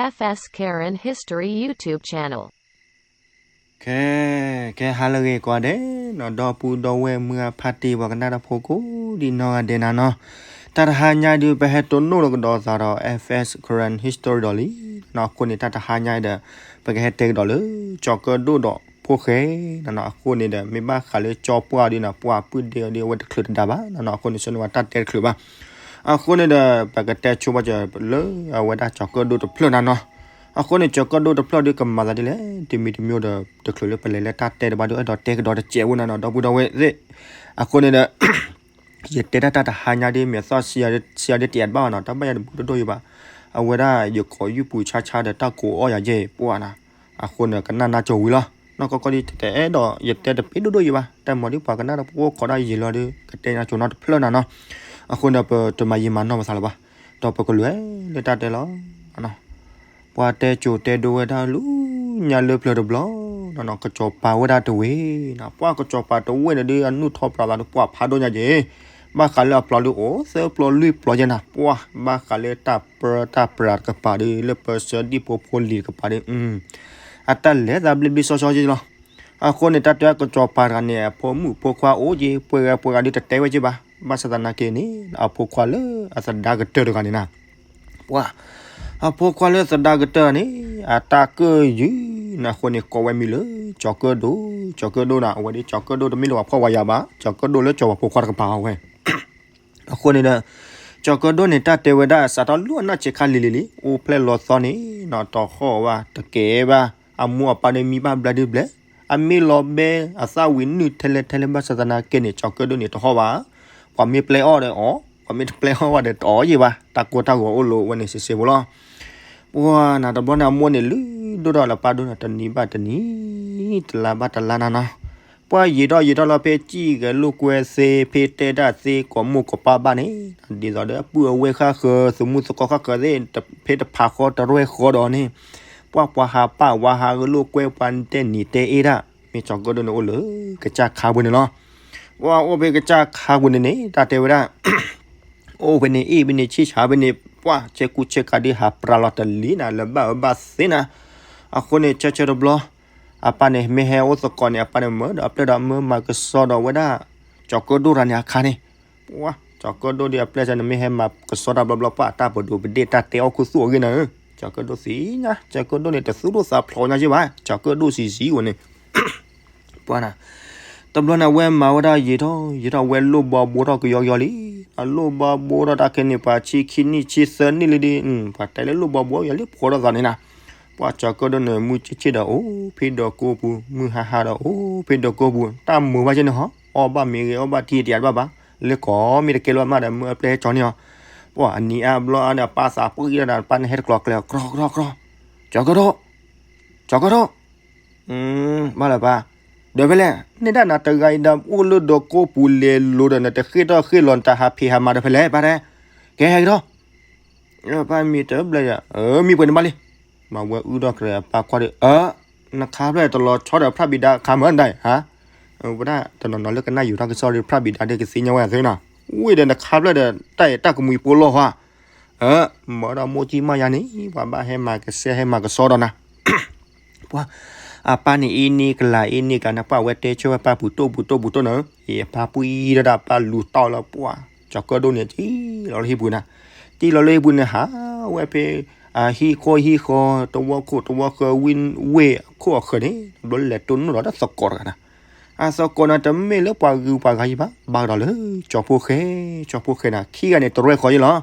F S Karen History YouTube channel. ကဲ ကဲ ဟါလၢအဂ့ၤကိးဂၤဒဲးနီၤ, ဒီပုၢ်ဒီဝဲၢ်မုၢ်အဖါတံၢ်ပှၤကနၣ်တၢ်ဖိကိးဒံးနီၢ်ဂၤဒဲးနၤနီၤ, တၢ်တဟါညါဒုး ပဟဲတိၢ်နီၣ်လီၤကဒီးသးဒီး F S Karen History ဒီးလံနီၤ. အဃိန့ၣ် တၢ်တဟါညါဒီး ပကဟဲတဲကဒီးလၢ ကၠီၤကၢၣ်ဒိၣ်ဒီးဖိၣ်ဃဲ နီၤနီၤ. အဃိန့ၣ်ဒီး မ့ၢ်ဘၣ်ဃးလၢကၠီၤပှၢ်ဒုးနီၤ, ပှၢ်ပုၢ်ဒ့အီၤဒုး အဝဲတချုးတဒါဘၣ်နီၤနီၤ. အဃိန့ၣ် ဆၢန့ၢ်ဝဲတၢ်တဲတချုးဘၣ်. အဃိန့ၣ်ဒီး ပကတဲဆိပာ်စၢၤလၢအဝဲဒၣ်ကၠီၤကၢၣ်ဒိၣ်တဖျၢၣ်နၤနီၤ. အဃိန့ၣ် ကၠီၤကၢၣ်ဒိၣ်တဖျၢၣ်ဒုးကမၤသးဒ်လဲၣ်, တမံၤတမံၤဒီး တချုးလၢပလဲၤလၢတၢ်တဲတဘၣ်ဒီး အဲၣ်ဒိးတဲကဒီးတစဲးဖိနၤနီၤ, ဒီပုၢ်ဒီဝဲၢ်သ့ၣ်. အဃိန့ၣ်ဒီး ယတဲဒၣ်တၢ်တဟါညါဒ် မ့ၢ်အသီၣ်ဆံးယၤဒ်တတဲအးတဘၣ်ဘၣ်နီၤ, တၢ်ဘၣ်ယၤတဘူးတဒိၣ်ယံၤဘၣ်. အဝဲဒၣ်ယကိးယုၢ်ပူၤဆါဆါဒီးတၢ်ကိးအီၣ်ယၤယဲၢ်ပှၢ်နၤ. အဃိန့ၣ် ကနၣ်နၢ်ကၠိဝံၤလီၤ. နီၢ်ကီၢ်ကီၢ်ဒ် တအဲၣ်ဒိးယတဲတပ့းဒိၣ်ဒိၣ်ယံၤဘၣ်. တၢ်မၤဒ်ပှၤကနၣ်တၢ်ဖိအိၣ်ခိးဒၣ်ယံာ်လီၤဒီး ကတဲနၢ်ကၠိနီတဖျၢၣ်နၤနီၤ. အဃိန့ၣ် ပတမၤယံာ်မၤနီၢ်ပသးလၢၤဘၣ်. ဒီးပကလဲၤလၢတၢ်တဲလီၤ. ပှၤတဲကၠိတဲဒိဝဲဒၣ်လၢညါလၢပျၢၤတဘျီနီၤ, ကစီၤပၤဝဲဒၣ်တဝ့ၢ်နီၤ. ပှၤကစီၤပၤတဝ့ၢ်န့ၣ်ဒုး အနုာ်ထီၣ်ပျီသးဒီးပှၤဖးဒိၣ်ညါက့ၤ, ဘၣ်ဃးလၢအပျီဒုးအိၣ်သၢပျီလွံၢ်ပျီယဲၢ်နၤ. ပှၤဘၣ်ဃးလၢတၢ်ပြၢတၢ်ပြးတကပၤဒုး လၢပစၢဒံၣ်ဖိဖိလံၤတကပၤဒုး အတၢ်လဲၤသးဘျ့ဘျ့ဆှီဆှီက့ၤလီၤ. အဃိန့ၣ် တၢ်တဲကစီၤပၤတဂၤန့ၣ် အဖိမုၣ်ဖိခွါအိၣ်က့ၤ ပှဲၤဂၤပှဲၤဂၤဒုးတတဲဝဲက့ၤဘၣ်. ဘၣ်ဆၣ်သနာ်က့န့ၣ် အဖိခွါလၢအသဒါကတၢၢ်တဂၤန့ၣ်နၤ ပှၤ အဖိခွါလၢသဒါကတၢၢ်န့ၣ် အတၢ်ကၢၣ်ယုၢ်နၤ. အဃိန့ၣ် ကိးဝဲမံၤလၢ ကၠီၤကၢၣ်ဒိၣ်, ကၠီၤကၢၣ်ဒိၣ်နၤ. အဝဲဒၣ်ကၠီၤကၢၣ်ဒိၣ်တမ့ၢ်လၢပှၤဖှီၣ်ဝဲယာ်ဘၣ်, ကၠီၤကၢၣ်ဒိၣ်လၢကၠီၤပှၤဖိခွါတကပၤအဝဲ. အဃိန့ၣ်ဒီး ကၠီၤကၢၣ်ဒိၣ်န့ၣ် တၢ်တဲဝဲဒၣ် စးထီၣ်လၢအနၢ်ဆံးခါလံၤလံၤလံၤ အိၣ်ဖျဲၣ်လီၤသီန့ၣ်နီၤ, တဟီၣ်ဘၣ်တကဲဘၣ်, အမိၢ်အပၢ်န့ၣ်မံဘၣ်ဘျါဒုဘျဲၣ်, အမ့ၢ်လီၤဘဲအသၣ်ဝံၤနုာ်ထဲလဲၣ်ထဲလဲၣ်. ဘၣ်ဆၣ်သနာ်က့န့ၣ် ကၠီၤကၢၣ်ဒိၣ်န့ၣ်တဟီၣ်ဘၣ်, ပှၤမ့ၢ်ပျဲအီၣ်ဒီးအီၣ်, ပှၤမ့ၢ်တပျဲအီၣ်ဘၣ်ဒီးတအီၣ်ယံၤဘၣ်. တၢ်ကိၢ်တၢ်ဂီၤအိၣ်လၢဝဲန့ၣ်စံးစ့ဖိလီၤ. ပှၤနၤတဘျီန့ၣ် အမိၢ်န့ၣ်လုၢ်ဒိၣ်ထီၣ်လၢပၢ်ဒိၣ်နၤ တနံၤဘၣ်တနံၤ, တလါဘၣ်တလါနၤနီၤ. ပှၤယံာ်ထီၣ်ယံာ်ထီၣ်လီၤ ဖဲစံၣ်ဂဲၤလိာ်ကွဲသ့ ဖဲတဲတၢ်သ့ ကိးမိၢ်ကိးပၢ်ဘၣ်န့ၣ်, ဒ်သိးဒီးပုၢ်အဝဲၢ်ဃၣ်ဃၢၤ သမူသကိးဃၣ်ဃၢၤသ့ၣ် ဖဲတဖးဃီတရဲၢ်ဃီဒီးန့ၣ်, ပှၤပှၤဟးပာ်ဝၤဟးဂဲၤလိာ်ကွဲ ပှၤတဲနံၤတဲအ့ၣ်ဒၣ်, မ့ၢ်ကၠီၤကၢၣ်ဒိၣ်န့ၣ်အိၣ်လၢကစၢ်ခါပူၤန့ၣ်လီၤ. ပှၤအိၣ်ဖဲကစၢ်ခါပူၤန့ၣ်န့ၣ် တၢ်တဲဝဲဒၣ် အိၣ်ဖဲန့ၣ်အ့ၣ်ဖဲန့ၣ်ဆံၣ်ဆါဖဲန့ၣ် ပှၤဆဲကူဆဲကၤဒုးဟးပြးလီၤတလံၤနၤ လၢဘၣ်အၢဘၣ်သီနၤ. အဃိန့ၣ် ဆၢဆၢတဘျီ အပၢ်န့ၣ် မ့ၢ်ဟဲအိၣ်သကိးန့ၣ် အပၢ်န့ၣ်မၢဒီးအပျဲၢ်ဒီးမၢမၤကဆှီဒီးဝဲဒၣ် ကၠီၤကၢၣ်ဒိၣ်တဂၤန့ၣ်အခါန့ၣ်, ပှၤ ကၠီၤကၢၣ်ဒိၣ်ဒ်အပျဲၢ်ဆၢန့ၣ် မ့ၢ်ဟဲမၤကဆှီတၢ်ဘျီဘျီ ပှၤတၢ်ပဒိးပဒ့ၣ်တၢ်တဲအီၣ်ခူသူၣ်အဂ့ၢ်နၤဧၢ, ကၠီၤကၢၣ်ဒိၣ်သ့ၣ်ညါ ကၠီၤကၢၣ်ဒိၣ်န့ၣ် တသူၣ်ဒိၣ်သးဖျိးညါက့ၤဘၣ် ကၠီၤကၢၣ်ဒိၣ်ဆံးဆံးဝဲန့ၣ် ပှၤနၤ, တဘျီန့ၣ် အဝဲမၤဝဲဒၣ်ယံာ်ထီၣ်ယံာ်ထီၣ် အဝဲလိၣ်ဘီဘိထီၣ်ကယီကယီလံ. အလိၣ်ဘီဘိထီၣ်တၢ်ခဲန့ၣ် ပှၤဆံခံနံၣ်ဆံသၢနံၣ်လံဒီး ပှၤတဲလၢလိၣ်ဘီဘိယၤလံဖိဒီးသးန့ၣ်နၤ. ပှၤကၠီၤကၢၣ်ဒိၣ်န့ၣ် မုၢ်ဆ့ၣ်ဆ့ၣ်ဒီးအိၣ်ဖဲဒိးကိပူၤ, မုၢ်ဟါဟါဒီးအိၣ်ဖဲဒိးကိပူၤ, တၢ်မိၢ်ဘၣ်က့န့ၣ်ဟီ အီၣ်ဘၣ်မ့ၢ်ဂ့ၤ အီၣ်ဘၣ်ထံတယၤတဘၣ်ဘၣ်, လၢကိးမ့ၢ်တကဲလၢၤဘၣ်မးဒီး မၢအပျဲၢ်ဟဲကၠီၤန့ၢ်အီၤ. ပှၤအနံၤအါဘျီအါန့ၣ် အပၢ်သးပှံၢ်ဒီး အပၢ်န့ၣ်ဟဲတကျီၤကျဲ ကြီကြီကြီ, ကၠီၤကၢၣ်ဒိၣ်, ကၠီၤကၢၣ်ဒိၣ် ဘၣ်လၢၤပၢ်, ဒီးဖဲလဲၣ် နဲဒၣ်နၤတဂၤအံၤဒီး အိၣ်လၢဒိးကိပူၤလဲၤလိၤဒီး နတဃ့ၢ်ထီၣ်ဃ့ၢ်လီၤ နတဟးဖံးဟးမၤဒီးဖဲလဲၣ် ပၢ်တဲ, ကဲဟဲက့ၤထီၣ်, ပၢ်မံၤတဘျဲၣ်ဒီး မံပှဲၤန့ၣ်ဘၣ်လံ, မၤဝဲအုၣ်ထီၣ်ကြဲးအပၢ်ကွၢ်ဒီး အၢ နခါဖျၢၣ်တလီၤဆီဒီး ဖြတ်ပြီးသား အခါမၢ်ဒၣ်ဧါ, ဝဲဒၣ်တနီၤနီၤလၢကနၣ်ယူၤထီၣ်ကစီၣ်ဒီး ဖြတ်ပြီးသား ဒ်ကသ့ၣ်ညါဝဲသ့နီၤ, ဝံၤဒီးနခါဖျၢၣ်ဒီး တၢ်အဲၣ်တၢ်ကမှံၤပိလီၤဟါ, အၢ မၤဒီးမိၢ်ကံၢ်မးယါန့ၣ် ပှၤဘၣ်ဟဲမၤကဆှဲဟဲမၤကဆှီဒီးနၤ ပှၤ အပၢ်န့ၣ်အ့ၣ်န့ၢ်ကလၤ အ့ၣ်န့ၢ်ကလၤန့ၣ် ပှၤဝဲတဲဆၢဝဲပၢ်ပူၤတိၢ်ပူၤတိၢ်ပူၤတိၢ်နၤ, အပၢ်ပှံၢ်ဒီး အပၢ်လူၤတီၢ်လၢပှၤ ကၠီၤကၢၣ်ဒိၣ်န့ၣ် တံၢ်လီၤလၢဟံၣ်ပူၤနၤ, တံၢ်လီၤလၢဟံၣ်ပူၤန့ၣ် ဟးဝဲဖဲ အဟံၣ်ခိၣ်ဟံၣ်ဃီ တဝီခိၣ်တဝီဃၢၤ ဝ့ၢ်ဝ့ၢ်ခိၣ်အဃၢၤန့ၣ် ဘျီလဲၤတိၢ်နီၣ်ဒီးသကိးတဂၤနၤ, အသကိးန့ၣ် တမ့ၢ်လၢပှၤဂုၤပှၤဂၤယံၤဘၣ် ဘၣ်ကဒီးလၢ ကၠီၤဖိၣ်ဃဲ, ကၠီၤဖိၣ်ဃဲနၤ ခံဂၤန့ၣ် တရဲၣ်ဃီယ့ၣ်လီၤ.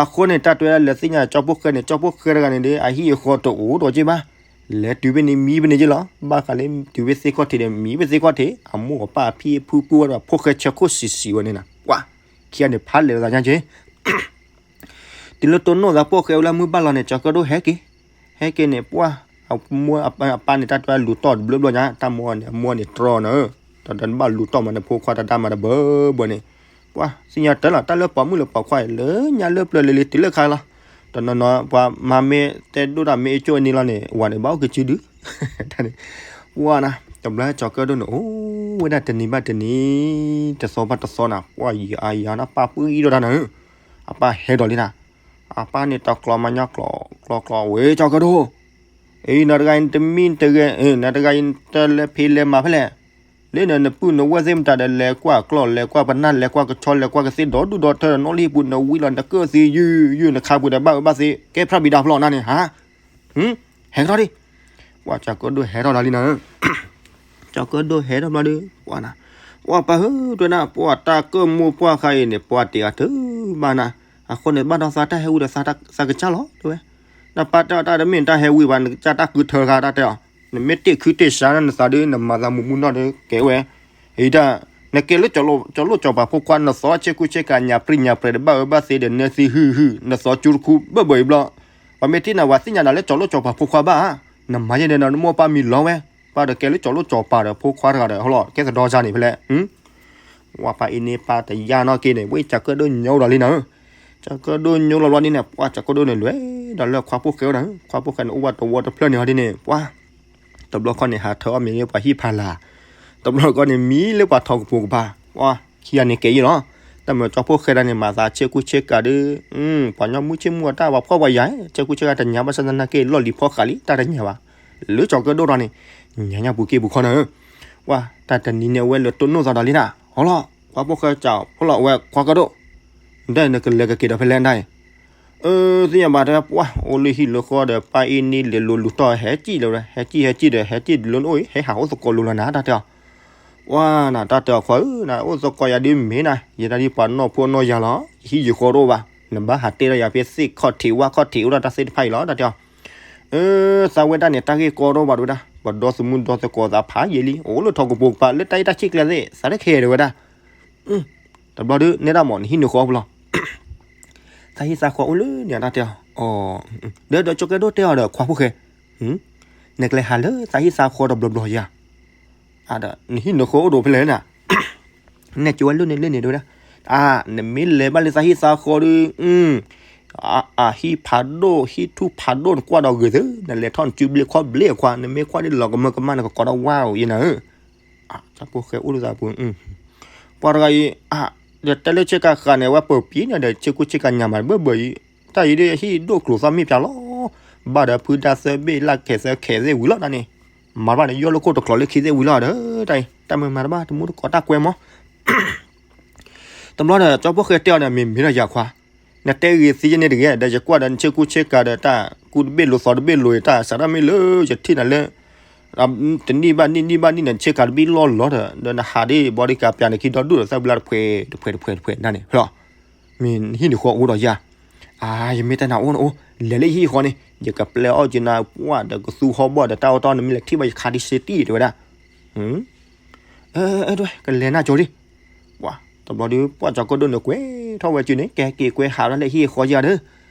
အဃိန့ၣ် တၢ်တဲဝဲဒၣ်လဲၤသ့ၣ်ညါ ကၠီၤဖိၣ်ဃဲန့ၣ် ကၠီၤဖိၣ်ဃဲတဂၤန့ၣ်ဒီး အဟံၣ်အဃီတအိၣ်ဒီးက့ၢ်ဘၣ်, လဲၤတုၤဖဲန့ၣ်မံဖဲန့ၣ်က့ၢ်လီၤ. ဘၣ်ဃးလၢတုၤဖဲသ့ၣ်ခီၣ်ထံးဒီး မံဖဲသ့ၣ်ခီၣ်ထံး အမိၢ်အပၢ်အဖံအဖုပှၢ်ဝဲဒီး ဖိၣ်ဃဲဆၢခိၣ်ဆံးဆံးဝဲန့ၣ်နၤ, ပှၤ ခံဂၤန့ၣ် ဖးလဲၤသးညါက့ၢ် တုၤလၢတိၢ်နီၣ်သး ဖိၣ်ဃဲအိၣ်လၢမုၢ်ဘၣ်လီၤန့ၣ် ကၠီၤကၢၣ်ဒိၣ်ဟဲက့ၤ, ဟဲက့ၤန့ၣ် ပှၤ အမိၢ်အပၢ်န့ၣ် တၢ်တဲလူၤတီၢ်တဘျီဘျီညါ တၢ်မိၢ်န့ၣ် အမိၢ်န့ၣ်တြီနၤ, တၢ်တဘၣ်လူၤတီၢ်မးန့ၣ် ဖိခွါတဒါမးတဘၢဘၢန့ၣ်, ပှၤသ့ၣ်ညါတၢ်လီၤ တၢ်လၢပိာ်မုၣ်လၢပိာ်ခွါအံၤ လၢညါလၢပျၢၤလံၤလံၤ တုၤလၢခါလီၤ. တနီၤနီၤ ပှၤမၤမ့ၢ်တဲဒိၣ်တၢ်မ့ၢ်အကၠိၣ်အနံၤလီၤန့ၣ် ဝၤန့ၣ် ဘၣ်အိၣ်ကစုဒု တၢ်န့ၣ်, ပှၤနၤ တဘျီကၠီၤကၢၣ်ဒိၣ်န့ၣ် အိၣ်ဝဲဒၣ်တနံၤဘၣ်တနံၤ တသီဘၣ်တသီနၤ, ပှၤယံာ်အါယံာ်နၤ ပၢ်ပှံၢ်ဒီးတၢ်နၤ, အပၢ်ဟဲဒီးလံနၤ, အပၢ်န့ၣ်တကျီမၤညီကျီ ကျီကျီဝဲ ကၠီၤကၢၣ်ဒိၣ်, အံၤ နတဂၤအံၤတမံတဂဲၤ နတဂၤအံၤတလဲၤဖံးလဲၤမၤဖဲလဲၣ်, လၢနနပုၢ်နဝဲၢ်သ့ၣ်မတၤဒီး လဲၤကွၢ်ကျီၢ် လဲၤကွၢ်ပနၢ် လဲၤကွၢ်ကဆီ လဲၤကွၢ်ကသ့ဒီဒူၣ်ဒီထၢ နီၣ်လံပူၤ နဝံလီၤ နကၢၣ်သံယုၢ်ယုၢ် နခါပူၤဒီးဘၣ်အၢဘၣ်သီ ကဲဖြၣ်ဘံၣ်ဒါဖျီၣ်နၤန့ၣ် ဟါ ဟဲကထီၣ်ဒံး, ပှၤကၠီၤကၢၣ်ဒိၣ်ဟဲထီၣ်ဒီးလံနၤ ကၠီၤကၢၣ်ဒိၣ်ဟဲထီၣ်ဘျီဒီး ပှၤနၤ, ပှၤပၢ်ဧၢ တဲနၤ ပှၤတၢ်ကၢၣ်မိၢ်ပှၢ်ဃါအံၤန့ၣ် ပှၤတ့ၢ်အတၢ်ဘၣ်နၤ, အဃိန့ၣ် ဘၣ်ဒီးသးတၢ်ဟဲဝံၤဒီးသးကစၢ်လီၤ တဲဝဲ, နပၢ်တဲအီၤတၢ်တမ့ၢ်တၢ်ဟဲဝံၤဘၣ် နကစၢ်တၢ်ကုထၢဃါတၢ်တဲအီၤ, နမ့ၢ်တ့ၢ်ခုတ့ၢ်စါနသးဒီး နမၤသးမူးမူးနီၢ်ဒီးကဲဝဲ, အံၤတၢ်, နကဲလၢကၠီၤလိၣ်ကၠီၤပၤဖိခွါ နသီဆ့ကူဆ့ကၤညၣ်ပြံညၣ်ပြဲၤဒီးဘၣ်အၢဘၣ်သီဒီး နသံဟုၣ်ဟုၣ် နသီကၠူတခူဘၢၣ်ဘၢၣ်အံၤဘျီ, ပှၤမ့ၢ်ထံၣ်နၤ ပှၤသ့ၣ်ညါနၤလၢကၠီၤလိၣ်ကၠီၤပၤဖိခွါဘၣ်ဧါ, နမၤယဲန့ၣ်ဒီး နမိၢ်ပၢ်မံၤလီၤဝဲ, ပၢ်ဒီးကဲလၢကၠီၤလိၣ်ကၠီၤပၤဒီးဖိခွါတဂၤဒီး ဟီလီၤ ကဲသဒီစါန့ၣ်ဖဲလဲၣ် ဝဲပၢ်အံၤန့ၣ် ပၢ်တယါနီၢ်က့န့ၣ် ဝဲကၠီၤကၢၣ်ဒိၣ်ညိလီၤလံနၤ, ကၠီၤကၢၣ်ဒိၣ်ညိလီၤဘျီဒ်န့ၣ် ပှၤကၠီၤကၢၣ်ဒိၣ်န့ၣ်လဲၤဒီးလၢခွါဖိၣ်ဃဲအိၣ်ဒီး ခွါဖိၣ်ဃဲန့ၣ် အိၣ်ဝဲတဝီတဖျၢၣ်န့ၣ်ဟီဒ်န့ၣ် ပှၤ တဘျီခီန့ၣ် ဟးထၢအီၣ်မ့ၤလၢပှၤဟံၣ်ဖးလာ်, တဘျီခီန့ၣ်မံလၢပှၤထီကပူၤကပၤ, ပှၤခံဂၤန့ၣ်ကဲယံာ်လီၤ, တၢ်မ့ၢ်ကၠီၤဖိၣ်ဃဲဒၣ်န့ၣ် မၤသးဆ့ကူဆ့ကၤဒီး, ပှၤညီမုၢ်ဆ့မုၢ်အတၢ်ပှၤဖှီၣ်ပှၤယာ် ဆ့ကူဆ့ကၤတညါဘၣ်ဆၣ်သနာ်က့ လီၢ်လံၤဖီဃာ်လံ တၢ်တညါဘၣ်, လၢကၠီၤကၢၣ်ဒိၣ်ဒီးန့ၣ်, ညါညါပူၤက့ၢ်ပူၤခီနၤဧၢ, ပှၤတၢ်တနံၤန့ၣ် အဝဲလဲၤတိၢ်နီၣ်သးဒီးလံနၤ, ဟီလီၤ ပှၤဖိၣ်ဃဲကၠီၤဖိလီၤ အဝဲခွါကၢၣ်ဒိၣ်, ဒ်နကလဲၤကက့ၤဒီးဖဲလဲၣ်ဒၣ်အံၤ အၢ သ့ၣ်ညါဘၣ်တဲ ပှၤအိၣ်လၢဟံၣ်လၢဃီဒီး ပၢ်အံၤန့ၣ်လဲၤလိၤလူၤတီၢ် ဟဲကံၣ်လၢၤဝဲ ဟဲကံၣ်ဟဲကံၣ်ဒီး ဟဲကံၣ်ဒ်လိၣ်နအိၣ်အံၤ ဟဲဟးအိၣ်သကိးလိၤလီၤနၤ တၢ်တဲအီၤ, ပှၤနၤ တၢ်တဲအီၤခွါဧၢ နအိၣ်သကိးယၤဒ်မ့ၢ်နၤ ယဲဒၣ်ဒ်ပှၤနီၢ်ဖိနီၢ်ယၤလီၤ ယဟံၣ်ယဃီတအိၣ်ဘၣ် နဘၣ်ဟးတဲဒီးယၤဖဲသ့ၣ်ခီၣ်ထံးဝၣ်ခီၣ်ထံးအိၣ်ဒၣ်တၢ်သ့ၣ်တဖၣ်အံၤလီၤ တၢ်တဲအီၤ, အၢ သးဝဲဒၣ်န့ၣ် တၢ်ဂ့ၢ်ကီတအိၣ်ဘၣ်တဲဝဲဒၣ် ပှၤဒီသးမုၢ်ဒီသကိးသးဖးယံာ်လံ အိၣ်လၢထီကပူၤကပၤ လၢတၢ်အံၤတၢ်ဆံၣ်ကျဲသ့ၣ် သးတခဲတဲဝဲဒၣ် တဘျီဒီး နဲဒၣ်မး နဟံၣ်နဃီပူၤလီၤ. သးဟံၣ်သးဃီအိၣ်လၢန့ၣ် တၢ်တဲအီၤ, ဒီးဒီးကၠီၤကၢၣ်ဒိၣ်တဲအီၤဒီး ခွါဖိၣ်ဃဲ, နကလဲၤဟးလၢသးဟံၣ်သးဃီတဘျီဘျီယၤ, ဒီးနဟံၣ်နဃီအိၣ်ဒိၣ်ဖဲလဲၣ်နၤ, နဲကၠိဝဲလၢန့ၣ်လၢန့ၣ်တဲဝဲဒၣ်, အါ နမ့ၢ်လဲၤဘၣ်လၢသးဟံၣ်သးဃီဒီး အဟံၣ်ဖးဒိၣ် ဟံၣ်ထူၣ်ဖးဒိၣ် နကွၢ်ဒီးဂ့ၤသု, နလဲၤထီၣ်နစုဘျ့ခီၣ်ဘျ့အခွါ, နမ့ၢ်ကွၢ်ဒ်လီၤကမၢကမၣ် နကကိးဒီးဝါဧိၤယဲနၤဧၢ, သးဖိၣ်ဃဲအိၣ်လၢသးပူၤ, ပှၤတဂၤအံၤ, ဒီးတဲလၢဆ့ကၤဃာ်န့ၣ် ဝဲပၢၤပံၤန့ၣ်ဒီး ဆ့ကူဆ့ကၤညါမးဘၢဘၢအံၤ, တၢ်အံၤဒ်ဟံၣ်ဒိၣ်ကျိၤသီမ့ၢ်ပၠးလီၤ, ဘၣ်ဒီးဖုဒါသၢဘ့ၣ်လၢ်ခဲသၢခဲသ့ၣ်ဝံၤလီၤနၤန့ၣ်, မၤတဘၣ်န့ၣ် ယီၢ်လၢခိၣ်တကျိၤလၢခံသ့ၣ်ဝံၤလီၤဒီး, တၢ်အံၤ တၢ်မၤမၤတဘၣ် တမူတကိးတၢ်ကွဲမီၤ တဘျီဒီး ကၠီဖိၣ်ဃဲတဲအီၤဒီး မ့ၢ်မ့ၢ်ဒီးယၤခွါ, နတဲဂ့ၤသ့ယဲန့ၣ်တဂ့ၤ, ဒီးယကွၢ်ဒီးနဆ့ကူဆ့ကၤဒီး တၢ်ကူတဘ့ၣ်လိၤသီတဘ့ၣ်လိၤအံၤ တၢ်စးထီၣ်မ့ၢ်လၢ ယထံၣ်နၤလၢ တနံၣ်ဘၣ်နံၣ် နံၣ်ဘၣ်နံၣ်န့ၣ် ဆ့ကၤတဘ့ၣ်လီၢ်လီၤဒီး ဒီးနဟးဒ်ဘီဒ်ကးပၠးနခံဒီဒူၣ်ဒီး သၣ်ဘျါတဖှဲးတဖှဲးတဖှဲးတဖှဲးနၤန့ၣ် ဟဲလီၤ, မ့ၢ်နဟံၣ်နဃီအိၣ်ဒီးယၤ, အါ ယမ့ၢ်တဲနၤအိၣ်နအိၣ် လဲၤလၢယဟံၣ်ဃီန့ၣ် ယကပျဲအီၣ်က့ၤနၤ ပှၢ်ဒီးကသူဟီၣ်ဘီၣ်ဒီး တၢ်အိၣ်တီနမ့ၢ်လဲၤထံၣ်ဘၣ်ယခါဒ်စ့တံၢ်တဲဝဲဒၣ် အဲ အဲ ကလဲၤနၢ်ကၠိဒံး, ပှၤ တဘျီဒီး ပှၤကၠီၤကၢၣ်ဒိၣ်န့ၣ် ကွဲထီၣ်ဝဲစုန့ၣ် ကဟဲက့ၤကွဲဟးလၢဟံၣ်ဃီယၤဒီး,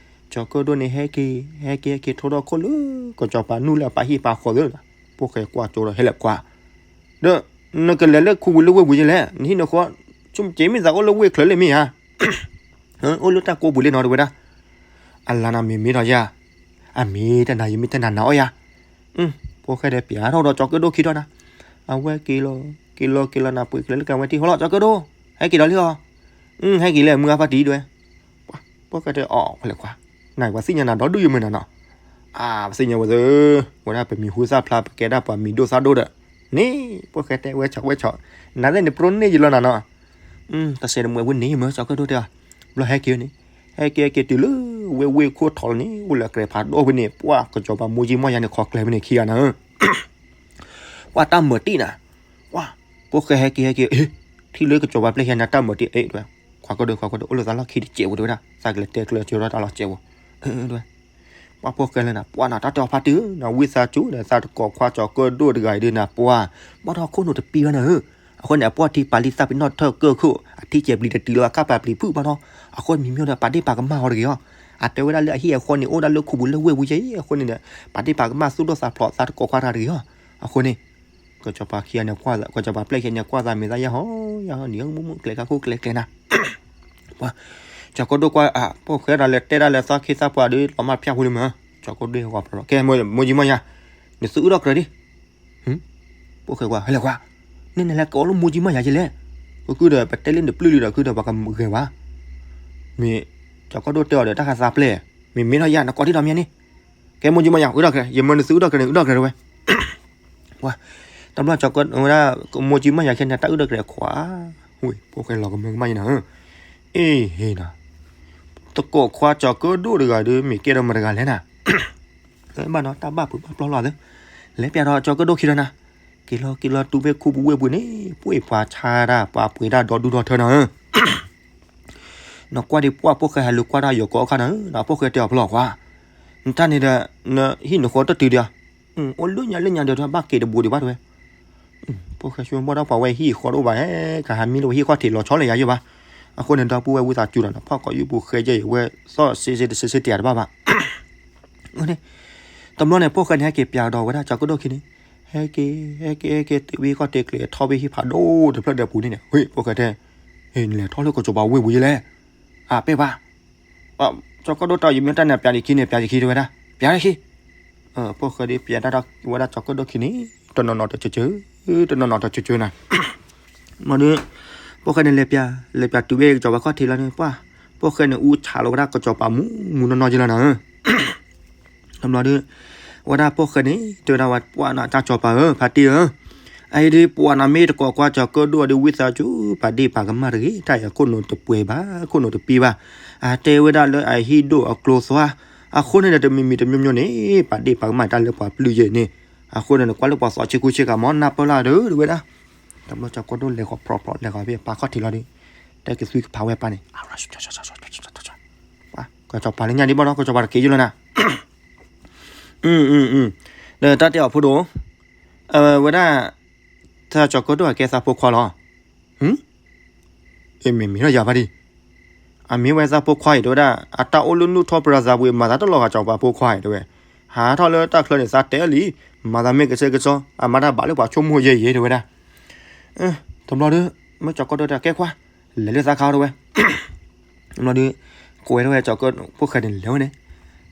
ကၠီၤကၢၣ်ဒိၣ်န့ၣ် ဟဲက့ၤ ဟဲက့ၤ ဟဲက့ၤထိထီၣ်ခိၣ်လၢ ကစီၤပၤနူၢ်လၢအပၢ်ဟံၣ်ပၢ်ဃီသ့, ဖိၣ်ဃဲကွၢ်ကၠိဒီးဟဲလၢကွၢ်, ဒီး နကလဲၤလၢခူပူၤလၢဝ့ၢ်ပူၤယဲလဲၣ်, နဟံၣ်နဃီ ဆိက့မ့ၢ်သးအိၣ်လၢဝ့ၢ်ချၢလၢမ့ၢ်ဧါ အိၣ်လၢတၢ်ကိးပူၤလၢနီၤတဲဝဲဒၣ်, အလါနၤမ့ၢ်မ့ၢ်ဒီးယၤ, အမ့ၢ်တနၤ ယမ့ၢ်တနၤနၤအီၣ်ယၤ, ဖိၣ်ဃဲဒီးပျးထီၣ်ဒီးကၠီၤကၢၣ်ဒိၣ်ခံထီၣ်နၤ, အဝဲက့ၤလီၤ က့ၤလီၤက့ၤလီၤနၤ ပှ့ၤကျဲလၢကဝဲတံၢ် ဟီလီၤ ကၠီၤကၢၣ်ဒိၣ်, ဟဲက့ၤဒီးလံအီၤ, ဟဲက့ၤလၢမုၢ်အါဖါတံၢ်တဲဝဲ, ဖိၣ်ဃဲတဲအီၤ လဲၤကွၢ်, နပှၤသ့ၣ်ညါနၤဒီဒူၣ်ယမ့ၢ်နၤနီၤ, အါ ပသ့ၣ်ညါဝဲသ့ၣ်, ဝဲဒၣ်ပမံၤဟူသၣ်ဖျါ ပကဲဒၣ်ပှၤမံၤဒိၣ်သၣ်ဒိၣ်ဒီး, န့ၣ် ဖိၣ်ဃဲတဲဝဲဆီၣ်ဝဲဆီၣ်, နသ့ၣ်န့ၣ် ပြိန့ၢ်ယလီၤနၤနီၤ တစဲးတမှဲးဝဲန့ၣ်မ့ၢ် ကၠီၤကၢၣ်ဒိၣ်တဲအီၤ, ဘျီဟဲက့ၤန့ၣ်, ဟဲက့ၤဟဲက့ၤတုၤလၢ ဝဲဝ့ၢ်ခိၣ်ထီလီၤန့ၣ် အိၣ်လၢအကြဲးဖးဒိၣ်ဖဲန့ၣ် ပှၤကစီၤပၤမိၢ်ကၠံမီၢ်ယၤန့ၣ် ခီကျဲဖဲန့ၣ်ခံဂၤနၤဧၢ, ပှၤတၢ်မၤတံၢ်နၤ, ပှၤ ဖိၣ်ဃဲဟဲက့ၤဟဲက့ၤ အ့ ထံၣ်လၢကစီၤပၤပျဲၢ်ဟဲနၤတၢ်မၤတံၢ် အ့ တဲဝဲ, ခွါကၢၣ်ဒိၣ်ခွါကၢၣ်ဒိၣ် အိၣ်လၢသးလီၢ်ခံတစဲးဖိတဲဝဲဒၣ် သးကလဲၤတဲကျၢၤကၠိထီၣ်တၢ်လီၢ်စဲးဖိ, တဲဝဲ ပှၤဖိၣ်ဃဲလၢနၤ ပှၤနၤတၢ်တဲအီၤဖါတံၢ်ဧၢ နဝံသးစူၤဒီး သးတကိးခွါကၠီၤကၢၣ်ဒိၣ်တဂၤအံၤဒီးနၤ ပှၤ ဘၣ်ထီၣ်ခိၣ်နူာ်တပံဝဲနၤဧၢ, အဃိန့ၣ် အပှၢ်ထံပာ်လံသၣ်ပ့ၤနီၣ်ထၢၣ်ကၢၢ်ခိၣ် အထံကဲၤပျံၤတတုၤလၢအကၢ်ပာ်ပျံၤဖုၣ်ဘၣ်ထီၣ်, အဃိမံၤမ့ၢ်ဒီး ပာ်ဒ့ၣ်ပာ်ကမၣ်အီၤတဂ့ၤအီၤ, အတဲဝဲဒၣ်လၢအဟံၣ်အဃီန့ၣ် အိၣ်ဒၣ်လၢခူပူၤလၢဝ့ၢ်ပူၤယဲအံၤ အဃိန့ၣ်ဒီး ပာ်ဒ့ၣ်ပာ်ကမၣ်သူၣ်ဒိၣ်သးဖျိးသးတကိးခွါတဂၤတဂ့ၤအီၤ, အဃိန့ၣ် ကစီၤပၤခံဂၤန့ၣ်ကွၢ် ကစီၤပၤပျဲၢ်ခံဂၤန့ၣ်ကွၢ်သးမ့ၢ်သးယါဟီ ယါဟီ နံၤမူမူကျဲခါခိၣ်ကျဲကျဲနၤ ပှၤ ကၠီၤကၢၣ်ဒိၣ်ကွၢ် အဖိၣ်ဃဲဒၣ်လဲာ်တဲဒၣ်လဲာ်သးခ့သးပှၢ်ဒီး လီၤမၢ်ဖၠၣ်ဖိလံမး, ကၠီၤကၢၣ်ဒိၣ်ဟဲဝဲဖျိးလီၤ ကဲ မိၢ်ကၠံမီၢ်ယါ, နသုအုၣ်ထီၣ်ကြၢးဒံး, ဖိၣ်ဃဲကွၢ် ဟဲလဲၣ်ကွၢ်, န့ၣ်နလဲၤကိးလၢမိၢ်ကၠံမီၢ်ယါယဲလဲၣ်, ကကုၢ်ဒီး ပတဲလၢနပျုၢ်လံဒီး ကုၢ်ဒီးပှၤကဂဲၤဝဲ, မ့ၢ် ကၠီၤကၢၣ်ဒိၣ်တဲအီၤဒီး တၢ်ဃးသးပျဲၢ် မ့မ့ၢ်ထီၣ်ယၤ နကိးထံၣ်ဒီးမ့ၢ်န့ၣ်, ကဲမိၢ်ကၠံမီၢ်ယၤ အုၣ်ဒီၢ်ကရဲး, ယမၢနသုအုၣ်ဒီၢ်ကရဲးန့ၣ် အုၣ်ဒီၢ်ကရဲးတဝဲ. ဝဲ, တဘျီကၠီၤကၢၣ်ဒိၣ်ဝဲဒၣ် မိၢ်ကၠံမီၢ်ယၤခဲန့ၣ် တၢ်အုၣ်ဒီၢ်ကရဲးခွါ, ဝ့ၢ် ဖိၣ်ဃဲလီၤကမၢကမၣ်ယဲနီၤ, အ့ဟ့နီၤ, သကိးခွါကၠီၤကၢၣ်ဒိၣ်တဂၤဒီး မ့ၢ်ကဲဒီးမတၤတဂၤလဲၣ်နၤ, ဘၣ်နီၤ တၢ်ဘၣ်ပှ့ၤဘၣ်ပျီလီၤသ့, လဲၤပျးဒီးကၠီၤကၢၣ်ဒိၣ်ခံလီၤနၤ, က့ၤလီၤက့ၤလီၤတုၤဖဲခူပူၤဝ့ၢ်ပူၤန့ၣ် ပှ့ၤပှၤဆါတၢ် ပှၤပှ့ၤတၢ်ဒီဒူၣ်ဒီထၢနၤဧၢ နကွၢ်ဒံးပှၢ်ဖိၣ်ဃဲဟဲလူၤကွၢ်တၢ်ယိၤကိးအခါန့ၣ်, ဒီးဖိၣ်ဃဲတဲအီၤဖျီခွါ, နတၢ်န့ၣ်ဒီး နဟံၣ်နဃီတတုၤဒီး, အိၣ်လၢညါလၢညါဒီး ဘၣ်က့ၤတဘူးဒံးဘၣ်တဝဲ. ဖိၣ်ဃဲဆိကမိၣ်ဒီးပှၤဝဲဟံၣ်ဃီတအိၣ်ဘၣ်ဟဲ, ကဟးမံလၢဝဲဟံၣ်ခီၣ်ထံးလီၤဆီလၢယၤယိၣ်ဘၣ်. အဃိန့ၣ် ဒီပုၢ်ဝဲၢ်ဝံသးစူၤဒီး ဖီၣ်ကိးယုၢ်ပူၤဃဲယဲၢ်အံၤဝဲ သီၣ်စ့စ့တစ့စ့တယၤတဘၣ်ဘၣ် တဘျီန့ၣ် ဖိၣ်ဃဲန့ၣ် ဟဲက့ၤပျးဒီးဝဲဒၣ်ကၠီၤကၢၣ်ဒိၣ်ခံန့ၣ်, ဟဲက့ၤ ဟဲက့ၤ ဟဲက့ၤ ဟဲက့ၤ တုၤဝဲဟံၣ်ခီၣ်ထံးကျဲၤထီၣ်ဖဲဟံၣ်ဖးဒိၣ်တဖျၢၣ်ဒီးပူၤန့ၣ်န့ၣ်, ဝ့ၢ် ဖိၣ်ဃဲတဲ, နလဲၤထီၣ်လၢကၠီၤပၤဝ့ၢ်ပူၤယဲလဲၣ်, အါ ပဲၢ်ပှၤ, ကၠီၤကၢၣ်ဒိၣ်တဲအီၤ ယမ့ၢ်တၢ်န့ၣ် ပျးဒံးခံန့ၣ် ပျးဒံးခံတဝဲဒၣ်, ပျးဒံးခံ ဖိၣ်ဃဲဒ်ပျးတၢ်ဒီးဝဲဒၣ်ကၠီၤကၢၣ်ဒိၣ်ခံန့ၣ် တနီၤနီၤတကၠၢကၠၢ, တနီၤနီၤတကၠၢကၠၢနၤ, မ့ၢ်ဒီး ဖိၣ်ဃဲန့ၣ်လဲၤပျး လဲၤပျးတုၤဝဲကၠီၤပၤခီၣ်ထံးလီၤန့ၣ် ပှၢ် ဖိၣ်ဃဲန့ၣ် အူဆးလီၤဝဲဒၣ်ကၠီၤပၤမူမူနီၢ်နီၢ်က့လီၤနၤဧၢ, တဘျီဒီး ဝဲဒၣ်ဖိၣ်ဃဲန့ၣ် တဲဝဲဒၣ်ဝဲပှၢ်နီၤ တၢ်ကၠီၤပၤဧၢ ဖါတံၢ်ဧၢ, အအံၤဒ်ပှၢ်နီၤ မ့ၢ်တကိးကွၢ်ကၠီၤကၢၣ်ဒိၣ်ဒီး ဝံသးစူၤ ပာ်ဒ့ၣ်ပာ်ကမၣ်တဂ့ၤ, တၢ်အံၤအခိၣ်နူာ်တပှဲၤဘၣ် အခိၣ်နူာ်တပံဘၣ်, အတဲဝဲဒၣ်လၢအဟံၣ်ဒိၣ်အကျိသွါ, အဃိန့ၣ်ဒီး တမံၤမံၤတမျိုးမျိုးန့ၣ် ပာ်ဒ့ၣ်ပာ်ကမၣ်တၢ်လၢပှၤပျုၢ်ယဲၢ်န့ၣ်, အဃိန့ၣ် နကွၢ်လၢပှၤသီဆ့ကူဆ့ကၤမ့ၢ်နၢ်ပၢၢ်လၢဒီးတဝဲဒၣ်, တဘျီကၠီၤကၢၣ်ဒိၣ်လဲၤဃီၤဖြီဖြီ လဲၤဃီၤဖဲပၤခီၣ်ထံးလီၤဒီး တဲကသွံကဖးဝဲပၢ်န့ၣ် ကၠီၤပၤလၢညါဒ်ဘၣ်ဒီး ကၠီၤပၤတက့ယိလီၤနၤ, ဒီးတၢ်တဲအီၤဖိဒိၣ်, ဝဲဒၣ် သးကၠီၤကၢၣ်ဒိၣ်အကဲသးဖိခွါလီၤ, အ့ မ့ၢ်မ့ၢ်ထီၣ်ယၤဘၣ်ဒံး, အမ့ၢ်ဝဲသးဖိခွါအံၤ တဲဝဲဒၣ် အတၢ်အိၣ်လၢနူၢ်ထီၣ်ပြၤသးပူၤ မၤသးတလီၤဂာ်ကၠီၤပၤဖိခွါအံၤ တဲဝဲ, ဟးထီၣ်လၢတၢ်ချၢန့ၣ် သးတဲလံ, မၤသးမ့ၢ်ကဆှဲကဆှီ အမၤတၢ်ဘၣ်လၢပှၤဆိကမိၣ်ယဲၢ်ယဲၢ် တဲဝဲဒၣ် တဘျီဒီး မ့ၢ်ကၠီၤကၢၣ်ဒိၣ်တဲကဲခွါ, လဲၤလၢသးခါအီၤတဲဝဲ, တဘျီဒီး ကွဲထီၣ်ဝဲကၠီၤကၢၣ် ဖိၣ်ဃဲန့ၣ်လဲၤဝဲန့ၣ်,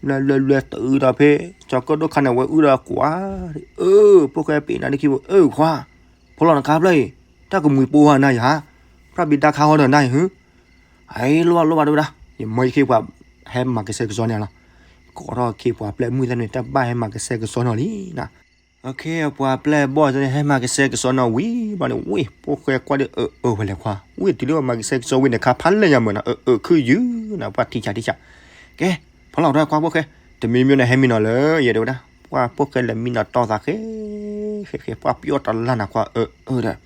လဲၤလဲၤလဲၤတုၤဒီးဖဲ ကၠီၤကၢၣ်ဒိၣ်ခါန့ၣ် အဝဲအုၣ်ဒီးကွၢ်, အၢ ဖိၣ်ဃဲပ့ၤနၤဒ်ခံဘိ အၢ ခွါ, ဖိလီၤနခါဖျၢၣ်အံၤ, တၢ်ကမှံၤပိဟါနၤယၤ, ပြၢ်ဘံတၢ်ခါဟီဒီးနၤအံၤဟၢ, အ့ လိၣ်ဘၣ်လိၣ်ဘၣ်တဲဝဲဒၣ်, ယမၢယခ့ပှၤ ဟဲမၤကဆှဲကဆှီန့ၣ်လီၤ, ကိးထီၣ်ခ့ပှၤပျဲၢ်မုၣ်သ့ၣ်န့ၣ် တၢ်ဘၣ်ဟဲမၤကဆှဲကဆှီနီၤလံနၤ အခ့အပှၤပျဲၢ်ဘီၣ်န့ၣ် ဟဲမၤကဆှဲကဆှီနီၤဝံၤဘၣ်န့ၣ် ဝ့ၢ် ဖိၣ်ဃဲကွၢ်ဒီး အၢ အၢ ဝဲလဲၤခွါ ဝ့ၢ်တုၤလၢပှၤမၤကဆှဲကဆှီဝံၤန့ၣ် ခါဖးလဲၢ်ယၤမုာ်နီၤ အၢ အၢ ခုၣ်ယုာ်နီၤ ပှၢ်ထံၣ်ဆးထံၣ်ဆး, ကဲ ဖီလီၤဒီးကွၢ်ဖိၣ်ဃဲ တမံၤမံၤန့ၣ် ဟဲမံနီၤလၢယဲတဲဝဲဒၣ် ပှၢ်ဖိၣ်ဃဲလဲၤမံနီၤတီၢ်သးဃဲ ဃဲဃဲ ပှၢ်ပျီၢ်တလၢ်နၤခွါ အၢ အၢ ဒီး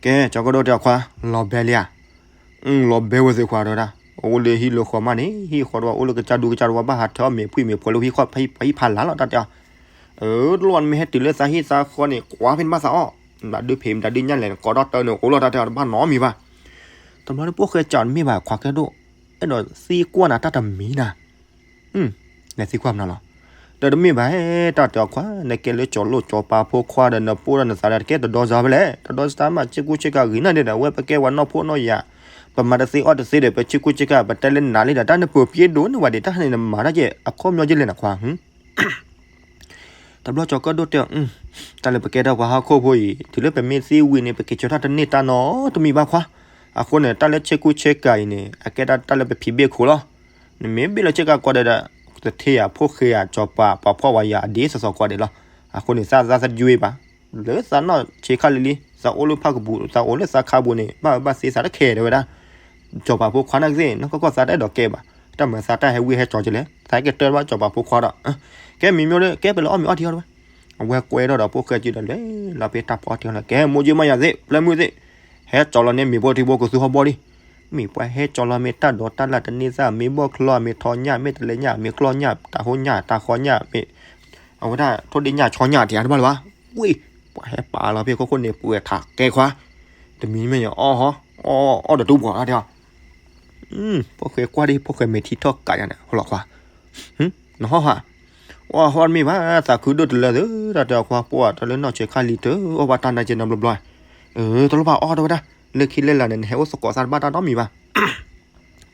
ကဲ ကၠီကၢၣ်ဒိၣ်တဲအခွါ လီၤဘဲလံဧါ လီၤဘဲဝဲသ့ၣ်ခွါတဲဝဲဒၣ် အိၣ်လၢဟံၣ်လၢဃီမးန့ၣ် ဟံၣ်ဃီတဝါ အိၣ်လၢကစၢ်ဒူကစၢ်တဝါ ဘၣ်ဟးထၢအီၣ်မ့ၤဖှံမ့ၤဖှီလၢဟံၣ်ဖးလၢ်လီၤ တၢ်တဲအီၤ, အၢ တလီၢ်နမ့ၢ်ဟဲတုၤလၢသးဟံၣ်သးဃီန့ၣ် ကွၢ်ဖဲနဘၣ်သးအီၣ်, မတၤဒုးဖံးမတၤဒုးညၣ်လဲၣ် ကိးထီၣ်တၢ်န့ၣ် အိၣ်လီၤတၢ်တဲအီၤတဘၣ်နီတမံၤဘၣ်, တဘျီလၢဖိၣ်ဃဲစံးတမ့ၢ်ဘၣ် ခွါကၢၣ်ဒိၣ်, အဲၣ်ဒိးသံကွၢ်နၤတၢ်တမံၤနၤ လဲၤသံကွၢ်မနုၤလီၤ, ဒီးတမ့ၢ်ဘၣ် တၢ်တဲအီၤခွါ နကဲလၢကၠီၤလိၣ်ကၠီၤပၤဖိခွါဒီး နပိၢ်ဒီးနသးဒီး တကဲတဒီစါဖဲလဲၣ်, တဒီစါမး ဆ့ကူဆ့ကၤဂ့ၤနၤဒ်ဒီး အဝဲပကဲဝဲနီၢ်ဖိနီၢ်ယၤ, ပမၤတသ့အီၣ်တသ့ဒီး ပဆ့ကူဆ့ကၤ ပတဲလၢနၤလံဒီး တၢ်နပၢၤပျ့ဒိၣ်န့ၢ်ဝဲဒၣ် တၢ်န့ၣ်နမၤတၢ်ကဲ အခီပညီကဲလဲၣ်နခွါ တဘျီကၠီကၢၣ်ဒိၣ်တဲအီၤ, တၢ်လၢပကဲထီၣ်ပှၤဟီၣ်ခိၣ်ဖိအံၤ တုၤလၢပမ့ၢ်သံဝံၤန့ၣ် ပက့ၤဆၢထၢၣ်တန့ၢ်တၢ်နီတမံၤဘၣ်ခွါ, အဃိန့ၣ် တၢ်လၢဆ့ကူဆ့ကၤအံၤန့ၣ် အကဲဒၣ်တၢ်လၢပဖံးဘ့ၣ်ခိၣ်လီၤ, နမ့ၢ်ဘ့ၣ်လီၤဆ့ကၤကိးဂၤဒဲးဒီး သထ့ယၤဖိၣ်ဃဲယၤကၠီၤပၤ ပှၤဖှီၣ်ဝဲယၤအဒ့စ့ၢ်ကီးကိးဂၤဒဲးလီၤ, အဃိန့ၣ် သးသးသယုဘၣ်, လၢသးနီၢ်ဆံးခါလံလံ သးအိၣ်လၢဖၣ်ကပူၤ သးအိၣ်လၢသးခါပူၤန့ၣ် ဘၣ်ဘၣ်သ့သးတခဲတဲဝဲဒၣ် ကၠီၤပၤဖိခွါနာ်က့သ့ၣ် နီၢ်ကီၢ်ကီၢ်သးတအဲၣ်ဒိးကဲဘၣ်, တၢ်မၤသးတၢ်ဟဲဝံဟဲကၠီကလဲၣ်, သးကတၢၢ်ဘၣ်ကၠီၤပၤဖိခွါဒီး, ကဲမံၤမံၤဒီး ကဲပလဲၤအီၣ်မ့ၤအီထံအီထီဝဲ, အဝဲကွဲထီၣ်ဒီးဖိၣ်ဃဲစုဒီးလဲၤလီၤဖဲတၢ်ဖီအီထံအီလီၤ, ကဲမိၢ်ကၠံမီၢ်ယၤသ့ၣ် ပျဲၢ်မုၣ်သ့ၣ်, ဟဲကၠီၤလီၤန့ၢ်မ့ၤဘီထံဘီကသူဟီၣ်ဘီလံ, မ့ၢ်ပှၤဟဲကၠီၤလီၤမ့ၢ်တၢ်ဒိးတၢ်လၢ်တန့ၢ်သး မ့ၢ်ဘီၣ်ချီ မ့ၢ်ထီညၣ် မ့ၢ်တလဲညၣ် မ့ၢ်ကျီၢ်ညၣ် တၢ်ဟိညၣ် တၢ်ဃီညၣ် မ့ၢ် အဝဲဒၣ်ထိၣ်ဒ့ညၣ်ဆီညၣ်တယၤတဘၣ်လၢၤဘၣ်, ဝ့ၢ် ပှၤဟဲပာ်လီၤဖဲခိၣ်ခိၣ်န့ၣ် ပှဲၤထးကဲခွါ, တမံၤမ့ၢ်ညီအီၣ်ဟီ, အီၣ်ဒီးတူၢ်ပှီၤလီၤတဲအီၤ, ဖိၣ်ဃဲကွၢ်ဒ်ဖိၣ်ဃဲမဲာ်ထံထီၣ်ကးယၤန့ၣ် ဟိလီၤခွါ, နဟီၣ်ဟါ, အီၣ်ဟီၣ်တမ့ၢ်ဘၣ် သးခုဒိၣ်တလၢသု တၢ်တဲအီၤခွါ ပှၢ်တၢ်လၢနီၢ်ဆံးခါလံတၢ် အီၣ်ဘၣ်တၢ်နာ်က့နီတဘျီဘျီ, တလိၣ်ဘၣ်အီၣ်တဲဝဲဒၣ်, လၢခံလၢလာ်န့ၣ် နဟဲအိၣ်သကိးသးတဘၣ်တၢ်နီတမံၤဘၣ်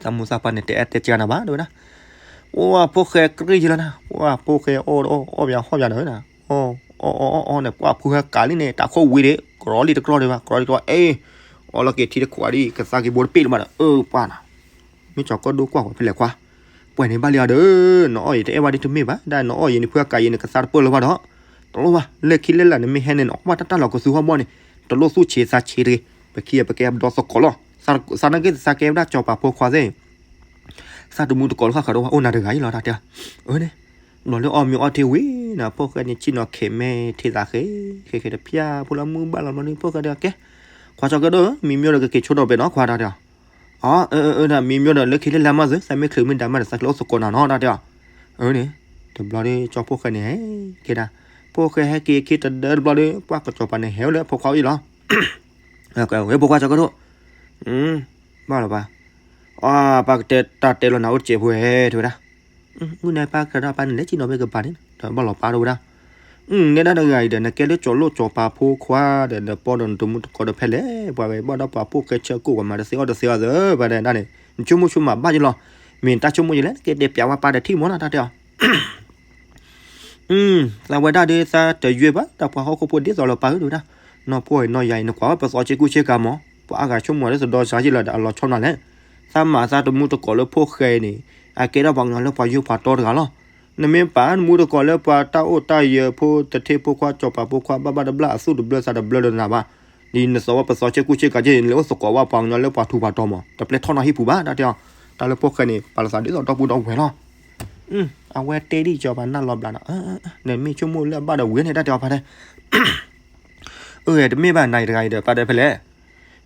သးမိၢ်သးပၢ်န့ၣ် တအဲၣ်တဲကနၤဘၣ် တဲဝဲဒၣ်, ပှၢ်ဖိၣ်ဃဲကရံၣ်ယလီၤနၤ, ပှၢ်ဖိၣ်ဃဲအီၣ်အီၣ်အီၣ်ပှၤဟီၣ်ပှၤနၤဧၢနၤ, အီၣ်အီၣ်အီၣ်အီၣ်န့ၣ် ပှၢ်ဖုဟဲကးလံန့ၣ် တၢ်ခိၣ်ဝံၤဒၣ် ကြီလံတကြီဒံးဘၣ် ကြီလံတကြီ အ့ၣ်, အီၣ်လီၤက့ၤထံတခွးဒံး ကသါက့ၤဘိတပ့ၢ်လၢၤဘၣ်ဒီး အၢ ပှၢ်နၤ, မ့ၢ်ကၠီၤကၢၣ်ဒိၣ်ကွၢ်ဝဲဖဲလဲၣ်ခွါ, ပှဲၤန့ၣ်ဘၣ်လံအီၤဒီး, နအီၣ်ယံၤတအဲၣ်ဝဲဒ်တမ့ၢ်ဘၣ်, ဒၣ်နအီၣ်ယံၤန့ၣ် ဖုအကးယံၤန့ၣ် ကသါတပၢၢ်လၢၤဘၣ်ဒီး, တလိၣ်ဘၣ်, လၢခံလၢလာ်နမ့ၢ်ဟဲန့ၣ် နအီၣ်ဘၣ်တၢ်တၢ်လီၤကသူဟီၣ်ဘီန့ၣ်, တလိၣ်သူၣ်ဆံးသးဆံးတဂ့ၤ, ပခံပကဲဒီသကိးလီၤ, သးနာ်က့သးကဲဝဲဒၣ်စီၤပၤဖိခွါသ့ၣ် သးတမူတကိးလၢဃၣ်ဃၣ်ဒီးဝဲအိၣ်နၤတဂၤအံၤလီၤ တၢ်တဲအီၤ, အၢန့ၣ်, ဘျီလၢအီၣ်မ့ၤအီထံဝံၤန့ၣ် ဖိၣ်ဃဲန့ၣ်ဆ့ၣ်နီၤခဲးမဲာ်ထံသးဃဲ, ဃဲဃဲတဖျၢၣ်ဖိလၢမုၢ်ဘၣ်လီၤဘျီဒီး ဖိၣ်ဃဲတဲအီၤကဲ, ခွါကၠီၤကၢၣ်ဒိၣ်ဧၢ, မံမ့ၢ်ဒီးကက့ၤဆိဒီးပဲာ်နီၤခွါ တၢ်တဲအီၤ, အၢ အၢ အၢ ဒၣ်မံမ့ၢ်ဒီးလၢခံလၢလာ်မးသု သးမ့ၢ်ချုးမ့ၢ်ဒါမးဒီး သးကလဲၤအိၣ်သကိးနၤနီၤ တၢ်တဲအီၤ, အၢန့ၣ်, တဘျီဒီး ကၠီဖိၣ်ဃဲန့ၣ်ဟဲက့ၤဒၣ်, ဖိၣ်ဃဲဟဲက့ၤခံတဒၢတဘျီဒီး ပှၢ်ကစီၤပၤန့ၣ်ဟဲလၢဖိခွါအံၤလီၤ ဝဲဖိခွါကၠီၤကၢၣ်ဒိၣ်, ဘၣ်လီၤပၢ်, အပၢ်ကတဲတၢ်တဲလီၤနၤအိၣ်တစဲးဖိဟဲ တဲဝဲဒၣ်, မုၢ်နၤပၢ်ကဒီးပၢ်န့ၣ် လဲၤကံနီၤမ့ၢ်ကပၤန့ၣ် ဒီးဘၣ်လီၤပၢ်တဝဲဒၣ်, နဲဒၣ်တဂၤအံၤဒီး နကဲလၢကၠီၤလိၣ်ကၠီၤပၤဖိခွါဒီး နပီဒီးနတမူတကိးဒီးဖဲလဲၣ်, ပှၤဂ့ၤဘၣ်ဒီးပှၤဖိၣ်ဃဲဆၢကိၣ်ပှၤမၤတသ့အီၣ်တသ့အီၤသၢ ပှၤဒဲဒၣ်န့ၣ် နဆိကမိၣ်ဆိကမးဘၣ်ယလီၤ, မ့ၢ်တၢ်ဆိကမိၣ်ယလဲၣ် နကဲတဲပျးဝဲပၢ်ဒီးထံၣ်မးနီၤ တၢ်တဲအီၤ သးဝဲဒၣ်ဒီးသးတယွဲၢ်ဘၣ် တၢ်ပှၤဟီၣ်ခိၣ်ဖိဒ်သိးလၢပၢ်ဧၢ တဲဝဲဒၣ်, နီၢ်ဖိအံၤနီၢ်ယၤအံၤ နကွၢ်ဝဲပသီစ့ကူစ့ကၤမး, ပှၤအါဂၤဆိကမိၣ်လၢသဒီစါယ့ၢ်လီၤဒီး အလီၤဆီနၤလဲၣ်, သးမၤသးတမူတကိးလၢဖိၣ်ဃဲအံၤန့ၣ် အကဲထီၣ်ပှၤကညီလၢပှၤယိၤပှၤတီတဂၤလီၤ, နမ့ၢ်ပာ်နမူတကိးလၢပှၤတၢ်အိၣ်တၢ်ယၢၤဖိ တထ့ဖိခွါ ကၠီၤပၤဖိခွါ ဘၣ်ဘၣ်တဘျၣ် အသူၣ်တဘျၢသးတဘျၢဒီးနၤဘၣ်, ဒ်နသီဝဲပသီစ့ကူစ့ကၤက့ၢ် နလဲၤအိၣ်သကိးဝဲပှၤကညီလၢပှၤထူးပှၤတီၤမး တပျဲထီၣ်နီၢ်ဟံၣ်ပူၤဘၣ် တၢ်တဲအီၤ, တၢ်လၢဖိၣ်ဃဲန့ၣ် ပာ်လီၤသးဒ်သိးဒီပုၢ်ဒီဝဲၢ်လီၤ အဝဲတဲဒ်ကၠီၤပၤနၢ်လီၤဘျးနီၤ, နမ့ၢ်ဆိကမိၣ်လၢအဘၣ်ဒီးဝံၤန့ၣ် တၢ်တဲအီၤပၢ်တဲ, အၢ တမ့ၢ်ဘၣ်နၤအံၤတဂၤအံၤဒီး ပၢ်တဲဖဲလဲၣ်,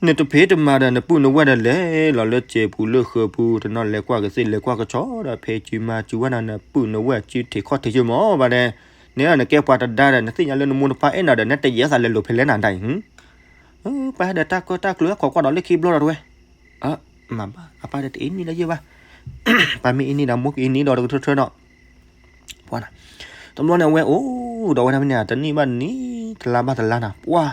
နတဖံးတမၤဒီး နပုၢ်နဝဲၢ်ဒီး လဲၤလီၤလၢစဲးပူၤလၢဃၢၤပူၤ တနီၤလဲၤကွၢ်ကသ့ၣ်လဲၤကွၢ်ကဆီဒီး ဖဲစုမၤစုဝဲဒၣ် နပုၢ်နဝဲၢ်စုထံးခီၣ်ထံးယိမး ပၢ်တဲ, နနကဲပှၤတဒါဒီး နသ့ၣ်ညါလၢနမိၢ်နပၢ်အဲၣ်နၤဒီး နတယဲၢ်သးလဲၤလိာ်ဖဲလဲၣ်နၤဒၣ်အံၤ ပၢ်ဟဲဒီးတၢ်ကၢတၢ်ကျၢၤခိးကွၢ်ဒီးလၢခံဘျီဒီးတဝဲ, မၤဘၣ် အပၢ်ဒီးတအ့ၣ်နံၣ်ဒီးယဲၢ်ဘၣ်, ပၢ်မ့ၢ်အ့ၣ်နံၣ်ဒီးမိၢ်ကအ့ၣ်နံၣ်ဒီးတကထၢထၢဒီး, ပှၤနၤ, တဘျီန့ၣ်အဝဲအိၣ်ဒီးဝဲဒၣ်ဖဲန့ၣ် တနံၣ်ဘၣ်တနံၣ် တလါဘၣ်တလါနၤ ပှၤ,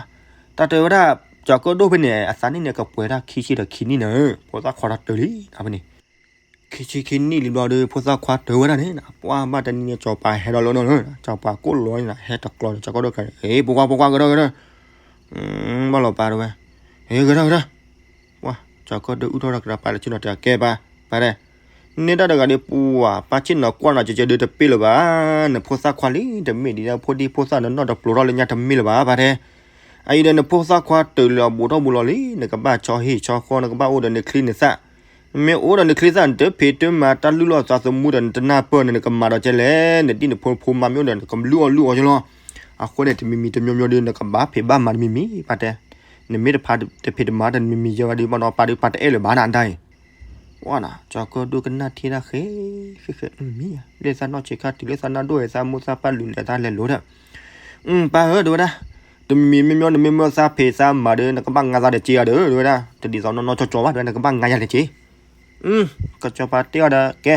တၢ်တဲဝဲဒၣ် ကၠီၤကၢၣ်ဒိၣ်ဖဲန့ၣ် အသးနံၣ်န့ၣ် ကပှဲၤဒၣ်ခံဆံဒီးခံနံၣ်န့ၣ် ဖိသၣ်ခွါတၢၢ်လံနၤဖဲန့ၣ် ခံဆံခံနံၣ်လံဘျီဒီး ဖိသၣ်ခွါတၢၢ်ဝဲဒၣ်န့ၣ် ပှၤဘၣ်တနံၤန့ၣ် ကၠီၤပၤဟဲဒီးလီၤနီၤ ကၠီၤပၤကိၣ်လီၤန့ၣ် ဟဲတကျီၤဒီး ကၠီၤကၢၣ်ဒိၣ်ကဲ ဖိခွါဖိခွါကဒီးကဒီး, ဘၣ်လီၤပၢ်တဝဲ, ဟဲကဒီးကဒီး, ပှၤ ကၠီၤကၢၣ်ဒိၣ်အုၣ်ထီၣ်ဒီးကဒီးပၢ်လၢဆ့ၣ်နီၤတဲကဲပၢ်, ပၢ်တဲ, နဲဒၣ်တဂၤဒီး ပှၤ ပၢ်ဆ့ၣ်နီၤကွၢ်နၤကဲကဲဒီးတပ့ၢ်လၢၤဘၣ်, နဖိသၣ်ခွါလံ တမ့ၢ်ဒ်န့ၣ် ဖိဒံဖိသၣ်နနီၢ်တပျိးထီၣ်လၢညါတမ့ၢ်လၢၤဘၣ် ပၢ်တဲ အအံၤဒီးနဖိသၣ်ခွါတၢၢ်လၢအဘူးထီၣ်ဘူးလီၤလံ နကဘၣ်ဆီဟံၣ်ဆီဃီ နကဘၣ်အိၣ်ဒီးနချံနသၣ်, နမ့ၢ်အိၣ်ဒီးနချံသၣ် နတဖံးတမၤတၢ်လုၢ်လီၢ်သးသမူဒီး နတနၢ်ပၢၢ်န့ၣ် နကမၤဒီးကဲလဲၣ်, နဒ်နဖိဖိမါမ့ၢ်အိၣ်ဒီး နကလုၢ်အီၣ်လုၢ်အီကလီၤ, အဃိန့ၣ် တမံၤမံၤတမံၤမံၤဒီး နကဘၣ်ဖံးဘၣ်မၤတမံၤမံၤ ပၢ်တဲ, နမ့ၢ်တဖံးတမၤတမံၤမံၤယဲၢ်ဘၣ်ဒီး ဘၣ်ဒီးပၢ်ဒီးပၢ်တအဲၣ်လၢၤဘၣ်နၤဒၣ်အံၤ ပှၤနီၤ ကၠီၤကၢၣ်ဒိၣ်ကနၣ်ထံတၢ်ဃဲ, ဃဲဃဲမံၤ လၢသးနီၢ်ဆံးခါတုၤလၢသးနၢ်ဒိၣ်ဝဲ သးမိၢ်သးပၢ်လုၢ်လၢသးလဲၤလိၤဒီး, ပၢ်ဧၢ တဲဝဲဒၣ်, တမံၤမံၤမ့ၢ်မ့ၢ် နမ့ၢ်မ့ၢ်သးဖံးသးမၤဒီး နကဘၣ်ငါသးဒီးစ့ဂၤဒီး တဲဝဲဒၣ်, တဒ်သိးနီၢ်နီၢ်ကၠီကၠီဘၣ် တဲဝဲ နကဘၣ်ငါယၤဒီးစ့, ကၠီၤပၤတဲအီၤဒီး ကဲ,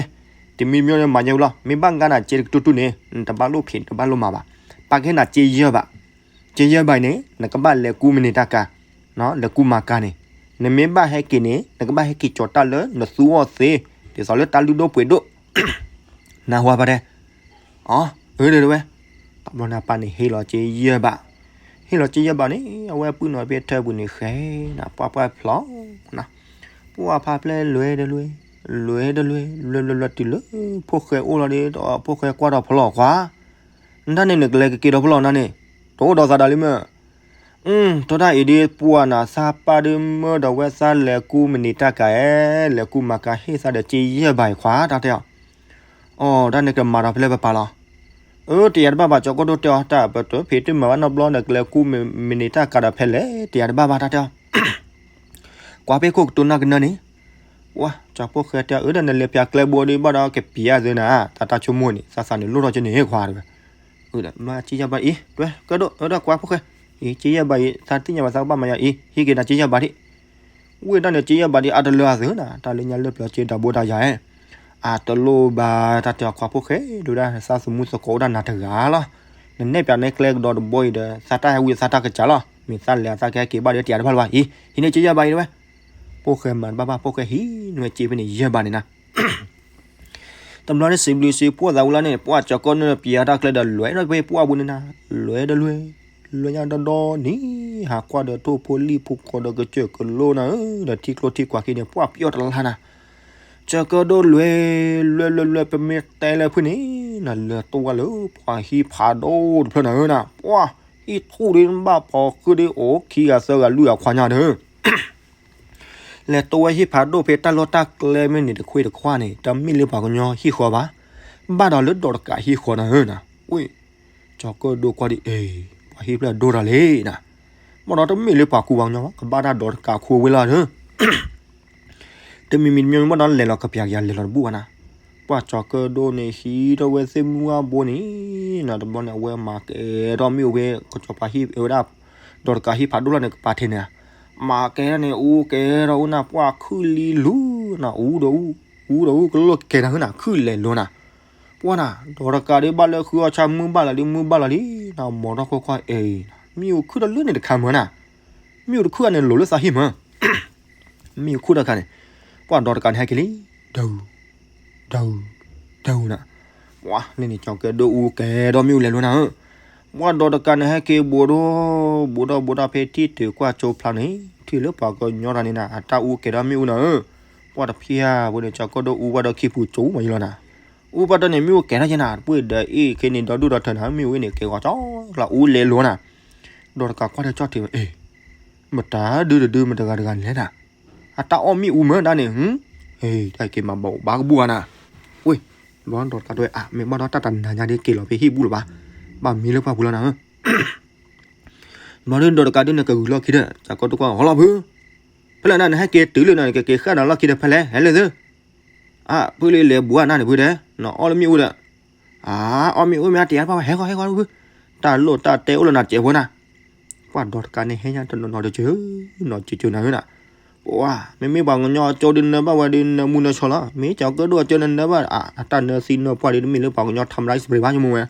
တမံၤမ့ၢ်မ့ၢ်မၤယဲဝံၤလီၤ မ့ၢ်ဘၣ်ငါနၤစ့တကတူၢ်တူၢ်န့ၣ် နတဘၣ်လိၣ်ဖံး နတဘၣ်လိၣ်မၤဘၣ်, ပၢ်ကဟ့ၣ်နၤစ့ယဲၢ်ဘး ကယဲၢ်ဘၣ်အံၤန့ၣ် နကဘၣ်လဲၤကူမန့ၤတၢ်ကၤ, လဲၤကူမၤကၤန့ၣ်, နမ့ၢ်ဘၣ်ဟဲက့ၤန့ၣ် နကဘၣ်ဟဲက့ၤကၠီၤတၢ်လၢနသူအီၤသ့, ဒ်သိးလၢတၢ်လုၢ်ဒိၣ်ပှ့ၤဒိၣ်, နၢ်ဟူပၢ်တဲ, အၢ တဲဝဲ, တဘျီန့ၣ်ပၢ်န့ၣ်ဟ့ၣ်လီၤကယဲၢ်ဘၣ်, ဟ့ၣ်လီၤကယဲၢ်ဘၣ်န့ၣ် အဝဲပုၢ်နီၢ်ဖဲထၢပူၤန့ၣ်ဃဲ, နပှၢ်ပှၢ်ဖျီ, ပှၢ်ဖါပျဲလွဲတလွဲ, လွဲတလွဲ, လွဲလွဲလွဲတုၤလၢ ဖိၣ်ဃဲအိၣ်လီၤဒီး ဖိၣ်ဃဲကွၢ်ဒီးဖီလီၤခွါ နတၢ်န့ၣ်နကလဲၤကက့ၤဒီးဖီလီၤနၤန့ၣ်, တအိၣ်ဒီးသးဒၣ်လံမ့ၢ်, တိၢ်တၢ်အံၤဒ်ပှၢ်နၤ သးပၢ်ဒုးမၢဒီးဝဲသးလဲၤကူမန့ၤတၢ်ကၤဧဲ, လဲၤကူမၤကၤဟ့ၣ်သးဒီးကယဲၢ်ဘၣ်အံၤခွါ တၢ်တဲအီၤ, အိ တၢ်န့ၣ်ကမၤဒီးဖဲလဲၣ်ပပၢ်လီၤ, အၢ တယၤတဘၣ်ဘၣ် ကၠီၤကၢၣ်ဒိၣ်တဲအီၤ တၢ်ပတဖံးတမၤဘၣ်နီတဘျီ နကလဲၤကူမန့ၤတၢ်ကၤဒီးဖဲလဲၣ် တယၤတဘၣ်ဘၣ် တၢ်တဲအီၤ ကွၢ်ဖဲခိၣ်ကတိၤနၢ်ကနၢန့ၣ်, ပှၢ် ကၠီၤဖိၣ်ဃဲတဲအီၤ အၢ ဒီးနလဲၤပျးကျဲဘိဒီးဘၣ်ဒီးကပျးအသးနၤ တၢ်တၢ်ဆိကမိၣ်န့ၣ် သးသးန့ၣ်လိၣ်ထီၣ်က့ၤန့ၣ်ခွါတဝဲ, မ့ၢ်ကယဲၢ်ဘၣ်အံၤ တွဲကၢၣ်ဒိၣ် အၢ ဒီးကွၢ်ဖိၣ်ဃဲ, အံၤ ကယဲၢ်ဘၣ်အံၤ သးသ့ၣ်ညါဘၣ်သးကဘၣ်မၤယၤအံၤ ဟံးက့ၤနၤကယဲၢ်ဘၣ်ဒံး ဝ့ၢ်ဒၣ်န့ၣ် ကယဲၢ်ဘၣ်ဒံး အါတလၢအသၢနၤ တၢ်လၢညါလၢပျၢၤက့ၤဒီးဘိဒၣ်ယၤဧဲ, အတလိၣ်ဘၣ် တၢ်တဲအီၤ ခွါဖိၣ်ဃဲ ဒုးဒၣ် သးသမူသကိးအိၣ်ဒၣ်နၤတဂၤလီၤ, နနဲၣ်ပၠးနဲကျဲကဒီးတဘိအံၤဒီး သးတၢ်ဟဲဝံသးတၢ်ကစၢ်လီၤ, မ့ၢ်သးလဲၤအသးကဟဲက့ၤဘၣ်ဒီး တယၤတဘၣ်လၢၤဘၣ်အံၤ ဟံးန့ၢ်ကယဲၢ်ဘၣ်အံၤတဝဲ, ဖိၣ်ဃဲမၤတဘၣ်ဘၣ် ဖိၣ်ဃဲဟံးန့ၢ်ဝဲက့ၤဖဲန့ၣ်ယဲၢ်ဘၣ်န့ၣ်နၤ တဘျီန့ၣ် စံးဘျုးစံးဖှိၣ်သးဝံၤလီၤန့ၣ် ပှၢ်ကၠီၤကၢၣ်ဒိၣ်န့ၣ် ပျးတၢ်ကျဲဒီး လွဲၢ်ဒီးဖဲပှၢ်ပူၤန့ၣ်နၤ, လွဲၢ်ဒီးလွဲၢ်, လွဲၢ်ညါဒီဒီနံၤ, ဟးကွၢ်ဒီးထိၣ်ဖိလံၣ်ဖိဃီဒီးကစၢၢ်ကလိနၤဧၢ, ဒီးထံကျိထံကွၢ်ခံန့ၣ် ပှၢ်ပျီၢ်တလါနၤ, ကၠီၤကၢၣ်ဒိၣ်လဲၤ လဲၤလဲၤလဲၤ ပမ့ၢ်တဲလၢဖုန့ၣ် နလဲၤတိဝဲလၢပှၤဟံၣ်ဖးဒိၣ်တဖျၢၣ်နၤဧၢနၤ, ပှၤဟံၣ်ထူၣ်ဒ်နဘၣ်ဖီဃုာ်ဒ်အိၣ် ခံဂၤသၢဂၤလွံၢ်ဂၤခွါညါဒီး လဲၤတိဝဲဟံၣ်ဖးဒိၣ်ဖဲတၢ်လီၢ်တၢ်ကျဲမ့ၢ်န့ၣ် တခွ့တခွါန့ၣ် တမ့ၢ်လၢပှၤကညီဟံၣ်ဃီဘၣ်, ဘၣ်ဒီးလၢဒီးတကးဟံၣ်ဃီနၤဧၢနၤ, ဝ့ၢ် ကၠီၤကၢၣ်ဒိၣ်ကွၢ်ဒ်အံၤ ပှၤဟံၣ်ဖျၢၣ်ဒိၣ်တၢ်လံနၤ, ဘၣ်ဒီးတမ့ၢ်လၢပှၤကူပှၤကညီဘၣ် ကဘၣ်တၢ်ဒီးတကးခိဝဲလီၤဒီး တမံၤမံၤတမံၤမ့ၢ်ဒီးလဲၤလီၤကပျးကယၤလဲၤလီၤတဘူၣ်ဘၣ်နၤ, ပှၤကၠီၤကၢၣ်ဒိၣ်န့ၣ်ဟံးထီၣ်ဝဲသ့ၣ်မုၢ်အါဘိန့ၣ် နၤတဘျီန့ၣ် အဝဲမၤကဲထီၣ်မ့ၣ်အူဖဲ ကၠီၤပှၤဟံၣ်ဝဲဒၣ် ဒီးတကးဟံၣ်ဖးဒိၣ်လီၤန့ၣ် ကပၤထံးန့ၣ်, မၤကဲထီၣ်န့ၣ် အူကဲထီၣ်အူနၤ ပှၤခုၣ်လံလူၤနၤ အူဒီးအူ အူဒီးအူကလိၣ်ကဲနၤဟၢနၤ ခုၣ်လဲၤလိၤနၤ, ပှၤနၤဒီးတကးဒ်ဘၣ်လၢဃုအီၣ်ဆၣ်မုၢ်ဘၣ်လီၤဒ်မုၢ်ဘၣ်လီၤလံ, နၤမီၤထီၣ်ခွဲခွါအံၤ မ့ၣ်အူခုၣ်ဒီးလၢန့ၣ်တခါမၢနၤ, မ့ၣ်အူတခုၣ်န့ၣ်လိၤလၢသးဟံၣ်မၢ မ့ၣ်အူခုၣ်တခါန့ၣ်, ပှၤဒီးတကးန့ၣ်ဟဲက့ၤလံ, ဒူ ဒူ ဒူနၤ, ပှၤလၢန့ၣ် ကၠီၤကၢၣ်ဒိၣ်အူကဲဒီးမ့ၣ်အူလဲၤလိၤနၤဧၢ, ပှၤဒီးတကးန့ၣ်ဟဲက့ၤဘူးဒီး ဘူးဒီးဘူးဒီးဖဲထံၣ်တုၤကွၢ်ကၠိဖျါန့ၣ် ထံၣ်လၢပှၤကညီတၢ်န့ၣ်နၤ အတၢ်အူကဲဒီးမ့ၣ်အူနၤဧၢ, ပှၤတဖျၢၣ်အံၤန့ၣ် ကၠီၤကၢၣ်ဒိၣ်အူဘၣ်ဒီးခံပူၤကၠိမးယလီၤနၤ, အူဘၣ်ဒီးန့ၣ် မ့ၣ်အူကဲထီၣ်က့နၤ တပှ့ၤဒီးအ့ၣ်ခဲန့ၣ်ဒီဒူၣ်ဒီထၢနၤ မ့ၣ်အူအ့ၣ်န့ၣ် ကဲဂီၤကၠီလီၤ အူလဲၤလိၤနၤ, ဒီးတကးကွၢ်ထဲကၠီၣ်ထံးဝဲ အ့ၣ် မတၤဒုတဒု မတဂၤတဂၤန့ၣ်လဲၣ်နၤ, အတၢ်အီၣ်မ့ၣ်အူမၢဒၣ်န့ၣ် တၢ်က့ၤမၤဘၣ်အိၣ်ဘၣ်ကဘူၣ်ဘၣ်နၤ, ဝ့ၢ် ဘျီဒီးတကးဒိၣ်ဝဲ အမ့ၢ်ဘၣ်ဒီးတၢ်တနၤညါဒ်က့ၤလီၤဖဲဟံၣ်ဘူၣ်လၢၤဘၣ်, ဘၣ်မံလၢပှၢ်ပူၤလီၤနၤဧၢ, ဘျီဒီးတကးဒိၣ်န့ၣ်ကဂုၤလီၢ်ခံဒီး ကၠီၤကၢၣ်ဒိၣ်ကွၢ် ဟီလီၤဖု, ဖဲလဲၣ်နၤ နဟဲက့ၤတုၤလၢနၤ နကက့ၤဃၣ်နၤလီၢ်ခံဒီးဖဲလဲၣ် ဟဲလၢသု အၢ ဖုလံၤလဲၤဘူးနၤန့ၣ်ဖုတဲ, နအီၣ်လၢမ့ၣ်အူဒီး, အၢ အီၣ်မ့ၣ်အူမ့ၢ်အါတံၤအါတဖၣ်ဝဲ ဟဲဃီဟဲဃီဖု, တၢ်လိၣ်တၢ်တဲအိၣ်လၢနၤစဲးဖိနၤ, ပှၤဒီးတကးန့ၣ်ဟဲညါတနီၤနီၤတကၢး, နီၤကၢးကၢးနၤဧၢနၤ, ပှၤ မ့မ့ၢ်ပှၤကညီကၠိဒုးနၢဘၣ်ဝဲဒုး နၢမူနၢဆှီလီၤ, မ့ၢ်ကၠီၤကၢၣ်ဒိၣ်အကၢၢ်နၢနၢဘၣ် အတၢ်နၢသံနၢပှၢ်ဒုး တမ့ၢ်လၢပှၤကညီ ထမ်မရၤစပရ့ၤ ဘၣ်ယမိၢ်ဝဲ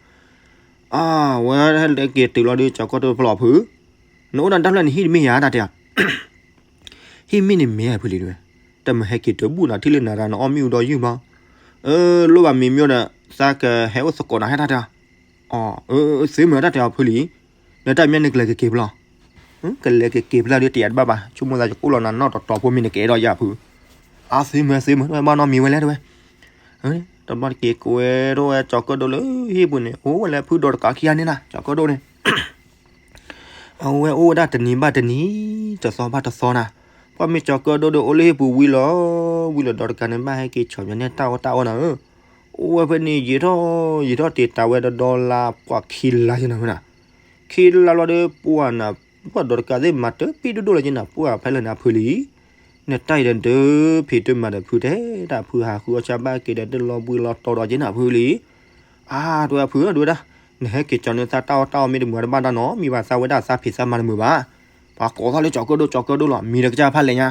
အဝဲဟဲလၢက့ၤတုၤလီၤဒုး ကၠီၤကၢၣ်ဒိၣ်ဖျိဖု, နအိၣ်ဒၣ်တၢ်ဖျၢၣ်န့ၣ် ဟံၣ်တမ့ၢ်ယၤတၢ်တဲဧါ, ဟံၣ်မ့ၢ်န့ၣ်မ့ၢ်ဖုလံၤတဝဲ, တမ့ၢ်ဟဲက့ၤတုၤဘူၣ်နၤထံၣ်လၢနၤတၢ် နအီၣ်မ့ၣ်အူဒီးယုၢ်ဘျီ, အၢ လိၣ်ဘၣ်မံၤမ့ၢ်ဒီး သးကဟဲအိၣ်သကိးနၤဟဲတၢ်တဲဧါ, အၢ သ့မ့ၢ်တၢ်တဲအီၤဖုလံၤ, နတၢ်မ့ၢ်နကလဲၤကက့ၤဖျီ ကလဲၤကက့ၤဖျီဒုး တယၤတဘၣ်ဘၣ်, ဆိကမိၣ်သးယကအိၣ်လီၤနၤနီၢ်တီတီဖိမ့ၢ်နကအဲၣ်ဒိးယၤဖု, အါ သ့မ့ၢ် သ့မ့ၢ် တဝဲဘၣ်နီတမံၤဝဲလဲၣ်တဝဲ, တဘျီတက့ၤကွဲထီၣ်ဝဲကၠီၤကၢၣ်ဒိၣ်လၢဟံၣ်ပူၤန့ၣ် အိၣ်ဝဲလၢဖုဒီးတကးခံဂၤန့ၣ်နၤ ကၠီၤကၢၣ်ဒိၣ်န့ၣ် အဝဲအိၣ်ဝဲဒၣ်တနံၤဘၣ်တနံၤ တသီဘၣ်တသီနၤ, ပှၤမ့ၢ်ကၠီၤကၢၣ်ဒိၣ်ဒီးအိၣ်လၢဟံၣ်ပူၤဝံၤလီၤ, ဝံၤလီၤဒီးတကးန့ၣ် ဘၣ်ဟဲက့ၤဆီၣ်ညီန့ၢ်တၢ်အီၣ်တၢ်အီနၤဧၢ, အိၣ်ဝဲဖဲန့ၣ် ယံာ်ထီၣ် ယံာ်ထီၣ်တ့ၢ်တၢ်ဝဲဒီးဒီလါပှၤခံလါယနၤဧၢနၤ, ခံလါလီၤဒီးပှၤနၤ ပှၤဒီးတကးသ့ၣ်မၤတပံၣ်ဒိၣ်ဒိၣ်လၢယနၤ ပှၤဖဲလဲၣ်နၤဖုလံၤ နတၢ်အံၤဒီးဒၢဖံးတမၤဒီးဖုတဲ တၢ်ဖုဟးဃုအီၣ်ဆၣ်ဘၣ်က့ၤဒီး တလီၤဘှံးလီၤတီၤဒီးက့ၤနၤဖုလံၤ, အါ တဝဲဖု တဝဲဒၣ် နဟဲက့ၤကၠီၤန့ၢ်သးတၢ်အီၣ်တၢ်အီမ့ၢ်တမုာ်တဘၣ်ဒၣ်နီၤ မံဘၣ်သးဝဲဒၣ်သးဖံးသးမၤတမုာ်ဘၣ်, ပှၤကိးသီၣ်လၢကၠီၤကၢၣ်ဒိၣ် ကၠီၤကၢၣ်ဒိၣ်လီၤ မံဒီးကစၢ်ဖးလဲၣ်ညါ,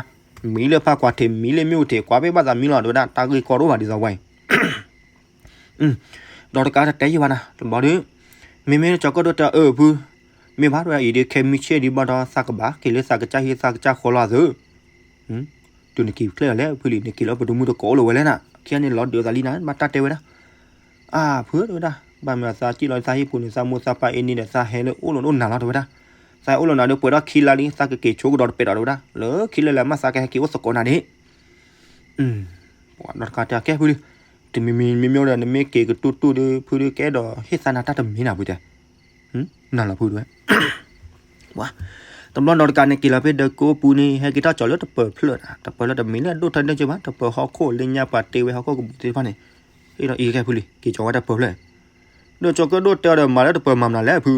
မံလၢဖးကွၢ်ထံး မံလၢမ့ၣ်အူထံး ကွၢ်ပ့ၢ်ဘၣ်သးမံလီၤ တဝဲဒၣ် တၢ်ဂ့ၢ်ကီဒိၣ်ဘၣ်ဒ်သိးဝဲအံၤ ဒီးတကးတတဲယံာ်ဘၣ်နၤ တဘျီဒီး မ့မ့ၢ်ကၠီၤကၢၣ်ဒိၣ်တဲအၢဖု, မ့ၢ်ဘၣ်တဝဲအံၤဒီး ခဲမုၢ်ဆ့ၣ်ဒံးဘၣ်ဒီး သးကဘၣ်က့ၤလၢသးကစၢ်ဟံၣ်သးကစၢ်ဃီလီၤအသု, တုၤနက့ၤချ့လီၤလဲၣ်ဖုလံၤ နက့ၤလီၤပဒိၣ်မုၢ်တကိးအိၣ်လီၤဝဲလဲၣ်နၤ ခံဂၤန့ၣ်လီၤဒုးသးလံနၤ ဘၣ်တၢ်တဲဝဲဒၣ်, အၢ ဖုတဝဲဒၣ် ဘၣ်မနုၤသးစံၣ်လီၤသးဟံၣ်ပူၤန့ၣ် သးမိၢ်သးပၢ်အ့န့ၣ်ဒီး သးဟဲလၢအိၣ်လီၤဒိၣ်နၤလီၤတဝဲဒၣ်, သးအိၣ်လီၤနၤဒီးပှဲၤထီၣ်ခံလါလံ သးကက့ၤဆိကဒီးတပဲာ်ဒီးတဝဲဒၣ် လၢခံလါလၢမ့ၢ်သးကဟဲက့ၤအိၣ်သကိးနၤဒၣ် ပှၤဒီးတကးတဲအကဲဖုလံၤ, တမံၤမံၤမ့မ့ၢ်ဒီး နမ့ၢ်က့ၤကတူၢ်တူၢ်ဒီး ဖုဒီးကအဲၣ်ဒိးဟ့ၣ်သးနၤတၢ်တမံၤနၤဖုတဲ, နၤလီၤဖုတဲ, တဘျီဒီးတကးန့ၣ်က့ၤလီၤဖဲဒၢးကိးပူၤန့ၣ် ဟဲက့ၤထီၣ်ကၠီၤလၢတပၢၤဖျၢၣ်နၤ တပၢၤလၢတမံၤလၢအဒိၣ်ထီၣ်ဒၢးကၠိဘၣ် တပၢၤဟီၣ်ခိၣ်လၢညါပှၤတ့ဝဲဟီၣ်ခိၣ်ကပူၤသ့ၣ်တဖၣ်န့ၣ်, ဟ့ၣ်ဒီးအံၤကဲဖုလံၤ က့ၤကၠီၤဝဲတပၢၤဖျၢၣ် ဒီးကၠီၤကၢၣ်ဒိၣ်တဲအီၤဒီး မၤလၢတပၢၤမၤမနုၤလဲၣ်ဖု,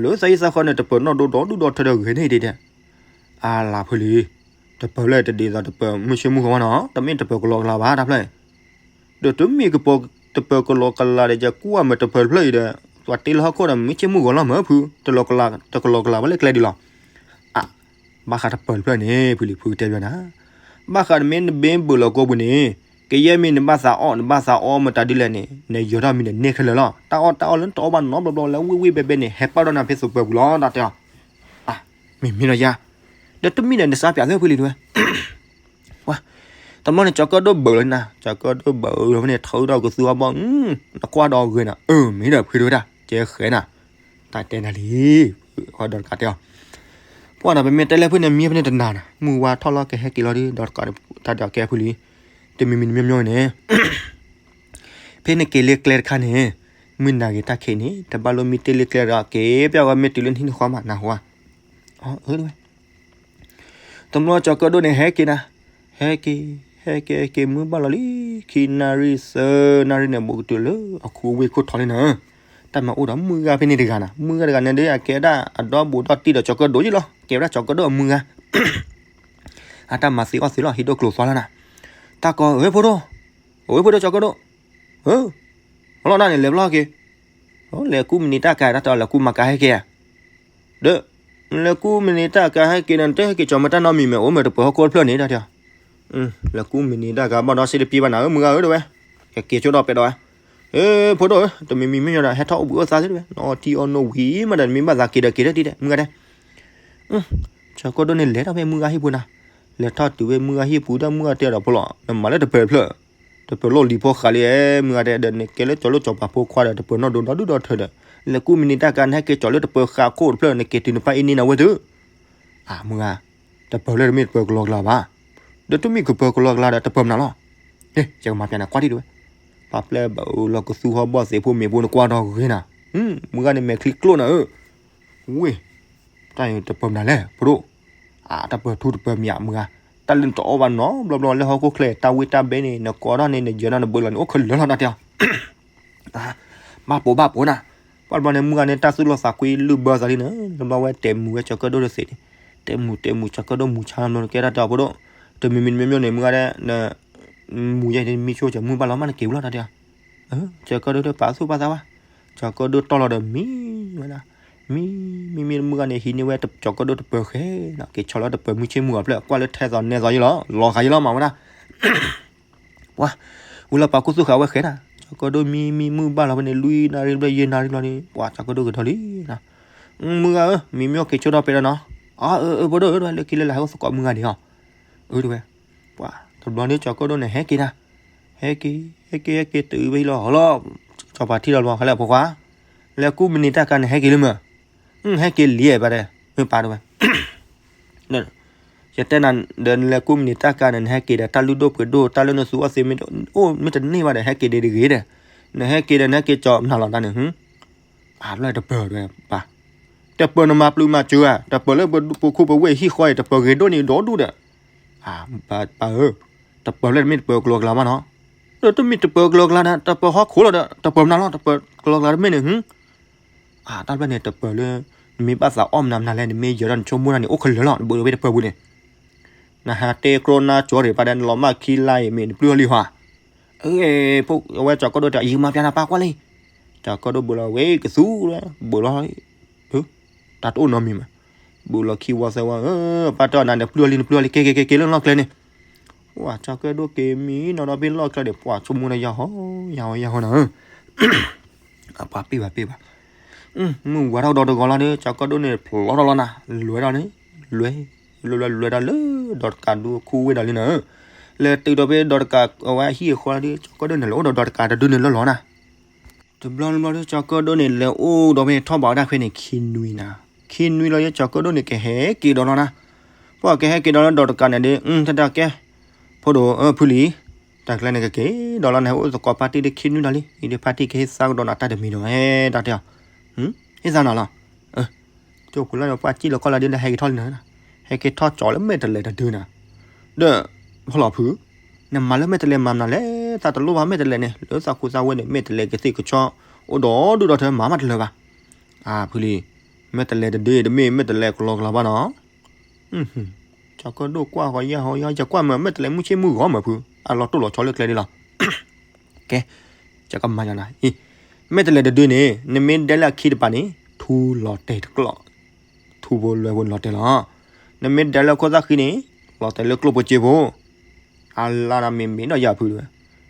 လၢသးဟံၣ်သးဃီန့ၣ် တပၢၤနီၢ်ဒိၣ်ဒီဒူၣ်ဒီထၢဒီးဂ့ၤန့ၢ်ဒံးဒဲး, အါလါဖုလံၤ, တပၢၤဖျၢၣ်တဒ်သိးတပၢၤမုၢ်ဆ့ၣ်မုၢ်ဂီၤဘၣ်နီၤ, တမ့ၢ်တပၢၤကလီကလီဘၣ်တၢ်ဖျၢၣ်, ဒီးတမ့ၢ်ကပၢၤတပၢၤကလီကလီဒီး ယကွၢ်မ့ၢ်တပၢၤတဖျၢၣ်အံၤဒီး ပှၤတ့လၢဟီၣ်ခိၣ်ဒီး မုၢ်ဆ့ၣ်မုၢ်ဂီၤလီၤမၢ်ဖု, တလီၤကလီဘၣ်လၢကျဲဒံးလီၤ. အါ, ဘၣ်ဃးတပၢၤတဖျၢၣ်န့ၣ် ဖုလံၤဖုကတဲဘၣ်နၤ, ဘၣ်ဃးနမ့ၢ်နဘ့ဘုးလီၤကိးပူၤန့ၣ် ကယဲၢ်မ့ၢ်နဘၣ်သးအီၣ် နဘၣ်သးအီမတၤဒ်လဲၣ်န့ၣ် နယၢၤထီၣ်မံၤဒီးန့ၢ်ခဲလၢာ်လီၤ. တၢ်အီၣ်တၢ်အီလၢနတအီၣ်ဘၣ်နီတဘျီဘျီလၢဝ့ၢ်ဝ့ၢ်ဘဲဘဲန့ၣ် ဟဲပာ်ဒီးနၤဖဲသုးပၢၤပူၤလီၤ တၢ်တဲအီၤ. အါ, မ့မ့ၢ်ဒီးယၤ, ဒီးတမ့ၢ်ဒီးနစါပၠးသ့ဖုလံၤတဝဲ ပှၤ, တဘျီန့ၣ် ကၠီၤကၢၣ်ဒိၣ်ဘၢလီၤနၤ, ကၠီၤကၢၣ်ဒိၣ်ဘၢလီၤဖဲန့ၣ် ထီၣ်အုၣ်ဒီးကသူအဘီၣ်, နကွၢ်ဒီးဂ့ၤနၤ, အၢ မ့ၢ်ဒီးဖုတဝဲဒၣ် ကဲဃဲနၤ, တၢ်တဲနၤလံ, ဒီးတကးတဲအီၤ, ပှၤဒီးပမ့ၢ်တဲလၢဖုန့ၣ် မံဖဲန့ၣ်တနၤနၤ, မုၢ်ဝါထီၣ်လီၤကဟဲက့ၤလီၤဒီး ဒီးတကးတၢ်ဒီးကဲဖုလံၤ, တမံၤမံၤတမံၤမံၤန့ၣ် ဖဲနက့ၤလၢကျဲတခါန့ၣ် မုၢ်နၤဂ့ၤတၢ်ခံးန့ၣ် တဘၣ်လိၣ်မံတ့ၢ်လၢကျဲဒီး က့ၤပျၢ်ဝဲမ့ၢ်တုၤလၢနဟံၣ်နဃီမး နၢ်ဟူဧါ. အဝဲ တဘျီကၠီၤကၢၣ်ဒိၣ်န့ၣ် ဟဲက့ၤနၤ, ဟဲက့ၤ, ဟဲက့ၤ ဟဲက့ၤ မုၢ်ဘၣ်လီၤလံ, ခံနၣ်ရံၣ်သၢနၣ်ရံၣ်န့ၣ် ဘူးကတုၤလၢအခိၣ်ဝ့ၢ်ခိၣ်ထီလံနၤ. တၢ်မၤအိၣ်ဒီးမုၢ်ဂၤဖဲန့ၣ်တဂၤနၤ, မုၢ်ဂၤတဂၤန့ၣ်ဒီး အကဲဒၣ်အဒီဘူးဒီတံၢ်ဒီးကၠီၤကၢၣ်ဒိၣ်ယ့ၣ်လီၤ, ကဲဝဲဒၣ်ကၠီၤကၢၣ်ဒိၣ်အမုၢ်ဂၤ အတၢ်မၤသ့အီၣ်သ့လီၤ, ဟံးဒိၣ်ကျိၤသွါလီၤနၤ. တၢ်ကီ ဧၢ ဖိဒိၣ်, ဧၢ ဖိဒိၣ် ကၠီၤကၢၣ်ဒိၣ်, ဧၢ, အလီၢ်နၢ်န့ၣ် လဲၤဘျီက့ၤ, လဲၤကူမံးနံးတၢ်ကၤ တၢ်တဲလဲၤကူမၤကၤဟဲက့ၤဧါ. ဒီး လဲၤကူမံးနံးတၢ်ကၤဟဲက့ၤဒီး နတဟဲက့ၤကၠီၤမၤတၢ်နီတမံၤမ့ၢ် အိၣ်မ့ၢ်တပၢၤဟီၣ်ခိၣ်တဖျၢၣ်န့ၣ် တၢ်တဲ လဲၤကူမံးနံးတၢ်ကၤဘၣ်ဒီး စ့တပျံၤဘၣ်နၤဧၢ မုၢ်ဂၤဧၢ တဲဝဲ, ကက့ၤဆိဒီးပဲာ်ဒီးဧါ. ဧၢ ဖိဒိၣ်ဧၢ တမံၤမံၤမ့ၢ်ညီဒီး ဟဲထီၣ်အိၣ်ဘှံးအိၣ်သါသ့တဲဝဲ, နီၢ်ထံအီၣ်နီၢ်ဝံၤမးဒီး နမ့ၢ်ဘၣ်သးက့ၤဒီးက့ၤတၢ်တံၢ်တဲ မုၢ်ဂၤတဲ ကၠီၤကၢၣ်ဒိၣ်န့ၣ် လဲၤထီၣ်ဖဲမုၢ်ဂၤဟံၣ်ပူၤနၤ, လဲၤထီၣ်တုၤဖဲမုၢ်ဂၤဟံၣ်ပူၤဒီး မုၢ်ဂၤတဲဒီးဖိလီၤ နမၤလၢတပၢၤတဖျၢၣ်, တပၢၤလီၢ်လံၤဖိဃာ်လံ, မုၢ်ဂၤတဲဒီး နကဲလၢကၠီၤလၢကၠီၤပၤဖိခွါဒီး တပၢၤနီၣ်ဒိဒီဒူၣ်ဒီထၢဒီး လဲၤကူမံးနံးတၢ်ကၤ နဟဲက့ၤကၠီၤလၢတပၢၤဃာ်ခိၣ်တဖျၢၣ် နက့ၤတုၤနပၢ်အ့န့ၢ်နၤဝဲသု အမုၢ်ဂၤ, တပၢၤလၢတမ့ၢ်တပၢၤကလီကလီဘၣ်, ဒီးတမ့ၢ်ကပၢၤကလီကလီဒီး တပၢၤမနုၤလီၤ. ယကမၤပျးနၤကွၢ်တံၢ်တဲဝဲ, ပာ်ပျဲၢ်ဘၣ်အၢလီၤကသူဟီၣ်ဘီၣ်သ့ၣ်ဖိမ့ၢ်ဖိ နကွၢ်ဒီးဂ့ၤနၤ, မုၢ်ဂၤန့ၣ်မဲာ်ချံကျိၣ်နၤဧၢ, ဝ့ၢ်, တၢ်တပၢၤမနုၤလဲၣ် ဖိဒိၣ်, အတပၢၤထူတပၢၤမံၤမုၢ်ဂၤ, တၢ်လၢနတအီၣ်ဘၣ်နီတဘျီဘျီလၢဟီၣ်ခိၣ်ချၢ တၢ်ဝ့ၢ်တၢ်ဘဲန့ၣ် နကိးထီၣ်န့ၣ် နယၢၤထီၣ်နဘၢလီၤန့ၣ် အိၣ်ခဲလၢာ်လီၤ တၢ်တဲအီၤ ဘၣ်ပိာ်ဘၣ်ပိာ်နၤ, ပှၤတဘျီန့ၣ် မုၢ်ဂၤန့ၣ် တၢ်သူၣ်လီၤသးကွံလုၢ်ဘၢသးလံနၤ, တဘျီဝဲတဲမူဝဲကၠီၤကၢၣ်ဒိၣ်တသ့န့ၣ်, တဲမူတဲမူ ကၠီၤကၢၣ်ဒိၣ်မူဆါလီၤ ကဲတၢ်တဲအီၤဖိဒိၣ်, တမံၤမံၤတမံၤမံၤန့ၣ် မုၢ်ဂၤဒဲး မူယဲၢ်မံဆိကၠီၤမုၢ်ဘၣ်လီၤမး နက့ၤဝံၤလီၤ တၢ်တဲအီၤ, ကၠီၤကၢၣ်ဒိၣ်တပာ်သူၣ်ပာ်သးဝဲ, ကၠီၤကၢၣ်ဒိၣ်တီၢ်လီၤဒီးမံဝဲဒၣ်, မံ, မံမံမုၢ်ဂၤန့ၣ် ဟံးန့ၢ်ဝဲကၠီၤကၢၣ်ဒိၣ်တပၢၤဃဲ, က့ၤဆီလီၤတပၢၤမုၢ်ဆ့ၣ်မုၢ်ဂီၤဖျၢၣ် ကွၢ်လၢထဲသိးနဲသိးယ့ၣ်လီၤ လီၤဃာ်ယ့ၣ်လီၤမးဝဲဒၣ် ပှၤ, ဝံၤလီၤပာ်ခူသူၣ်ဃာ်ဝဲဃဲဒၣ်, ကၠီၤကၢၣ်ဒိၣ်မံမံမုၢ်ဘၣ်လီၤဖဲန့ၣ် လွံၢ်နၣ်ရံၣ်တဘျီ ယဲၢ်နၣ်ရံၣ်တဘျီန့ၣ် ပှၤကၠီၤကၢၣ်ဒိၣ်က့ၤထီၣ်လံ, မုၢ်ဂၤဧၢ မံမံအိၣ်က့ၤဆိဒီးပဲာ်ဒီးနီၤ, အၢ အၢ ဖိဒိၣ်ဧၢ လၢခံလၢလာ်ဟဲအိၣ်သကိးမုၢ်ဂၤန့ၣ်ဟီ, အၢ တဲဝဲ, ပှၤတဘျီန့ၣ် ကၠီၤကၢၣ်ဒိၣ်န့ၣ် ဟဲက့ၤဒၣ်, ဟဲက့ၤ ဟဲက့ၤ ဟဲက့ၤတုၤဝဲဟံၣ်လီၤဟီလီၤ, ကၠီၤပၤထံၣ်လီၤဘျီဖဲလဲၣ်ဖိခွါ, လဲၤကူမံးနံးတၢ်ကၤန့ၣ် ဟဲက့ၤလံမး, ဟဲက့ၤလံအဲၣ်ဘၣ်တဲ, မ့ၢ်ပၢ်တဲဝဲ ယတဲနၤဒီး နလဲၤကူမံးနံးတၢ်ကၤန့ၣ် နဟဲက့ၤဒီး တၢ်လုၢ်ဒိၣ်ပှ့ၤဒိၣ် တၢ်လၢနသူအီၤသ့မ့ၢ်အိၣ်မ့ၢ်တန့ၢ်ဘၣ်ဒီး ဟဲက့ၤဒ်တဂ့ၤဒီး, နဟဲက့ၤဒီး နဟဲက့ၤကၠီၤမနုၤလီၤတၢ်န့ၣ်, အလီၢ်တပၢၤတဲပၢ်, တပၢၤလၢပခိၣ်ပဝဲၢ်ဟံၣ်ဃီအံၤ တပၢၤဂ့ၤဒိၣ်န့ၣ်ဒီဒူၣ်ဒီး, ပၢ်ဧၢ, တပၢၤလၢတမ့ၢ်တပၢၤကလီကလီဘၣ်နီၤ, ဒီးတမ့ၢ်တပၢၤကလီကလီဒီး တပၢၤဟီၣ်ခိၣ်လီၤဒီး တပၢၤမနုၤလီၤ တပၢၤကလီကလီတမ့ၢ်န့ၣ်, အတၢ်ဘျၢန့ၣ် တပၢၤလၢ နမ့ၢ်ဘၣ်သးအီၣ်မနုၤမနုၤလဲၣ် နမ့ၢ်ယၢၤဒီးနဆိကမိၣ်တၢ်န့ၣ် အိၣ်ခဲလၢာ်လီၤ နဘူးဒီးဝဲတပၢၤပူၤန့ၣ်, နဟးတဲကျိနါကၠီၤဒံးပၢ်ဒီး နလီၤမၢ်ခံလါအံၤမ့ၢ်နပျုၢ်လံဟီဧါ, အဝဲကၠီၤကၢၣ်ဒိၣ်တဲ ယကမၤပျးနၤပၢ်ကွၢ်လံ, ကၠီၤကၢၣ်ဒိၣ်ဘူးလီၤဝဲကသူ, ဘူးလီၤ တၢ်တအိၣ်နီတမံၤမး, ဘူးလီၤခံဝီသၢဝီဧၢ, ပၢ်တဲနၤ နပျုၢ်လံ နပျုၢ်လံ က့ၤက့ၤက့ၤက့ၤလၢလီၢ်ကျဲန့ၣ်, ပှၤကၠီၤကၢၣ်ဒိၣ်က့ၤမံနီၤဒီးဖဲလီၢ်ကျဲဒီး ပှၤဆိကမိၣ်ဒီး ယၤဟီ ယၤဟီ ယၤဟီနၤဧၢ, အပှၤပ့ၢ်ဘၣ်ပ့ၢ်ဘၣ်, မုၢ်ဝါထီၣ်ဒီးတဂီၤလီၤဒီး ကၠီၤကၢၣ်ဒိၣ်န့ၣ် ဖျီထီၣ်လီၤနၤ, လွဲထီၣ်န့ၣ်, လွဲ လွဲ လွဲ လွဲဒီးလၢ ဒီးတကးဒူခူဝ့ၢ်ဒီးလံနၤဧၢ, လဲၤတုၤဒီးဖဲဒီးတကးအဝဲဟံၣ်အဃီဒီး ကၠီၤကၢၣ်ဒိၣ်န့ၣ် လဲၤအိၣ်ဒီးဒီးတကးတဒုန့ၣ်လၢလီၤနၤ တဘျီတဘျီဒီး ကၠီၤကၢၣ်ဒိၣ်န့ၣ် လဲၤအိၣ်ဒီးဖဲထီၣ်ဘးဝဲဒၣ်ဖဲန့ၣ် ခံနွံနၤ, ခံနွံလီၤ ယဲ ကၠီၤကၢၣ်ဒိၣ်န့ၣ် ကဟဲက့ၤဒီးလီၤနၤ, ပှၤကဟဲက့ၤဒီးလၢဒီးတကးန့ၣ်ဒီး တၢ်တၢ်ကဲ, ဖိဒိၣ်ဧၢ ဖုလံၤ, တၢ်ကျဲန့ၣ်ကက့ၤဒီးလီၤ နဟဲအိၣ်သကိးပၢ်တံၢ်ဒီးခံနွံဒီးလံ, အံၤဒီးဖါတံၢ်ကဟ့ၣ်သါကဒီးနၤတၢ်တမံၤဒီး ဟဲတၢ်တဲအီၤ, ဟ့ၣ်သါနၤလီၤ ကၠိပူၤလၢပှၤစံၣ်လီၤကီၢ်လီၤဒီး ဟဲက့ၤထီၣ်လံနၤ, ဟဲက့ၤထီၣ်ကၠီၤလၢမဲာ်တဲးလဲးတဒုနၤ, ဒီး ဖီလီၤဖု, နမၤလၢမဲာ်တဲးလဲးမၤမနုၤလဲၣ်, သးတလိၣ်ဘၣ်မဲာ်တဲးလဲးန့ၣ်, လၢသးခူသးဝဲန့ၣ် မဲာ်တဲးလဲးကသ့ၣ်ကဆီအိၣ်ဒီဒူၣ်ဒီထၢ မၤမးတလၢာ်ဘၣ်, အဖုလံၤ, မဲာ်တဲးလဲးတဒုအံၤတမ့ၢ်မဲာ်တဲးလဲးကလီကလီဘၣ်နီၤ, ကၠီၤကၢၣ်ဒိၣ်ကွၢ်ဃီယဲၢ်ဟီယဲၢ်ဟီ ယကွၢ်မး မဲာ်တဲးလဲးမုၢ်ဆ့ၣ်မုၢ်ဂီၤမးဖု, အလီၤတိၢ်လီၤဆီလၢကျဲဒ်လီၤ ကဲ, ကမၤယၤနၤ, မဲာ်တဲးလဲးတဒုန့ၣ် နမ့ၢ်ဒဲလၢအခံတပၤန့ၣ် ထူလီၤတဲာ်တကျီၢ်, ထူဖိလွဲဖိလီၤတဲာ်လီၤ, နမ့ၢ်ဒဲလၢခိၣ်သၣ်ဃံန့ၣ် လီၤတဲာ်လၢကျိၣ်ဖိစ့ဖိ, အလါဒီးမ့ၢ်မ့ၢ်ဒီးယၤဖုတဝဲ,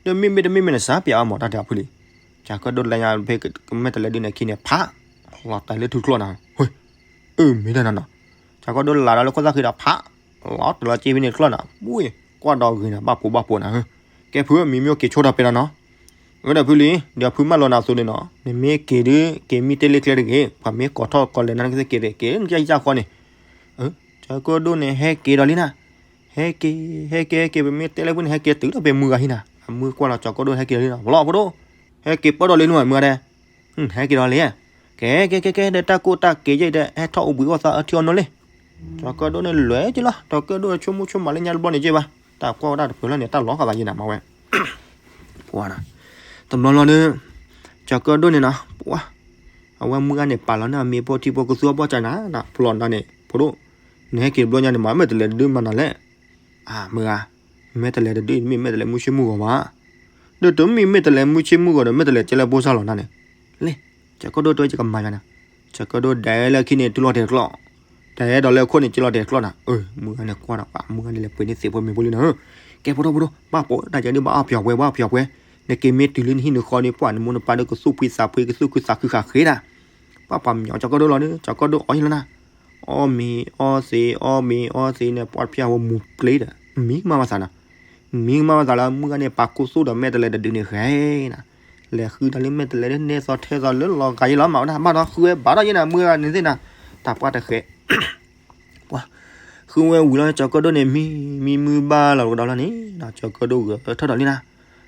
ဒီးမ့မ့ၢ်တမ့ၢ်မ့ၢ်နစးပျးအီၤမး တၢ်တဲအီၤဖုလံၤ, ကၠီၤကၢၣ်ဒိၣ်လဲၤညါဖဲမဲာ်တဲးလဲးဒုန့ၣ်အခံန့ၣ် ဖး, လီၤတဲာ်လၢထူကျီၢ်နၤ, အၢ မ့ၢ်တၢ်နၤနီၤ, ကၠီၤကၢၣ်ဒိၣ်လၤဒီးလၢခိၣ်သၣ်ဃံဒီးဖး, လီၤတဲာ်လီၤစ့ဖဲန့ၣ်တကျီၢ်နၤ, ဝ့ၢ် ကွၢ်ဒီးဂ့ၤနၤ ဘၣ်ပိာ်ဘၣ်ပိာ်နၤ, ကဲဖု မံမ့ၢ်အိၣ်က့ၤဆိဒီးပဲာ်ဒီးနီၤ, အဝဲဒီးဖုလံၤ ဒီးဖုမၢလီၤနၤအသိးန့ၣ်နီၤ နမ့ၢ်က့ၤဒုး က့ၤမံတ့ၢ်လၢကျဲတဂ့ၤ, ပှၤမ့ၢ်ကိးထီၣ်ကိးလဲၤနၤနကသ့ၣ်က့ၤတဂ့ၤ, က့ၤနကစၢ်ယၢ်ဃီန့ၣ်, ကၠီၤကၢၣ်ဒိၣ်န့ၣ် ဟဲက့ၤဒီးလံနၤ, ဟဲ ဟဲက့ၤ ဟဲက့ၤ ဟဲက့ၤ ပမ့ၢ်တဲလၢဖုန့ၣ် ဟဲက့ၤတုၤဒီးဖဲမုၢ်ဂၤဟံၣ်နၤ, အမုၢ်ကွၢ်လီၤ ကၠီၤကၢၣ်ဒိၣ် ဟဲက့ၤလံနီၤ, ဖီလီၤဖိဒိၣ်, ဟဲက့ၤပၢၢ်ဒီးလံနမုၢ်ဂၤဒဲး, ဟဲက့ၤဒီးလံ, ကဲ ကဲ ကဲ ကဲ ဒီးတၢ်ကိၢ်တၢ်က့ၤယဲၢ်ဒီး ဟဲထီၣ်အိၣ်ဘှံးအိၣ်သါအထံအီနိလံ, ကၠီၤကၢၣ်ဒိၣ်န့ၣ်လွဲက့ၤလီၤ, ကၠီၤကၢၣ်ဒိၣ်ဆိကမိၣ်ဆိကမးလၢညါတဘျီန့ၣ်က့ၤဘၣ်, တၢ်ကွၢ်ဝဲဒၣ်တပၢၤလၢန့ၣ် တၢ်လီၤဃာ်သးယဲၢ်နၤမးဝဲ တဘျီလီၤဒီး ကၠီၤကၢၣ်ဒိၣ်န့ၣ်နီၤ, ပှၤ အဝဲမုၢ်ဂၤန့ၣ် ပာ်လီၤန့ၢ်အမ့ၤပိၢ်ထံပိၢ်ကသူအဘီၣ်ကၠးနၤ, ဖီလီၤနၤန့ၣ် ဖိဒိၣ်, နဟဲက့ၤတဘျီညါန့ၣ် မၤမဲာ်တလဲၤတဒုမၤနၤလဲၣ်, အမုၢ်ဂၤ, မဲာ်တလဲၤတဒု မ့ၢ်မဲာ်တလဲၤမုၢ်ဆ့မုၢ်ဂီၤဘၣ်, ဒီးတမ့ၢ်မဲာ်တလဲၤမုၢ်ဆ့မုၢ်ဂီၤဒီး မဲာ်တလဲၤကဲလၢဘိၣ်စၢ်လီၤနၤန့ၣ်, လဲၣ်, ကၠီၤကၢၣ်ဒိၣ်တဲဝဲယကမၤယၤန့ၣ်, ကၠီၤကၢၣ်ဒိၣ်ဒဲလၢခံန့ၣ် တုၤလီၤတဲာ်ကျီၢ် တဲဒီးလၢအခိၣ်န့ၣ် က့ၤလီၤတဲာ်ကျီၢ်နၤ, အၢ မုၢ်ဂၤန့ၣ်ကွၢ်ဒီး ပှၤမုၢ်ဂၤန့ၣ်လဲၤပှ့ၤန့ၢ်သ့ၣ်ဖိမ့ၤဖိလံနၤ, ကဲဖိဒိၣ်ဖိဒိၣ် ဘၣ်ပိာ်တၢ်ကဲဒုး ဘၣ်အီၣ်ပျီၤပှဲၤ ဘၣ်အီၣ်ပျီၤပှဲၤ, နက့ၤမ့ၢ်တုၤလၢနဟံၣ်နဃီန့ၣ် ပှၤနမိၢ်နပၢ်ဒီးကသူၣ်ဖှံသးဖှံ ကသူၣ်ခုသးခုဃာ်ဃ့ဒၣ်, ပှၤပှၤမညီကၠီၤကၢၣ်ဒိၣ်လီၤန့ၣ် ကၠီၤကၢၣ်ဒိၣ်အီၣ်ဟံၣ်လီၤနၤ, အီၣ်မ့ၤအီၣ်သ့ အီၣ်မ့ၤအီၣ်သ့န့ၣ် ပှၤဖၠၣ်ဝဲမူၤကျ့ဒီး မံကမၣ်ဘၣ်သးနၤ, မံကမၣ်ဘၣ်သးလၢမုၢ်ဂၤန့ၣ် ပာ်ကိၢ်သူၣ်ဒီးမဲာ်တလဲၤတဒုန့ၣ်ဃဲနၤ လဲၤဃုတၢ်လၢမဲာ်တလဲၤလၢနဲသီထဲသီလၢလီၤဂာ်ယဲလီၤ မၤဝဲဒၣ်ဘၣ်ဒီး ဃုဝဲဘၣ်ဒီးယဲန့ၣ် မုၢ်ဂၤန့ၣ်သ့ၣ်နၤ, တၢ်ပှၢ်တဃဲး, ပှၤ, ဃုဝဲဝံၤလီၤ ကၠီၤကၢၣ်ဒိၣ်န့ၣ် မံ မံမုၢ်ဘၣ်လီၤကဒီးလီၤန့ၣ်, ကၠီၤကၢၣ်ဒိၣ်ဂဲၤထၢၣ်ဒီးလံနၤ,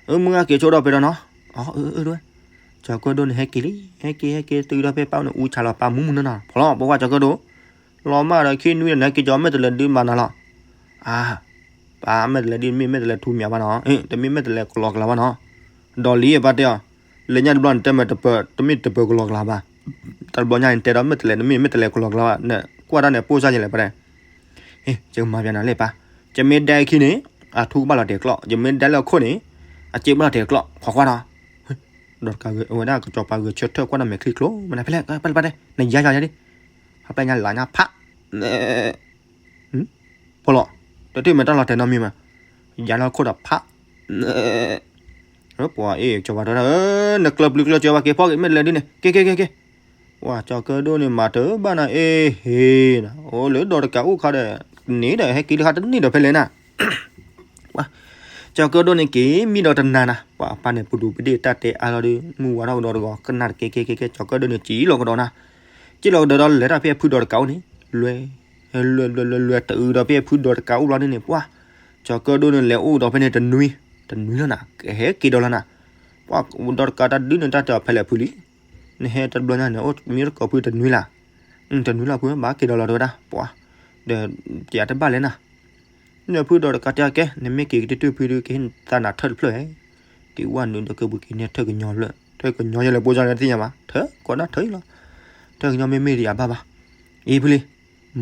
အၢ မုၢ်ဂၤက့ၤဆိဒီးဖဲဒီးနီၤ, အၢ အၢ အၢ ဒဝဲ, ကၠီၤကၢၣ်ဒိၣ်န့ၣ် ဟဲက့ၤလံ ဟဲက့ၤ ဟဲက့ၤ တုၤဒီးဖဲပၢ်န့ၣ် အူဆါလီၤပၢ်မူမူနီၤနီၤ ဖီလီၤ ပှၤကွၢ်ကၠီၤကၢၣ်ဒိၣ်, လီၤမၢ်ဒီးခံနွံဒီး နဟဲက့ၤကၠီၤမဲာ်တလဲၤဒုးမၤနၤလီၤ, အၢ ပၢ်မဲာ်တလဲၤဒ်မ့ၢ်မဲာ်တလဲၤထူမၠးဘၣ်နီၤ, တမ့ၢ်မဲာ်တလဲၤကလီကလီဘၣ်နီၤ, ဒီးလံပၢ်တဲအီၤ, လၢညါတဘျီန့ၣ် တဲမ့ၢ်တပၢၤ တမ့ၢ်တပၢၤကလီကလီဘၣ်, တဘျီညါန့ၣ်တဲဒီးမဲာ်တလဲၤ တမ့ၢ်မဲာ်တလဲၤကလီကလီဘၣ်, နကွၢ်တၢ်န့ၣ် ပိၢ်စၢ်ယဲလဲၣ်ပၢ်တဲ, ယကမၤပျးနၤလံပၢ်, ယမ့ၢ်ဒဲခံန့ၣ် အထူကဘၣ်လီၤတဲာ်ကျီၢ်, ယမ့ၢ်ဒဲလၢအခိၣ်န့ၣ် အစ့ဘၣ်လီၤတဲာ်ကျီၢ် ခွါကွၢ်နီၤ, ဒီးတကးဝဲဒၣ်ကစီၤပၤဂဲၤဆၢထၢၣ်ကွၢ်ဒီးမဲာ်ချံချိ မနုၤဖဲလဲၣ် ပၢ်တဲ နယါယါယါဒ်, ဟးပျဲညါလါညါဖး ဖီလီၤ, တထံၣ်မ့ၢ်တၢ်လီၤတဲာ်နီတမံၤမး, ယါလၢခိၣ်ဒီးဖး, ပှၤအ့ၣ် ကၠီၤပၤတဲဝဲဒၣ် နကျၢၤပျုၤကျၢၤစၢၤဝဲက့ၤဖီက့ၤ မ့ၢ်တလဲၤဒ်န့ၣ် က့ၤက့ၤက့ၤက့ၤ, ပှၤကၠီၤကၢၣ်ဒိၣ်န့ၣ်မၤတဘၣ်နၤ အ့ဟ့နၤ, အိၣ်လၢဒီးတကးအိၣ်ခါဒီး န့ၣ်ဒီးဟဲက့ၤလၢခါတန့ၢ်ဒီးဖဲလဲၣ်နၤ ပှၤ, ကၠီၤကၢၣ်ဒိၣ်န့ၣ်က့ၤမံဒီးတနၤနၤ, ပှၤအပၢ်န့ၣ် ပဒူးပဒ့ၣ်တၢ်တဲအါလီၤဒီး မုၢ်ဝါထီၣ်ကဒီးတဂီၤ ကနၣ်တကဲကဲကဲကဲ ကၠီၤကၢၣ်ဒိၣ်န့ၣ် စံၣ်လီၤကဒီးနၤ, စံၣ်လီၤကဒီးဒီးလဲၤတၢ်ဖဲအဖုဒီးတကးအိၣ်န့ၣ်, လွဲ, လွဲ လွဲ လွဲ လွဲ တုၤဒီးဖဲအဖုဒီးတကးအိၣ်ဘျီန့ၣ်န့ၣ် ပှၤ, ကၠီၤကၢၣ်ဒိၣ်န့ၣ်လဲၤအိၣ်ဒီးဖဲန့ၣ်တနွံ, တနွံလီၤနၤ, ကဟဲက့ၤဒီးလီၤနၤ, ပှၤ, ဒီးတကးတၢ်ဒုးန့ၣ်တၢ်တဲအီၤဖဲလဲၣ်ဖုလံ နဟဲတဘျီညါန့ၣ် အိၣ်မံတကိးဖုတနွံလၢ်, တနွံလၢ်ဖု ဘၣ်က့ၤဒီးလီၤတဲဝဲဒၣ် ပှၤ, ဒီးတယၤတဘၣ်လဲၣ်နၤ, နဖုဒီးတကးတဲအကဲ နမ့ၢ်က့ၤကတၢၢ်ဖုဒုး ကဟ့ၣ်နသးနၤထၢၣ်တဖျၢၣ်ဧါ, က့ၤဝဲနုာ်ဒီးက့ၤပူၤက့ၤန့ၢ်ထၢၣ်ကညီလၢ ထၢၣ်ကညီယဲလၢပှၤကညီန့ၣ်တသ့ၣ်ညါဘၣ် ထၢၣ်ကိးနၢ်ထၢၣ်အံၤလီၤ, ထၢၣ်ကညီမ့ၢ်မ့ၢ်တယၤဘၣ်ဘၣ်, အံၤဖုလံ,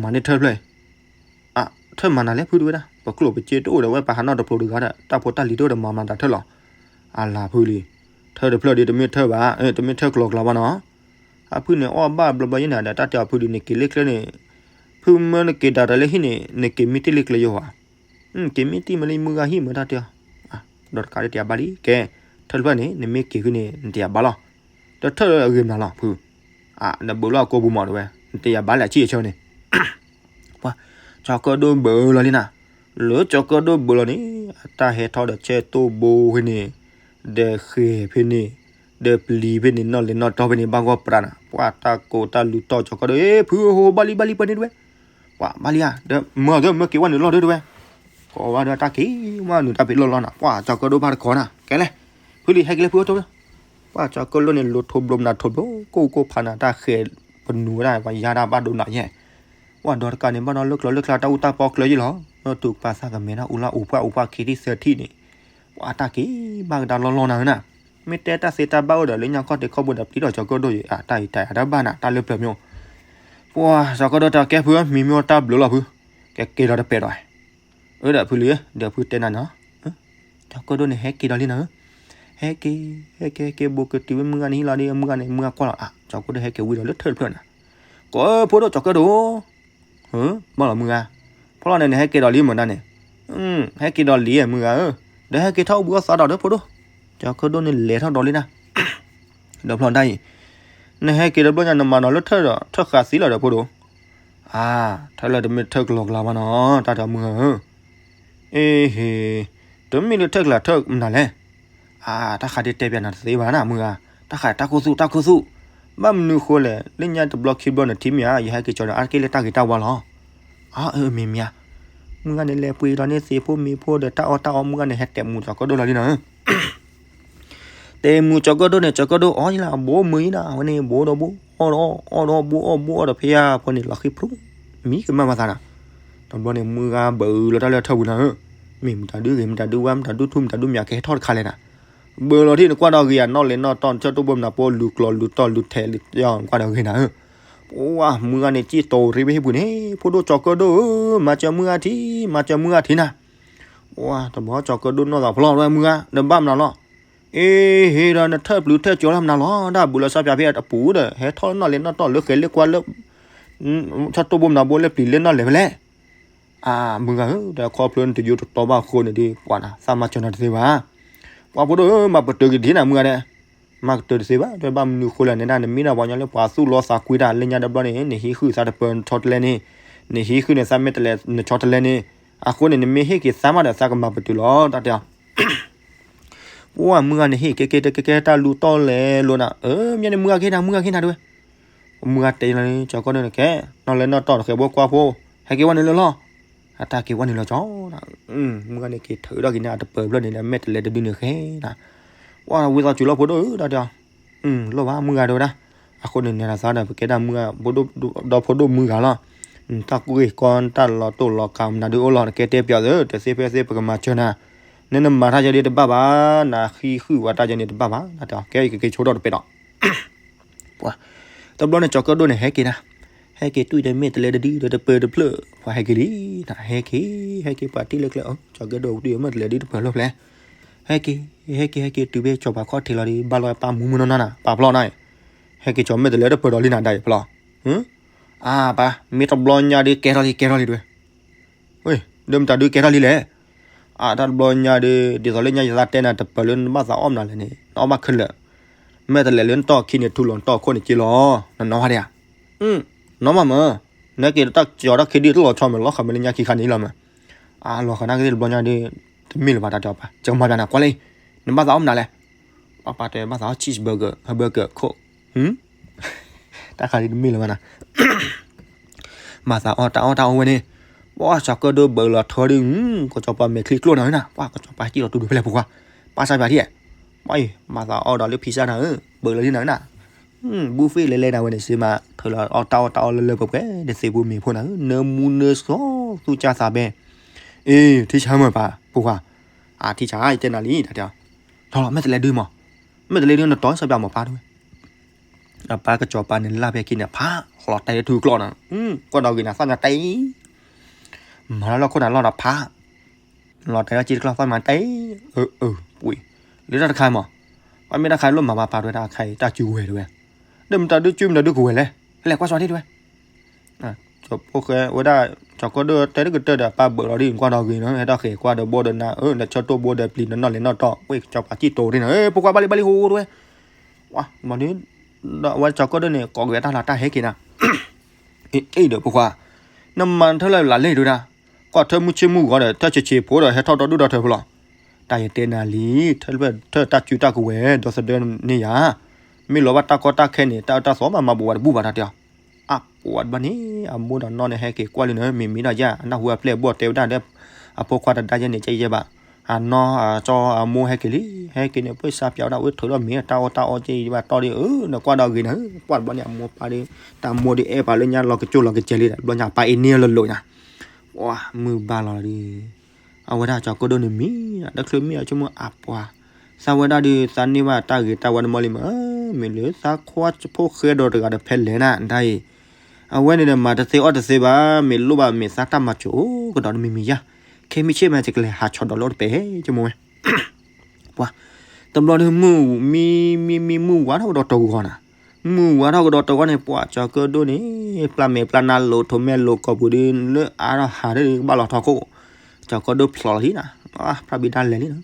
မၤန့ၢ်ထၢၣ်တဖျၢၣ်အံၤ အထၢၣ်မၤနၤလဲၣ်ဖုတဝဲဒၣ် ပကျိၣ်ပစ့တအိၣ်ဒီးဝဲပဟးနီတဖျိတဂၤဒီး တၢ်ဖိတၢ်လံၤတအိၣ်ဒီးမၤမၤတၢ်ထၢၣ်လီၤ, အလၤဖုလံ, ထၢၣ်တဖျၢၣ်ဒီးတမ့ၢ်ထၢၣ်ဘၣ်, တမ့ၢ်ထၢၣ်ကလီကလီဘၣ်နီၤ, အဖုန့ၣ်အီၣ်ဘၣ်ဘျီဘျီယဲန့ၣ်ဒီးတၢ်တဲအီၤဖုဒုးန့ၣ်က့ၤလၢကျဲန့ၣ်, ဖုမၢနက့ၤဒၣ်တၢ်လၢဟံၣ်န့ၣ် နက့ၤမံတ့ၢ်လၢကျဲယိၤဧါ, က့ၤမံတ့ၢ်မ့ၢ်လၢမုၢ်ဂၤဟံၣ်မ့ၢ်တၢ်တဲအီၤ, ဒီးတကးဒၣ်တယၤဘၣ်လံ ကဲ, ထၢၣ်တဖျၢၣ်န့ၣ် နမ့ၢ်က့ၤဃုန့ၣ် နတယၤဘၣ်လီၤ, ဒီးထၢၣ်အဂ့ၤမနုၤလီၤဖု နဘုးလီၤအကိာ်ပူၤမးတဲဝဲ, နတယၤဘၣ်လၢအဆံၣ်အဆၢန့ၣ်, ပှၤ, ကၠီၤကၢၣ်ဒိၣ်ဘုးလီၤလံနၤ, လၢကၠီၤကၢၣ်ဒိၣ်ဘုးလီၤန့ၣ်, အတၢ်ဟဲထီၣ်ဒီးဆဲးတိၢ်ဘိဖဲန့ၣ်, ဒီးဃဲၤဖဲန့ၣ်, ဒီးပျံၤဖဲန့ၣ် နီၢ်လဲၤနီၢ်တီၢ်ဖဲန့ၣ် ဘၣ်ဂီၢ်ပြးနၤ, ပှၤတၢ်ကိးတၢ်လူၤတီၢ်ကၠီၤကၢၣ်ဒိၣ် ဖုဟိဘၣ်လံဘၣ်လံပှဲၤန့ၣ်တဲဝဲ, ပှၤဘၣ်လံဧါ, ဒီးမၢကမၢက့ၤဝဲနုာ်လီၢ်ဒီးတဲဝဲ, ကိးဝဲဒီးတၢ်က့ၤဝဲနုာ်တၢ်ဖံးလီၢ်လီၢ်နၤ, ပှၤကၠီၤကၢၣ်ဒိၣ်ဘၣ်တခီနၤ, ကဲလဲၣ်, ဖုလံ ဟဲက့ၤလၢဖုအိၣ်ထီၣ်ဝဲ ပှၤကၠီၤကၢၣ်ဒိၣ်န့ၣ် လိၤထိးဘျိမနၤထိးဘျိ ကိၢ်ကိၢ်ဖးနၤ တၢ်ဃဲၤပနူၤဝဲဒၣ် ပှၤယါဒၣ်ဘၣ်ဒိနၤယဲၢ်, ပှၤဒီးတကးန့ၣ် ဘၣ်ဒီးလၢကျိၤလၢကျါတၢ်အူတၢ်ပီကျၢၤယဲၢ်လီၤ, လၢတူာ်ပာ်သးကမဲာ်နၤ အူလၢအူပှၢ်အူပှၢ်ခံထံၣ်သၢထံၣ်န့ၣ်, ပှၤတၢ်က့ၤဘၣ်ကဒါလီၢ်လီၢ်နၤဧၢနၤ, မ့ၢ်တဲတၢ်သ့တၢ်ဘၣ်အိၣ်ဒီးလၢညါခီၣ်ထံးခီၣ်ဘိဒီးပျံၤထီၣ်ကၠီၤကၢၣ်ဒိၣ်ယဲၢ် အတၢ်အံၤတၢ်အံၤတၢ်ဘၣ်နၤ တၢ်လၢပျၢၤမ့ၢ်အိၣ်, ပှၤကၠီၤကၢၣ်ဒိၣ်တဲကဲဖု မံမ့ၢ်အိၣ်တၢ်ဘျုးလီၤဖု, ကဲက့ၤဒီးတပဲာ်ဒီး အၢ ဒီးဖုလံဧၢ ဒီးဖုတဲနၤန့ၣ်, ကၠီၤကၢၣ်ဒိၣ်န့ၣ် ဟဲက့ၤဒီးလံနၤဧၢ, ဟဲက့ၤ ဟဲက့ၤ ဟဲက့ၤ ဘိးကတုၤဝဲမုၢ်ဂၤန့ၣ်ဟံၣ်လီၤဒီး မုၢ်ဂၤန့ၣ် မုၢ်ဂၤကွၢ်လီၤ အါ ကၠီၤကၢၣ်ဒိၣ်ဟဲက့ၤဝံၤဒီးလၢထၢၣ်တဖျၢၣ်နၤ, ကိးဖိဒိၣ်ကၠီၤကၢၣ်ဒိၣ်, ဘၣ်လီၤမုၢ်ဂၤ, ဖီလီၤန့ၣ် နဟဲက့ၤဒီးလံမုၢ်ဂၤန့ၣ်, ဟဲက့ၤဒီးလံမုၢ်ဂၤဧၢ, ဒီးဟဲက့ၤထီၣ်အိၣ်ဘှံးအိၣ်သါဒီးဒီးဖိဒိၣ်, ကၠီၤကၢၣ်ဒိၣ်န့ၣ်လဲၤထီၣ်ဒီးလံနၤ ဒီးဖျီတၢ်အံၤ, နဟဲက့ၤတဘျီညါ နမၤနီၤလၢထၢၣ်ဒီး ထၢၣ်ဃာ်သံလီၤဒီးဖိဒိၣ်, အါ ထၢၣ်လၢတမ့ၢ်ထၢၣ်ကလီကလီဘၣ်နီၤ တၢ်တမုၢ်ဧၢ, အ့ဟ့, တမ့ၢ်လၢထၢၣ်ကလီထၢၣ်မနုၤလဲၣ်, အါ တၢ်ဃးဒ်တဲပျးနၤတသ့ဘၣ်နၤမုၢ်ဧါ, တၢ်ဃးတၢ်ခိၣ်သူၣ်တၢ်ခိၣ်သူၣ်, ဘၣ်မနုၤဃိလဲၣ် လၢညါတဘျီခံဘျီနထံၣ်မ့ၢ်ဧါ ယဟဲက့ၤကၠီၤဒီးအါတက့ၢ်လၢတၢ်ဂ့ၤတၢ်ဝါလီၤ, အါ အၢ မ့ၢ်မ့ၢ်ဧါ, မုၢ်ဂၤန့ၣ်လဲၤပှ့ၤလီၤန့ၢ်သ့ၣ်ဖိမ့ၣ်ဖိဒီးတၢ်အီၣ်တၢ်အီ မုၢ်ဂၤန့ၣ် ဟဲတဲာ်မူၤကၠီၤကၢၣ်ဒိၣ်လီၤလံနီၤဧၢ. တဲာ်မူၤကၠီၤကၢၣ်ဒိၣ်န့ၣ် ကၠီၤကၢၣ်ဒိၣ်အီၣ်ယံလၢအဘိမုၢ်ယံလၢ အဝဲန့ၣ် ဘိဒီးဘိ အီၣ်ဒီးအီၣ်ဒီးဘိအီၣ်ဘိအီၣ်ဒီးဖဲယါဖိန့ၣ် လီၤဃံဖျိ မံကမၣ်မၤသးနီၤ. တဘျီန့ၣ် မုၢ်ဂၤဘၣ်အုးလီၤတၢ်လၢထၢပူၤနီၤဧၢ. မ့ၢ်မတၤဒုဂ့ၤ မတၤဒုဝါ မတၤဒုထူ မတၤဒုမၠး ကဟဲထီၣ်တခါလဲၣ်နီၤ. ဘၣ်လီၤထံၣ်နကွၢ်ဒီးဂ့ၤဧါ နီၣ်လဲၤနီၣ်တီၢ် နဆၢတိၢ်ဘိမနၤပိ လူၤကျိၤလူၤတီၢ်လူၤထဲးလူၤ နကွၢ်ဒီးဂ့ၤနီၤဧၢ. ပှၤမုၢ်ဂၤန့ၣ် စံၣ်တိၤရ့ဖဲဟံၣ်ပူၤန့ၣ် ဖိဒိၣ်ကၠီၤကၢၣ်ဒိၣ်ဧၢ မၤစၢၤမုၢ်ဂၤထံ မၤစၢၤမုၢ်ဂၤထံနီၤ. ပှၤတဘျီကၠီၤကၢၣ်ဒိၣ်နီၢ်သးဖျီၣ်ဝဲမုၢ်ဂၤ နဘၣ်မနုၤလီၤ. အ့ ဟ့ၣ်ဒီးနထၢၣ်ပျုၤထၢၣ်ကၠီၤလၢမနုၤလီၤ ဒၣ်ဘုးလီၤစၢ်ပၠးဖဲအပူၤဒီး ဟဲထီၣ်နီၣ်လဲၤနီၣ်တီၢ်လၢဃဲၤလၢကွၢ်လၢ ဆၢတိၢ်ဘိမနၤဘိလၢပျံၤလၢနီၣ်လဲၤဖဲလဲၣ်. အၢ မုၢ်ဂၤဧၢ ဒီးခီဖျိနတယိတတီဘၣ်အဃိန့ၣ်ဒီး ပှၤနၤ သးမၤစၢၤနၤတသ့ဘၣ်. ပှၤဖိဒိၣ်ဧၢ မၤပတုာ်က့ၤဒ်နၤမုၢ်ဂၤဒဲး မၤကတၢၢ်တသ့ဘၣ် တဲဘၣ်မနုၤဃိလဲၣ်န့ၣ်ဒၣ် နမ့ၢ်ဒၣ်ပှၤကညီလၢပှၤသူၣ်လီသးကွံတၢ်လၢညါတဘျီန့ၣ် နဟံးဃုာ်သးတပၢၤနဆီတလဲန့ၣ်, နဟံးဃုာ်န့ၣ်သးမဲာ်တဲးလဲးနဆီတလဲန့ၣ်, အဃိန့ၣ် နမ့ၢ်ဟ့ၣ်က့ၤသးမးဒီးသးကမၤပတုာ်လီၤ တၢ်တဲအီၤ. ပှၤမုၢ်ဂၤန့ၣ်ဟ့ၣ်ကဲကဲတကဲကဲတၢ်လူၤတီၢ်လဲၤလိာ်နၤ, အၢ မ့ၢ်န့ၣ်မုၢ်ဂၤကဟ့ၣ်နၤ မုၢ်ဂၤကဟ့ၣ်နၤတဲဝဲ. မုၢ်ဂၤတဲလီၤန့ၣ် ကၠီၤကၢၣ်ဒိၣ်န့ၣ်ကဲ, နီၢ်လဲၤနီၢ်တီၢ်တဃဲၤဘိကွၢ်ဖိ, ဟဲက့ၤဝဲန့ၣ်လၢလီၤ. အတၢ်က့ၤဝဲန့ၣ်လီၤကၠီၤ, မုၢ်ဂၤန့ၣ်က့ၤထုးထီၣ်က့ၤန့ၣ် အတပၢၤဖျၢၣ်န့ၣ်ဒီး မဲာ်တဲးလဲးတဒုန့ၣ်ဃဲနၤ, ပှၤဝံသးစူၤလီၤဖိဒိၣ်ဧၢ တၢ်တဲအီၤ. လိၣ်ဘၣ်မုၢ်ဂၤတဲဝဲဒၣ်, အဃိန့ၣ် နဲဒၣ်သးဒီး ပကဲဒၣ်မုၢ်ဂၤ ဒီးဖိဒိၣ်မုၢ်ဂၤလီၤ. တၢ်ကူၣ်ဂ့ၤကီ တၢ်လီၤတိၢ်လီၤကၤမနုၤဒုအိၣ်လီၤ နကဲတဲပျီသု တသ့ဖဲသ့ပကမၤစၢၤနၤ, နနမၤတၢ်ယဲဒၣ်တဘၣ်ဘၣ်, နဟံးဃုာ်ဝဲတၢ်ယဲန့ၣ်တဘၣ်ဘၣ် တၢ်တဲအီၤ, ကဲယကက့ၤဆိထီၣ်တပဲာ်ဒီး ပှၤ, တဘျီန့ၣ် ကၠီၤကၢၣ်ဒိၣ်န့ၣ် ဟဲက့ၤနၤ, ဟဲက့ၤတွံၢ်ဒီးမဲာ်တဲးလဲးတဒုဒီးတပၢၤတဖျၢၣ်, ပှၤဟဲက့ၤလံ, ဟဲက့ၤ, ဟဲက့ၤ ပှၤတံၢ်လၢကျဲ, ကၠီၤကၢၣ်ဒိၣ်တွံၢ်ဒီးမဲာ်တဲးလဲးဒုတပၢၤလၢပျဲ, ဟဲက့ၤ, ဟဲက့ၤ ဟဲက့ၤတုၤဖဲကၠီၤပၤခီၣ်ထံးလီၤဒီး ဘၣ်လီၤပၢ်မူမုၢ်နီၢ်နီၢ်နၤ, ပၢ်ဖျီၣ်နၤ, ဟဲက့ၤကၠီၤမဲာ်တဲးလဲးတပၢၤဒီးလံနၤ ဒ်အံၤဖျီၣ်, အၢ်ပၢ်, မ့ၢ်တဘျီညါဒီးကဲထီၣ်လံ ကဲထီၣ်လံတဲဝဲ ဝဲ, ဒီးမတၤဒုကဲထီၣ်လံလဲၣ်. အတၢ်တဘျီညါဒီး ဒ်သိးလၢညါယသးတဲနၤတပၢၤလၢနဘၣ်သးအီၣ်မနုၤလဲၣ်န့ၣ် နအီၣ်ဘၣ်ခဲလၢာ်, မဲာ်တဲးလဲးလၢနတီၢ်ခံန့ၣ် ထူလီၤနတီၢ်ခိၣ်န့ၣ်က့လီၤ, နနီၢ်ဘၣ်ဒံးဧါ, နီၢ်ဘၣ်မး, နက့ၤတၢ်ကၠီၤတၢ်ခံဒုတလီၤဆီမး လီၤဃာ်မ့ၢ်လၢညါခံခါန့ၣ်လီၤမး, အလီၤဃာ်နက့ၤတဘျီညါဒီး တမ့ၢ်လၢၤဘၣ်တၢ်တဲအီၤပၢ် ကမၤပၠးနၤကွၢ်လံ, နဘၣ်သးအီၣ်မနုၤလဲၣ်. ပၢ်ပၢ်တဲဘၣ်သးအီၣ် cheeseburger ဟဲ burger ခိၣ် တၢ်ခါဒ်တမ့ၢ်လၢၤဘၣ်နၤ ဘၣ်သးအီၣ်တၢ်အီၣ်တၢ်အီဝဲန့ၣ်, ပှၤကၠီၤကၢၣ်ဒိၣ်ဘၢလီၤထီဒုး, ကစီၤပၤမဲာ်ချံကျိၣ်နၤဧၢနၤ, ပှၤကစီၤပၤစံၣ်လီၤတူၢ်ဒုးဖဲလဲၣ်ဖိခွါ, ပၢ်စၢ်ပၠးထံၣ်, ပှၤအံၤ ဘၣ်သးအီၣ်ဒီးလၢဖံစၢ်နၤဧၢ, ဘၢလီၤဒုးနၤဧၢနၤ, ဘူၣ်ဖ့ၣ်လဲၤလဲၤနၤဝဲန့ၣ် စ့မး ထုးလီၤအီၣ်တၢ်အီၣ်တၢ်အီလၢလၢပှဲၤပှဲၤ နသ့ၣ်ဖိမ့ၢ်ဖိနၤဧၢ, နၢမူနၢဆှီ သူၣ်ကၢ်သးဘဲ, အ့ ထံဆါမးပၢ် ဖိခွါ, အထံဆါ ယတဲနၤလံ တၢ်တဲအီၤ, ထီၣ်လီၤ မဲာ်တဲးလဲးဒုမး, မဲာ်တဲးလဲးဒုနတီၢ်စီၤပၠးမးပၢ်တဲဝဲ အပၢ်ကစီၤပၤန့ၣ်လၢ်ဖဲခံန့ၣ် ဖးလီၤတဲာ်လၢထူကျီၢ်နၤ, ကွၢ်ဒီးဂ့ၤနၤသၣ်ညါတဲာ်, မၤလၢလီၢ်ခိၣ်နၤလီၢ်ဒီးဖး, လီၤတဲာ်လၢက့တကျီၢ်သၣ်ညါတဲာ်, အၢ အၢ ပှ့ၤ, လၢတၢ်တခါမး, ပှၤမ့ၢ်တၢ်ခါလိၣ်မၤဘၣ်ပၢ်တဲဝဲဒၣ်ခါအံၤ တၢ်စုကဝဲၤတဲဝဲ, ဒီးမတၤဒုကၠူမတၤဒုကဝဲၤလဲၣ်, ဟဲလဲၤကွၢ်စီၤထံၣ်တဲဝဲ ဖိၣ်ဃဲဝဲဒၣ် ကၠီၤကၢၣ်ဒိၣ်တဲတကတၢၢ်ဒီး ပၢ်ဘၢးလီၤဒ်ကွၢ်ဒီးဂ့ၤနီၤ ဟဲထီၣ်ဃဲၤကွၢ်ဒီးဘိဒီးနၤ အၢ နဆၢတိၢ်ဘိဒီးပျံၤနနီၢ်လဲၤနီၢ်တီၢ် ဝဲကစီၤပၤစံၣ်တိၤဒ်နၤ ဖိခွါဘၣ်လံဘၣ်လံဟိဟိတဲဝဲ, ဝဲကၠီၤကၢၣ်ဒိၣ်န့ၣ် ကိးက့ၤအတၢ်လီၤတၢ်ဟဲက့ၤနၤ အ့ၣ်ဒီးဖိခွါ, နမၤထၢၣ်လၢလၢ်လဲၣ်တဲဝဲဒၣ်, ကွၢ်ထၢၣ်မုၢ်ဆ့ၣ်မုၢ်ဂီၤဒီး ထၢၣ်ဆံးဆံးဖိဒီး ဟဲထီၣ်ဒီဒူၣ်ဒီထၢၣ်ဖိလီၤ, တၢ်ယတဲနၤလံ, ထၢၣ်တၢ်စုတၢ်ကဝဲၤ ဒီသဒၢန့ၢ်ယၤ, မ့ၢ်လီၤဘၣ်တၢ်ကီတၢ်ခဲန့ၣ် တၢ်အၢတၢ်သီမးမၤဘူးဝဲတဘူးဘၣ်တၢ်တဲအီၤ အပှၤတဘျီန့ၣ် အမိၢ်ဒီးနီၢ်န့ၣ် ဟဲက့ၤကွၢ်လံန့ၣ် မ့မ့ၢ်ဒီးယဲ အနၢ်ဟူအပျဲၢ်အဘီၣ်တဲဝဲဒၣ်ဒီး အဖိခွါတဒါယဲန့ၣ် ကယဲဘၣ်, အနီၢ်အကၠီအမိၢ်ဟဲက့ၤလံ, ဟဲက့ၤန့ၣ် ပှၤစၢ်ပၠးဝဲဒၣ် ဝဲထုးထီၣ်မ့ၢ်တၢ်အီၣ်တၢ်အီက့ဘၣ်တီၢ်ဒီး အၢ နကွၢ်ဒီးဂ့ၤနၤ, ပှၤတဘျီန့ၣ် အမိၢ်ပၢ်ဒီး တၢ်မိၢ်ဒီးအဲၣ်ပာ်လၢညါလီၤကကၠိလီၤကကဲလံဒီး တဘျီညါပၢ်အ့ၣ်န့ၢ်လၢလိာ်ညါ, ပှၤမုၢ်ဘၣ်လီၤဒီး အဝဲဒၣ်ကၠီၤကၢၣ်ဒိၣ်န့ၣ်မံ, တချုးမံအဆိကမိၣ်အပှၤ, သးဝဲဒၣ်ဒီး သးန့ၢ်ဘၣ်တၢ်ဂ့ၤတၢ်ဝါတမံၤလံမး, မ့ၢ်လၢသးခွါဖိၣ်ဃဲဒီးတဂၤဒီးဖဲလဲၣ်နၤ တၢ်အံၤ, အဝဲန့ၣ်ဒီးမၤတသ့အီၣ်တသ့ဘၣ်, မ့ၢ်လိၣ်ဘၣ်မ့ၢ်သးတၢ်မၤစၢၤအိၣ်ကဒီးတမံၤမံၤယါ, ခဲမုၢ်ဆ့ၣ်မး ယကလဲၤဟးဆီၣ်ဒီးလိၣ်တပဲာ် ဆိကမိၣ်ဝဲ ပှၤ, တဘျီဒီးမုၢ်မံမံမံမုၢ်ဝါထီၣ်ကဒီးတဂီၤနၤ, မုၢ်ဝါထီၣ်ကဒီးတဂီၤန့ၣ် ပှၤကၠီၤကၢၣ်ဒိၣ်န့ၣ် ပျၢ်မဲာ်ပျၢ်နါလိၤထိးမဲာ်လိၤကိာ်ပူၤဒီး လၢအါထီၣ်ဟးဒီးကဘၣ်လီၤထီၣ်ခိၣ်, ကၠီၤကၢၣ်ဒိၣ်ဖျိးလီၤလံနၤ, ဖျါဘံတၢ်လဲၤလံနၤ,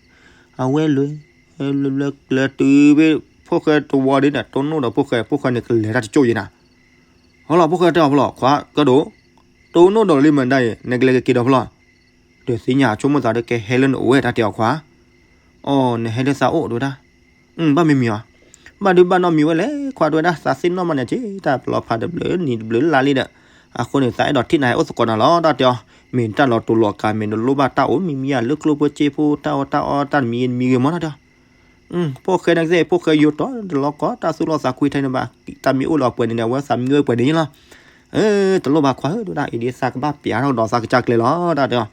အဝဲလဲၤ လဲၤတုၤဖဲဖိၣ်ဃဲတဝီဒီးန့ၣ် တိၢ်နီၣ်ဒီးဖိၣ်ဃဲ ဖိၣ်ဃဲန့ၣ်ကလဲၤတၢ်တကၠိၢ်ယဲနၤ, ဟီလီၤဖိၣ်ဃဲတဲအီၤဖဲလီၤ ခွါကၢၣ်ဒိၣ်, တိၢ်နီၣ်ဒီးလံမးဒၣ်အံၤ နကလဲၤကက့ၤဒီးဖဲလီၤ ဒီးသ့ၣ်ညါဆိကမိၣ်သးဒီးကဟဲလၢနအိၣ်ဝဲတၢ်တဲအီၤခွါ, အိ နဟဲလၢသးအိၣ်တဲဝဲဒၣ်, ဘၣ်မံမံၤအီၤ, ဘၣ်ဒုးဘၣ်နီတမံၤဝဲလဲၣ် ခွါတဲဝဲဒၣ် သးသ့ၣ်နီၣ်မးန့ၣ်က့ တၢ်ပျီဖးတဘျုးနံၤတဘျုးလါလံဒီး, အဃိန့ၣ် သးအဲၣ်ဒိးထံၣ်နၤဟဲအိၣ်သကိးနၤလီၤ တၢ်တဲအီၤ, မ့ၢ်တၢ်လီၤတူာ်လီၤကာ် မ့ၢ်နလိၣ်ဘၣ်တၢ်အိၣ်မံၤမံၤဧါ လၢကျိၣ်ဖိစ့ဖိ တၢ်အီၣ်တၢ်အီတၢ်တမံၤမံၤဂ့ၤမီၢ်နီၤဒီး ဖိၣ်ဃဲန့ၣ်ကသ့ၣ် ဖိၣ်ဃဲယိၤတီၤတလီၤကီး တၢ်သူၣ်လီၤသးကွံထဲန့ၣ်ဘၣ် တၢ်မ့ၢ်အိၣ်လၢအပှဲၤန့ၣ် အဝဲသးမံဝဲပှဲၤန့ၣ်လီၤ. တလိၣ်ဘၣ်ခွါဧၢ ဒိၣ်ဒၣ်အံၤဒ်သးကဘၣ်ပျးထီၣ်ကဒီးသးကစၢ်ကျဲလီၤ တၢ်တဲအီၤ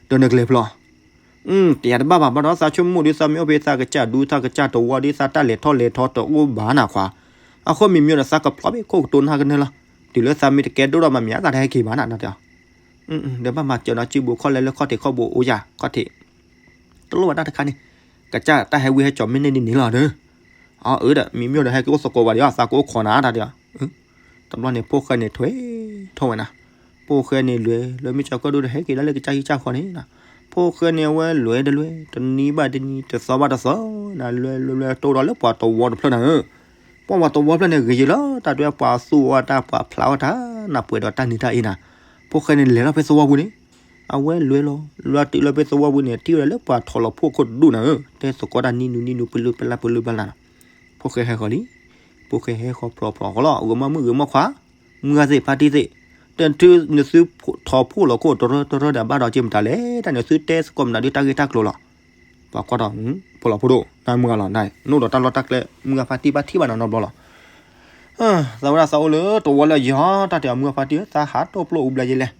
ဒီးနကျဲဖျီ ပျးတဘၣ်ဘၣ် ဘၣ်ဒီးသးဆိကမိၣ်ဒ်သးမ့ၢ်အိၣ်ဖဲသးကစၢ်ဒူ သးကစၢ်တဝီဒ်သးတၢ်လဲၤထီၣ်လဲၤထီတအိၣ်ဘၣ်နၤခွါ အဃိမ့ၢ်မ့ၢ်ဒီးသးကဖျီဘၣ်ခိၣ်ကတိၤနၢ်ကနၢလီၤ တုၤလၢသးမ့ၢ်တကဲဒိၣ်ဒီးမၤမ့ၢ်အသးတဟဲက့ၤဘၣ်နၤ တၢ်တဲအီၤ ဒီးဘၣ်မၤစၢၤနီၤ စုဘူးခီၣ်လဲလၢခီၣ်ထံးခီၣ်ဘိအိၣ်ယၤ ခီၣ်ထံး တလိၣ်ဘၣ်တၢ်တခါန့ၣ် ကစၢ်တၢ်ဟဲဝံဟဲကၠီၤမ့ၢ်န့ၢ်ဒ်န့ၣ်လီၤဒီး အအၢဒီး မ့ၢ်မ့ၢ်ဒီးဟဲက့ၤအိၣ်သကိးဘၣ်ဒီး သးကအိၣ်ခိးနၤတၢ်တဲအီၤ တဘျီန့ၣ် ဖိၣ်ဃဲန့ၣ်ထွဲထီၣ်ဝဲနၤ ဖိၣ်ဃဲန့ၣ်လဲၤလၢမ့ၢ်ကၠီၤကၢၣ်ဒိၣ်ဒီးဟဲက့ၤဒၣ်လၢကစၢ်ဟံၣ်ကစၢ်ဃီန့ၣ် ဖိၣ်ဃဲန့ၣ်အဝဲလဲၤတလဲၤ တနံၤဘၣ်တနံၤ တသီဘၣ်တသီ နလဲၤလဲၤလဲၤတိၢ်ဒီးလၢပှၤတဝီတဖျၢၣ်နၤဧၢ ပှၤပှၤတဝီဖျၢၣ်န့ၣ်ဂ့ၤယံၤလီၤ တၢ်တဲပှၤသူၣ်အီၣ်တၢ်ပှၤဖျးအီၣ်တၢ် နပှဲၤဒီးတၢ်နံၤတၢ်အ့နၤ ဖိၣ်ဃဲန့ၣ်လဲၤလီၤဖဲသဝီပူၤန့ၣ် အဝဲလဲၤလီၤ လဲၤတုၤလီၤဖဲသဝီပူၤန့ၣ် ထံၣ်ဝဲဒၣ်လၢပှၤထီၣ်လီၤဖှိၣ်ခိၣ်တဒူၣ်နၤဧၢ တဲသကိးတၢ်နံၤနူနံၤနူ ပလုၢ်ပလၢ်ပလုၢ်ပလၢ်နၤ ဖိၣ်ဃဲဟဲဃီၤလံ ဖိၣ်ဃဲဟဲဃီၤဖျိးဖျိးဃီလီၤ ဂီၤမီၢ်မုၢ်ဂီၤမီၢ်ခွါ မုၢ်ဂၤသ့ၣ်ဖါတံၢ်သ့ၣ် တနုၤနသုထီၣ်ဖှိၣ်လီၤခိၣ်တရၢတရၢဒီးဘၣ်ဒီးက့ၤမတၤလဲၣ် တၢ်နသုတဲသကိးမတၤဒုတၢ်ဂ့ၢ်တၢ်ကျိၤလီၤ ပှၤကွၢ်ဒီး ဖိလီၤဖိဒိၣ် နမုၢ်ဂၤလီၤ နအိၣ်ဒီးတၢ်လီၢ်တၢ်ကျဲ မုၢ်ဂၤဖါတံၢ်ဘၣ်ထံၣ်ဘၣ်နီၤနီတဘျီလီၤ သးဝဲဒၣ်သးအိၣ်လၢတဝီလၢယီၤ တၢ်တဲအီၤ မုၢ်ဂၤဖါတံၢ် သးဟးတိၢ်ပျိၢ်အူဘျဲယဲလဲၣ်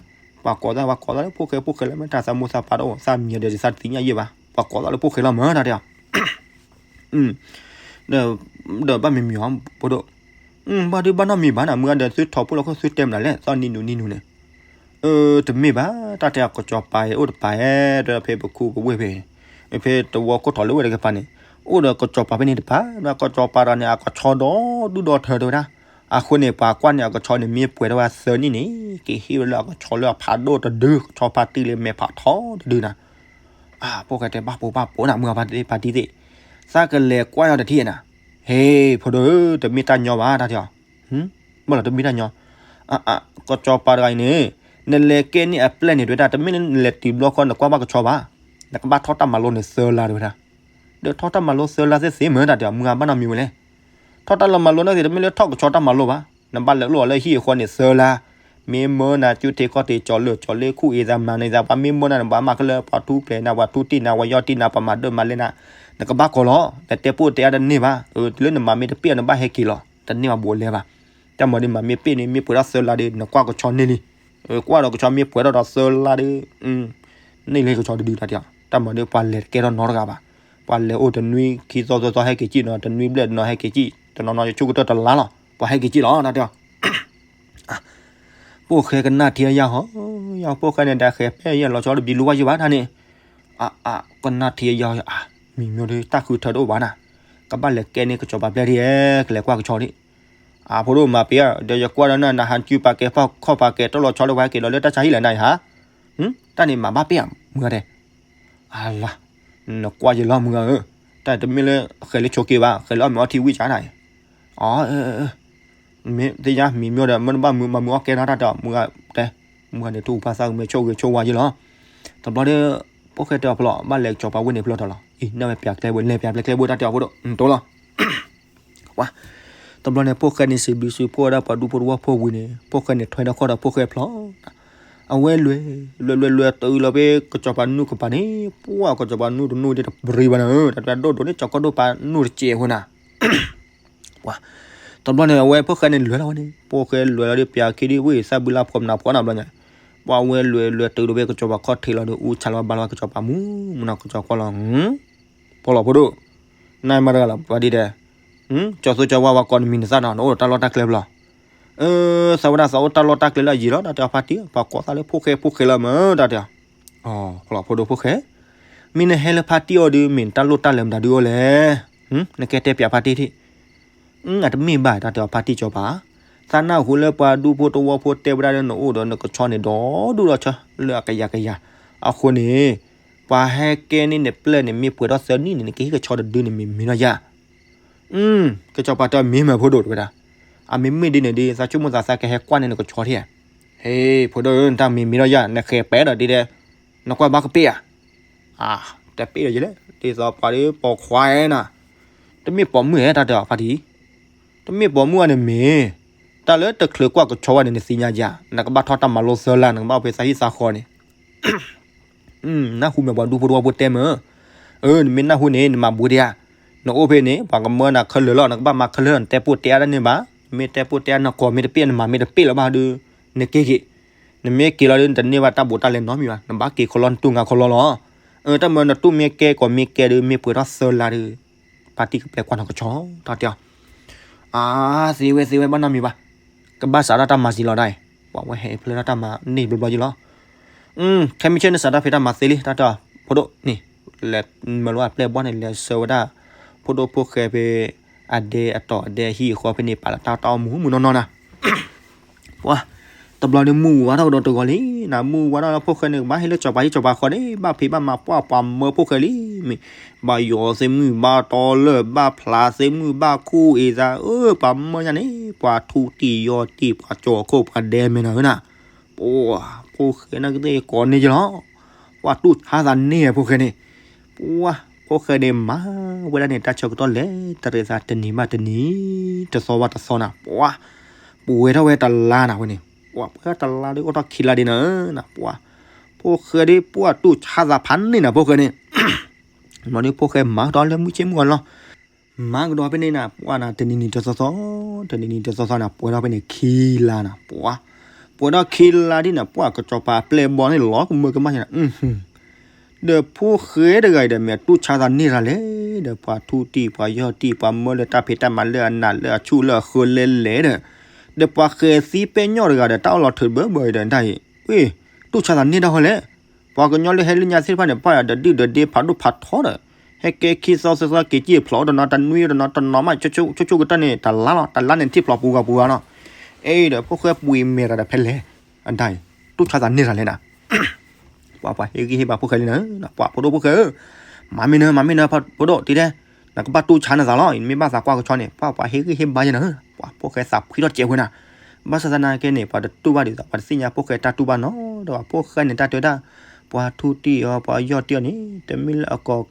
ပှၤကိးသး ပှၤကိးသးလၢဖိၣ်ဃဲဖိၣ်ဃဲလၢမ့ၢ်တၢ်သးမိၢ်သးပၢ်တအိၣ် သးမံၤဒီးသးတသ့ၣ်ညါယဲၢ်ဘၣ် ပှၤကိးသးလၢဖိၣ်ဃဲလီၤမၢ် တၢ်တဲအီၤ ဒီးဘၣ်မံၤမံၤအီၤ ဖိဒိၣ် ဘၣ်ဒုဘၣ်နီတမံၤဘၣ်နၤ မုၢ်ဂၤဒီးသုထီၣ်ဖှိၣ်လီၤခိၣ်သုတဲမတၤလဲၣ် သီနံၤနူနံၤနူန့ၣ် တမ့ၢ်ဘၣ် တၢ်တဲအီၤ ကစီၤပၤအိၣ်တပၤဧဲ ဒီးဖဲပခူပဝ့ၢ်ဖဲ ဖဲတဝီခိၣ်ထီၣ်လၢဝဲတကပၤန့ၣ် အိၣ်ဒီးကစီၤပၤဖဲန့ၣ်တပၤ ဒီးကစီၤပၤတဂၤန့ၣ် အကဆီဒီဒူၣ်ဒီထၢတဲဝဲဒၣ် အဃိန့ၣ် ပှၤကွၢ်န့ၣ် အကဆီန့ၣ် မ့ၢ်ပှဲၤထီၣ်ဝဲသၢနံၣ်န့ၣ် ကဟ့ၣ်ဝဲလၢအကဆီလၢအဖးဒိၣ်တဒု ကဆီဖါတံၢ်လၢမဲာ်ဖးထီတဒုနၤ အဖိၣ်ဃဲတဲဘၣ်ပိာ်ဘၣ်ပိာ်နၤ မုၢ်ဂၤဖါတံၢ်သ့ၣ် သးကလဲၤကွၢ်ယီၤတထံၣ်နၤ ဟ့ ဖိဒိၣ်ဧၢ တမ့ၢ်တၢ်ညီဘၣ် တၢ်တဲအီၤ ဘၣ်လီၤတမ့ၢ်တၢ်ညီ ကစီၤပၤတဂၤအံၤန့ၣ် နလဲၤကဲန့ၢ်အပျဲၢ်န့ၣ် တဲဝဲဒၣ် တမ့ၢ်လၢနလဲၤတုၤဘျီဃီ နကွၢ်ဘၣ်ကဆီဘၣ် နကဘၣ်ထီၣ်တၢ်မၤလိန့ၣ်သၢလါ တဲဝဲဒၣ် ဒီးထီၣ်တၢ်မၤလိသၢလါသ့ၣ်သ့ၣ်မ့ၢ်တၢ်တဲအီၤ မုၢ်ဂၤဘၣ်နီတမံၤဝဲလဲၣ် ထီၣ်တၢ်လၢမၤလိန့ၣ်သ့ၣ် တမ့ၢ်လၢထီၣ်ကဆီတၢ်မၤလိဘၣ် နဘၣ်လဲၤလိၣ်အီၤလၢဟံၣ်အဃီန့ၣ်သၢလါ မ့ၢ်မၢနၤ ကၠူထံခီၣ်ထံး ကၠီၤလၢၢ်ကၠီၤလ့ ခူၣ်အ့သးမၤန့ၢ်သး ပှၤမ့ၢ်မၢနၤန့ၣ် ပှၤမၤခဲလၢာ် ပှၤထူပျဲၤနၤ ပှၤထူတံၢ်နၤ ပှၤယီၢ်တံၢ်နၤ ပှၤမၤဒၢၣ်မၤလဲၢ်နၤ နကဘၣ်ကီၤလီၤ နတဲပိၢ်တဲအါတန့ၢ်ဘၣ် တုၤလၢနမၤမ့ၢ်တပ့ၢ်အီၤ နဘၣ်ဟဲက့ၤလီၤ တန့ၢ်ဘၣ်ဘူးအလဲဘၣ် တၢ်မၤဒ်မၤမ့ၢ်ပ့ၢ်န့ၣ် မ့ၢ်ပှဲၤထီၣ်သၢလါဒီး နကွၢ်ကဆီန့ၢ်လံ ကွၢ်ဒီးကဆီမ့ၢ်ပှဲၤထီၣ်ဒီးသၢလါဒီး န့ၢ်လံကဆီတဒုတၢ်တဲအီၤ တၢ်မၤဒ်ပှၤလဲၤတကဲထီၣ်နီတဂၤဘၣ် ပှၤလဲၤအိၣ်တနွံခံသီသီသီဟဲက့ၤကံၣ်နီၤ တနွံဘျဲၣ်တနီၤဟဲက့ၤကံၣ် တနီၤနီၤယဆိကတၢၢ်တလါလီၤ ပှၤဟဲက့ၤကံၣ်လီၤ တၢ်တဲအီၤ ဖိၣ်ဃဲကနၣ်ထံအယၢ်ဟီ ယၤ ဖိၣ်ဃဲန့ၣ် တၢ်ဃဲၤပဲယဲၢ်လီၤဆီတဘျံးလူဝါယဲၢ်ဘၣ်တၢ်န့ၣ် အ အ ကနၣ်ထံအယၢ် အ မံၤမျိၤဒီး တၢ်ဃုထၢတအိၣ်ဘၣ်နၤ ကဘၣ်လဲၤကဲန့ၢ်ကစီၤပၤဘျဲၣ်ဒ် ကလဲၤကွၢ်ကဆီဒ် အဖိဒိၣ်မၤပ့ၤဧါ ဒီးယကွၢ်ဒီးနၤ နဟးကုပာ်ကဲဖီၣ်ခီၣ်ပာ်ကဲ တီၢ်လီၤဆီလၢပှၤဟဲက့ၤလီၤလၢတၢ်ဆါဟံၣ်လဲၣ်နၤအံၤဟါ တၢ်န့ၣ်မၤဘၣ်ပ့ၤဧါ မုၢ်ဂၤတဲ အလါ နကွၢ်ယလီၤမုၢ်ဂၤဧၢ, တၢ်တမ့ၢ်လၢဃဲၤလၢဆိးက့ဘၣ်, ဃဲၤလၢအီၣ်မ့ၤအီထံဝံၣ်ကနၤအံၤ, အ မ့ၢ်သ့ၣ်ညါမံၤမျိၤဒီး မ့ၢ်နဘၣ်မုာ်မၤမုာ်အီၣ်ကဲထီၣ်တၢ်တဲအီၤ မုၢ်ဂၤတဲ, မုၢ်ဂၤန့ၣ် တအိၣ်ပာ်သးကမဲာ်ဆိၣ်ဂ့ၤဆိၣ်ဝါယလီၤ. တဘျီဒီး ဖိၣ်ဃဲတဲအီၤဖျိ ဘၣ်လဲၤကစီၤပၤဝ့ၢ်န့ၣ်ဖျိထီၣ်လီၤ. အံၤ နဝဲပျးကျဲဘိ လဲၤပျးကျဲဘိတၢ်တဲအီၤဖိဒိၣ် တိၢ်လီၤ. ဝါ တဘျီန့ၣ်ဖိၣ်ဃဲန့ၣ်စံးဘျုးစံးဖှိၣ်ဝဲဒၣ်ပှၤဒူဖိတဝီဖိဝံၤန့ၣ် ဖိၣ်ဃဲန့ၣ်ထွဲဒီးဃီဒီးဖိၣ်ဃဲဖျိ အဝဲလဲၤ လဲၤလဲၤလဲၤတုၤလီၤဖဲကစီၤပၤနူၢ်ကပၤန့ၣ် ပှၤကစီၤပၤနူၢ်တနူၢ်ဒ်တပြံဘၣ်န့ၣ် တၢ်တၢ်ဒိၣ်ဒိၣ်န့ၣ် ကစီၤကီၢ်ဒိၣ်ပၤနူၢ်တစဲးအဃိနၤ ပှၤ တဘျီန့ၣ် အဝဲဖိၣ်ဃဲန့ၣ်လဲၤလီၤဝဲန့ၣ် ဖိၣ်ဃဲလဲၤလီၤဒီးပျးခံဒ်ဝ့ၢ်သၣ်ဘုလၢဖှီၣ်မနၤဖှီၣ်နၤဘျီညါ ပှၤဝဲလဲၤလဲၤတုၤဒီးဖဲကစီၤပၤခီၣ်ထံးလီၤဒီး အူဆါလီၤဘါလီၤကစီၤပၤမူ မနုၤကစီၤကွၢ်လီၤ ဖီၣ်လီၤဖိဒိၣ် နမၤတဂၤလီၤ ပှၤဒ်တဲ ကၠီၤသူကၠီၤဝါဝဲကိးနမံၤနသၣ်နီၤ နအိၣ်ဒီးတၢ်လီၢ်တၢ်ကျဲဘျီ သးဝဲဒၣ်သးအိၣ်တၢ်လီၢ်တၢ်ကျဲလၢအယံၤလီၤ တၢ်တဲအီၤဖါတံၢ် ပှၤကိးသးလၢဖိၣ်ဃဲဖိၣ်ဃဲလီၤမၢ် တၢ်တဲအီၤ ဖီၣ်လီၤဖိဒိၣ်ဖိၣ်ဃဲ မ့ၢ်နဟဲလၢဖါတံၢ်အီၤဒီး မ့ၢ်နတၢ်လိၣ်တၢ်လဲၤမတၤဒုအိၣ်လဲၣ် နကဲတဲပျးဖါတံၢ်ထံၣ် အတမ့ၢ်ဘၣ် တၢ်တဲအီၤဖါတံၢ်ကစီၤပၤ သးနၢ်ဟူလၢပှၤဒူဖိတဝီဖိတဲဝဲဒၣ်လၢနအိၣ်ဒီးနကဆီန့ၣ်ဒီးဒူၣ်ဒီးဆၢ လၢအကယၤကယၤ အဃိန့ၣ် ပှၤဟဲကဲန့ၢ်နပျဲၢ်န့ၣ် မ့ၢ်ပှဲၤထီၣ်သၢနံၣ်န့ၣ် နကဟ့ၣ်ကဆီတဒုန့ၣ် မ့ၢ်မ့ၢ်ထီၣ်ယၤ ကစီၤပၤတဲမ့ၢ်မၢ်ဖိဒိၣ်တဝဲဒၣ် အမ့မ့ၢ်ဒ်န့ၣ်ဒီး သးဆိကမိၣ်သးသးကဟဲကွၢ်န့ၢ်နကဆီထံၣ်ဧါ ဟ့ ဖိဒိၣ်ဧၢ နတၢ်မ့ၢ်မ့ၢ်ထီၣ်ယၤ နဃဲၤပဲဒီးဒ်တဲ နကွၢ်ဘၣ်ကပ့ၢ်ဧါ တပ့ၢ်ဒီးယလဲၣ် ဒ်သိးပှၤဒ်ပိာ်ခွါနၤ တမ့ၢ်ပိာ်မုၣ်ဧဲ တၢ်တဲအီၤဖါတံၢ် တမ့ၢ်ပိာ်မုၣ်အန့ၣ်မ့ၢ် တၢ်လၢတချုးကွၢ်ကဆီဝဲန့ၣ် နသ့ၣ်ညါယၤ နကဘၣ်ထီၣ်တၢ်မၤလိသၢလါ နကဘၣ်အိၣ်ဖဲသးဟံၣ်သးဃီန့ၣ် နၢ်ဟူမ့ၢ်ပှၤဒူဖိတဝီဖိတဲမ့ၢ်, အၢ နမ့ၢ်နၢ်ဟူန့ၣ် နမၤဘူးဒံးဧါ, နအိၣ်ဖဲန့ၣ် ပှၤကမၢနၤခဲလၢာ်လီၤ, နကဘၣ်မၤခဲလၢာ် နတဲပိၢ်တဲအါတၢ်န့ၣ်ဘၣ်, နမ့ၢ်တဲပိၢ်တဲအါ နကိးမ့ၢ်တပ့ၢ် နမၤမ့ၢ်တပ့ၢ်လၢၤဘၣ်ဒီး နက့ၤက့ၤ, နမ့ၢ်က့ၤလီၤဒီး နတန့ၢ်ဘၣ်တၢ်ဘူးတၢ်လဲနီတမံၤဘၣ်, နဘၣ်က့ၤခီလီၤ နတူၢ်ငါခီလီၤလီၤ. အၢ တၢ်မၢနတူၢ်မ့ၢ်ကဲကိးမ့ၢ်ကဲဒီး မ့ၢ်ပှဲၤထီၣ်သၢလါဒီး ပၢ်တံၢ်ကပျဲကွၢ်နီၢ်ကဆီ တၢ်တဲအီၤ, အါ သ့ဝဲသ့ဝဲဘၣ်နီတမံၤဘၣ်, ကဘၣ်စးထီၣ်တၢ်မၤစံလီၤဒၣ်အံၤ, ပှၤဝဲဟဲဖျၢၣ်ထီၣ်တၢ်မၤန့ၢ်ဘျီဘျီယလီၤ. ခဲမုၢ်ဆ့ၣ်န့ၣ် စးထီၣ်ဖဲတၢ်မၤသ့လံ တၢ်တဲအီၤ, ဖိဒိၣ်န့ၣ်, လဲၤမၢလီၤအပျဲၢ်ဘီၣ်န့ၣ် လဲၤဆှၢဝဲဒၣ် ဖိဒိၣ်ဖိၣ်ဃဲဖဲ အဒဲအတီၤအဒဲအဟံၣ်အဃီဖဲန့ၣ် ပာ်လီၤတၢ်တၢ်အိၣ်မူမုၢ်နီၢ်နီၢ်နၤ ပှၤ, တဘျီန့ၣ်မုၢ်ဝါထီၣ်ကဒီးတဂီၤလံ, နမုၢ်ဝါထီၣ်လၢဖိၣ်ဃဲန့ၣ် ကဘၣ်ဟ့ၣ်လၢစီၤပၤဟံၣ်စီၤပၤဃီန့ၣ် ဘၣ်ဖံးဘၣ်မၤပှၢ်ပှၤမၢဖိၣ်ဃဲလံ, မ့ၢ် ဘၣ်ယီၤသ့ၣ်မုၣ်ဘၣ်တီလၢၢ်ဘၣ်ဖျါသ့ၣ်မုၣ်ဘၣ်ခူၣ်အ့ၣ်သး အၢ ပှၤမၢညါန့ၣ် ပှၤထူတံၢ်ယီၢ်တံၢ် ပှၤကၠီၤခိၣ်ပှၤဒဲမဲာ်နၤဧၢနၤ, ပှၤ, ဖိၣ်ဃဲနာ်က့သ့ၣ်ကိးန့ၢ်ကလီၤ, ပှၤတူၢ်ဆါသးန့ၢ်ဖိၣ်ဃဲန့ၣ် ပှၤ, ဖိၣ်ဃဲန့ၣ်မၤဝဲဒၣ်န့ၣ် တၢ်ဆၢကတီၢ်လဲၤတရံးသးတနံၤဘၣ်တနံၤ, တသီဘၣ်တသီနၤ, ပှၤ, ပှဲၤထီၣ်ဝဲတလါနၤဝဲန့ၣ်, ပှၤ ပှဲၤထီၣ်တလါဒီးအိၣ်ထီၣ်ခံလါဒံးနၤဧၢနၤ, ပှၤ, ဖိၣ်ဃဲဒ်ပှၤတူၢ်ဆါသးဖးန့ၢ်နၤဖိၣ်ဃဲန့ၣ်, ဘျီဒ်ဖိၣ်ဃဲမၤကဒီးလၢမုၢ်ဆ့ၣ်မုၢ်ဂီၤလီၤ, မၤကဒီးဖဲန့ၣ်နၤ ပှၤနၤ တနံၤနံၤတသီသီ, တနံၤနံၤတသီသီနၤ ပှဲၤထီၣ်ဖဲန့ၣ်ခံလါနၤ, ပှၤ, ပှဲၤထီၣ်ခံလါဒ်နၤ ပှၤကစီၤပၤအပျဲၢ်ဘီန့ၣ်လီၤကမၢကမၣ်နၤ ဒီးဖိၣ်ဃဲတဂၤအံၤဒီး မ့ၢ်အတူၢ်ဆါသးန့ၢ်တၢ်လဲၣ်, ဒီးပှၤထူတံၢ်ပှၤယီၢ်တံၢ် ပှၤမၢလၢတၢ်ဖံးတၢ်မၤလၢအနးလၢအဆူၣ်လၢအဃၢလဲလဲၣ်ဒီး, ဒီးပှၤဃဲၤသံပဲညီၣ်တဂၤဒီး တၢ်အီၣ်လီၤထုးဘၢဘၢအံၤဒီးဒၣ်အံၤ, ဝ့ၢ်, တူၢ်ဆါသးန့ၢ်တၢ်ဃီလဲၣ်, ပှၤကညီလၢဟဲလၢညါသ့ၣ်တဖၣ်န့ၣ် ပၢ်ယၤဒီးဒုၣ်ဒီးဒ့ဖးဒိၣ်ဖးထီဒီး, ဟဲကဲခံသီသၢသီက့ၤကံၢ်ဖျိးအိၣ်တနီၤ တနွံအိၣ်တနီၤ တနီၤမး ဆိဆိကတၢၢ်န့ၣ် တလါလီၤ တလါန့ၣ်ထံၣ်ဖျိးပူၤဂၤပူၤဂၤနီၤ, အဲၣ်ဒီးဖိၣ်ဃဲပှ့ၤမဲာ်တၢ်ဒီးဖဲလဲၣ်, အဒၣ်အံၤ, တူၢ်ဆါသးန့ၢ်တၢ်လဲၣ်နၤ ပှၤပှၤဟ့ၣ်ဂံၢ်ဟ့ၣ်ဘါဖိၣ်ဃဲလံနၤ, ပှၤဖိဒိၣ်ဖိၣ်ဃဲဧၢ, မၤမ့ၢ်နၤ မၤမ့ၢ်နၤ ဖိဒိၣ်တံၤတဲ, နကဘၣ်တူၢ်ဆါနသးလီၤ, နမ့ၢ်ဘၣ်သးကွၢ်ကဆီန့ၣ် ပှၤပှၤဟ့ၣ်ဂံၢ်ဟ့ၣ်ဘါယဲနၤ, ပှၤဖိၣ်ဃဲသးဖှံထီၣ်စဲးဝဲနၤ, ဘၣ်ဆၣ်သနာ်က့န့ၣ် ပှၤတတူၢ်ဘၣ်ဒ်သိး ပှၤတသ့ၣ်ညါဖိၣ်ဃဲတၢ်တူၢ်ဘၣ်နီတဂၤ, ဖိၣ်ဃဲန့ၣ်တၢ်တဲဝဲဒၣ်, ပှၤထူတံၢ်အီၤ ပှၤယီၢ်တံၢ်အီၤန့ၣ် တမ့ၢ်လၢအကိး,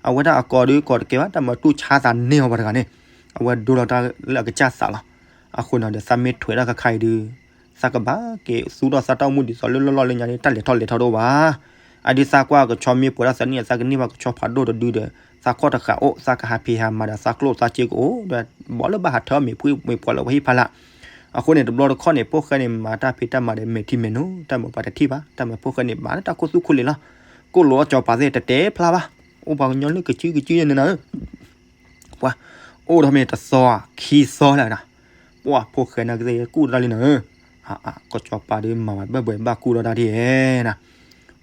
အဝဲဒၣ်အကိးဒီးကိးတကဲဘၣ် တၢ်မၤတူၢ်ဆါသးန့ၢ်အီၤပှၤတဂၤန့ၣ်, အဝဲဒိလီၤတၢ်လၢအကစၢ်သးလီၤ, အဃိန့ၣ်ဒီး သးမ့ၢ်ထွဲဒၣ်ခါခါအံၤဒီး သးကဘၣ်က့ၤသူၣ်ထီၣ်သးတၢ်အိၣ်မူဒ်သိးလၢလီၢ်လီၢ်လၢညါန့ၣ် တၢ်လဲၤထီၣ်လဲၤထီတအိၣ်ဘၣ်, အဒုးသးကွၢ်ကဆီမ့ၢ်ပှဲၤဒၣ်သၢနံၣ် သးကန့ၢ်ဘၣ်ကဆီဖးဒိၣ်တဒုဒီး သးခီၣ်တဃာ်အိၣ် သးကဟးဖံးဟးမၤဒီး သးကျိၣ်သးစ့ကအိၣ်ဒီး ဘၣ်လၢဘၣ်ဟးထၢမ့ၢ်ဖှံမ့ၢ်ပှဲၤလၢပှၤဟံၣ်ဖးလၢ်, အဃိန့ၣ် တဘျီတခီၣ်န့ၣ် ဖိၣ်ဃဲန့ၣ် မၤတၢ်ဖံးတၢ်မၤဒီး မဲာ်ထံမဲာ်နိ တၢ်မၤပှၤတထံၣ်ဘၣ် တၢ်မၤဖိၣ်ဃဲန့ၣ် မၤလၢတၢ်ခိၣ်သူခိၣ်လ့ၤလီၤ, ကိၣ်လိာ်အီၣ်ကၠီၤပၤသ့ၣ်တတဲဖျါဘၣ်, အိၣ်ပှၤကညီလၢကစုကစုန့ၣ်နၤ ပှၤ, အိၣ်ဒီးမ့ၢ်တသီ, ခံသီလၢနၤ, ပှၤဖိၣ်ဃဲနာ်က့သ့ၣ်ကူၣ်တၢ်လံနၤဧၢ, ကစီၤပၤဒီးမၤဝဲဘၣ်ဘှဲးဘၣ်ကူၣ်ဒီးတၢ်ဒ်နၤ,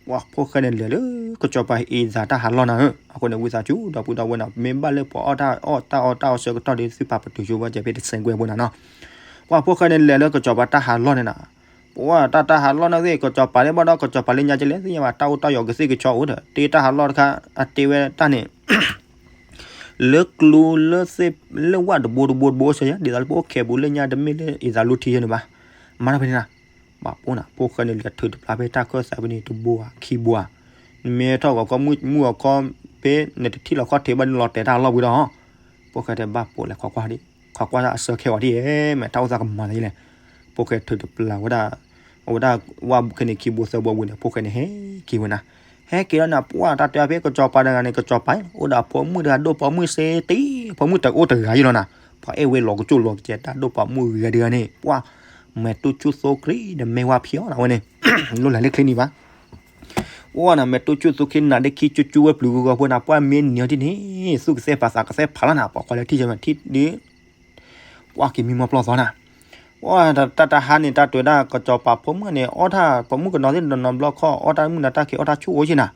ပှၤဖိၣ်ဃဲန့ၣ်လဲၤလၢ ကစီၤပၤအ့ၣ်သးတၢ်ဟးလီၢ်နၤဧၢ, အဃိန့ၣ် ဝံသးစူၤ ဒီပုၢ်ဒီဝဲၢ်နၤ မ့ၢ်ဘၣ်လၢပှၤအီၣ်တၢ်အီၣ်တၢ်အီတၢ်အီဆၢကတီၢ်ဒီး သုပာ်ပတုာ်ဆိဝဲကဲဖဲတစဲးကွဲးဖိနၤနီၤ, ပှၤဖိၣ်ဃဲန့ၣ်လဲၤလၢကစီၤပၤတၢ်ဟးလီၢ်န့ၣ်နၤ, ပှၤတၢ်တၢ်ဟးလီၢ်န့ၣ်သ့ၣ် ကစီၤပၤလၢဘၣ်ဒီး ကစီၤပၤလၢညါကလဲၣ်သ့ၣ်ညါဘၣ် တၢ်အိၣ်တၢ်ယီၤကသ့ၣ်ကဆီအိၣ်ဒီး တ့တၢ်ဟးလီၢ်တခါ အတ့ဝဲတၢ်န့ၣ် လၢကျူလၢသ့ၣ်လၢဝၣ်တဘိတဘိတဘိအိၣ်စ့ၢ်ယါ ဒ်သိးလၢပအိၣ်ခဲဘူးလၢညါတမ့ၢ်လၢအ့ၣ်သးလူထံယဲန့ၣ်ဘၣ်, မၤထီၣ်ဖဲန့ၣ်နၤ, ပှၤဖိနၤ ဖိၣ်ဃဲန့ၣ်လဲၤထုးတပျၢ်ဖဲတၢ်ခၢၣ်သးဖဲန့ၣ် တဘိဧါခံဘိဧါ, နမ့ၢ်ထီၣ်ဂီၤခီမုၢ်ဂီၤခီ ဖဲနတထံၣ်လီၤခီၣ်ထံးဘၣ်န့ၣ်လီၤတဲာ်တၢ်လီၢ်ဝံၤဒီး ဖိၣ်ဃဲတဲဘၣ်ပိာ်လဲၤခိးကွၢ်ဒံး, ခိးကွၢ်အဆၢခဲဂီၤဒံး မ့ၢ်တၢ်အိၣ်သးကမၤသးလဲၣ်, ဖိၣ်ဃဲထုးတပျၢ်ဝဲဒၣ်, အဝဲဒၣ်ဝၣ်ခဲန့ၣ်ခံဘိသၢဘိဝံၤန့ၣ် ဖိၣ်ဃဲန့ၣ်ဟဲက့ၤဝဲနၤ, ဟဲက့ၤလီၤနၤ ပှၤတၢ်တဲဖဲကစီၤပၤတဂၤန့ၣ် ကစီၤပၤ အိၣ်ဒီးအဖိမုၣ်တဂၤဒိၣ်ပိာ်မုၣ်စ့တံ ဖိမုၣ်တအိၣ်တဂၤယလီၤနၤ, ပှၤအဲၣ်ဝဲလီၤကစိၣ်လီၤကစဲးတၢ်ဒိၣ်ပိာ်မုၣ်ဂၤတဂၤန့ၣ် ပှၤ မဲာ်တူၢ်ဆူၣ်သိချံဒီးမဲာ်ဝါဖျီနၤဝဲန့ၣ်, လိၣ်လၢ်လၢချ့နံၤဘၣ် အိၣ်နၤ မဲာ်တူၢ်ဆူၣ်သိချ့နၤဒ့ခံကၠူကၠူဝဲပျုၤဂီၤဂီၤဖိနၤ ပှၤမ့ၢ်နံၤအီၤဒ်န့ၣ် သူၣ်ကသဲၣ်ပာ်သးကသဲၣ်ဖးလီၤနၤ ပှၤကွၢ်လၢထံၣ်ယဲမးထံၣ်ဒ် ပှၤက့ၤမံမီၢ်ပျီၢ်သီနၤ, ပှၤတၢ်တဟါန့ၣ် တၢ်တဲဝဲဒၣ် ကစီၤပၤဖိမုၣ်န့ၣ် အီၣ်တၢ်ပိာ်မုၣ်ကနီၤသ့ၣ်တနီၤဘျီခီ အီၣ်တၢ်မုၣ်နၤတၢ်က့ၤအီၣ်တၢ်ဆူၣ်အိၣ်ယဲနၤ,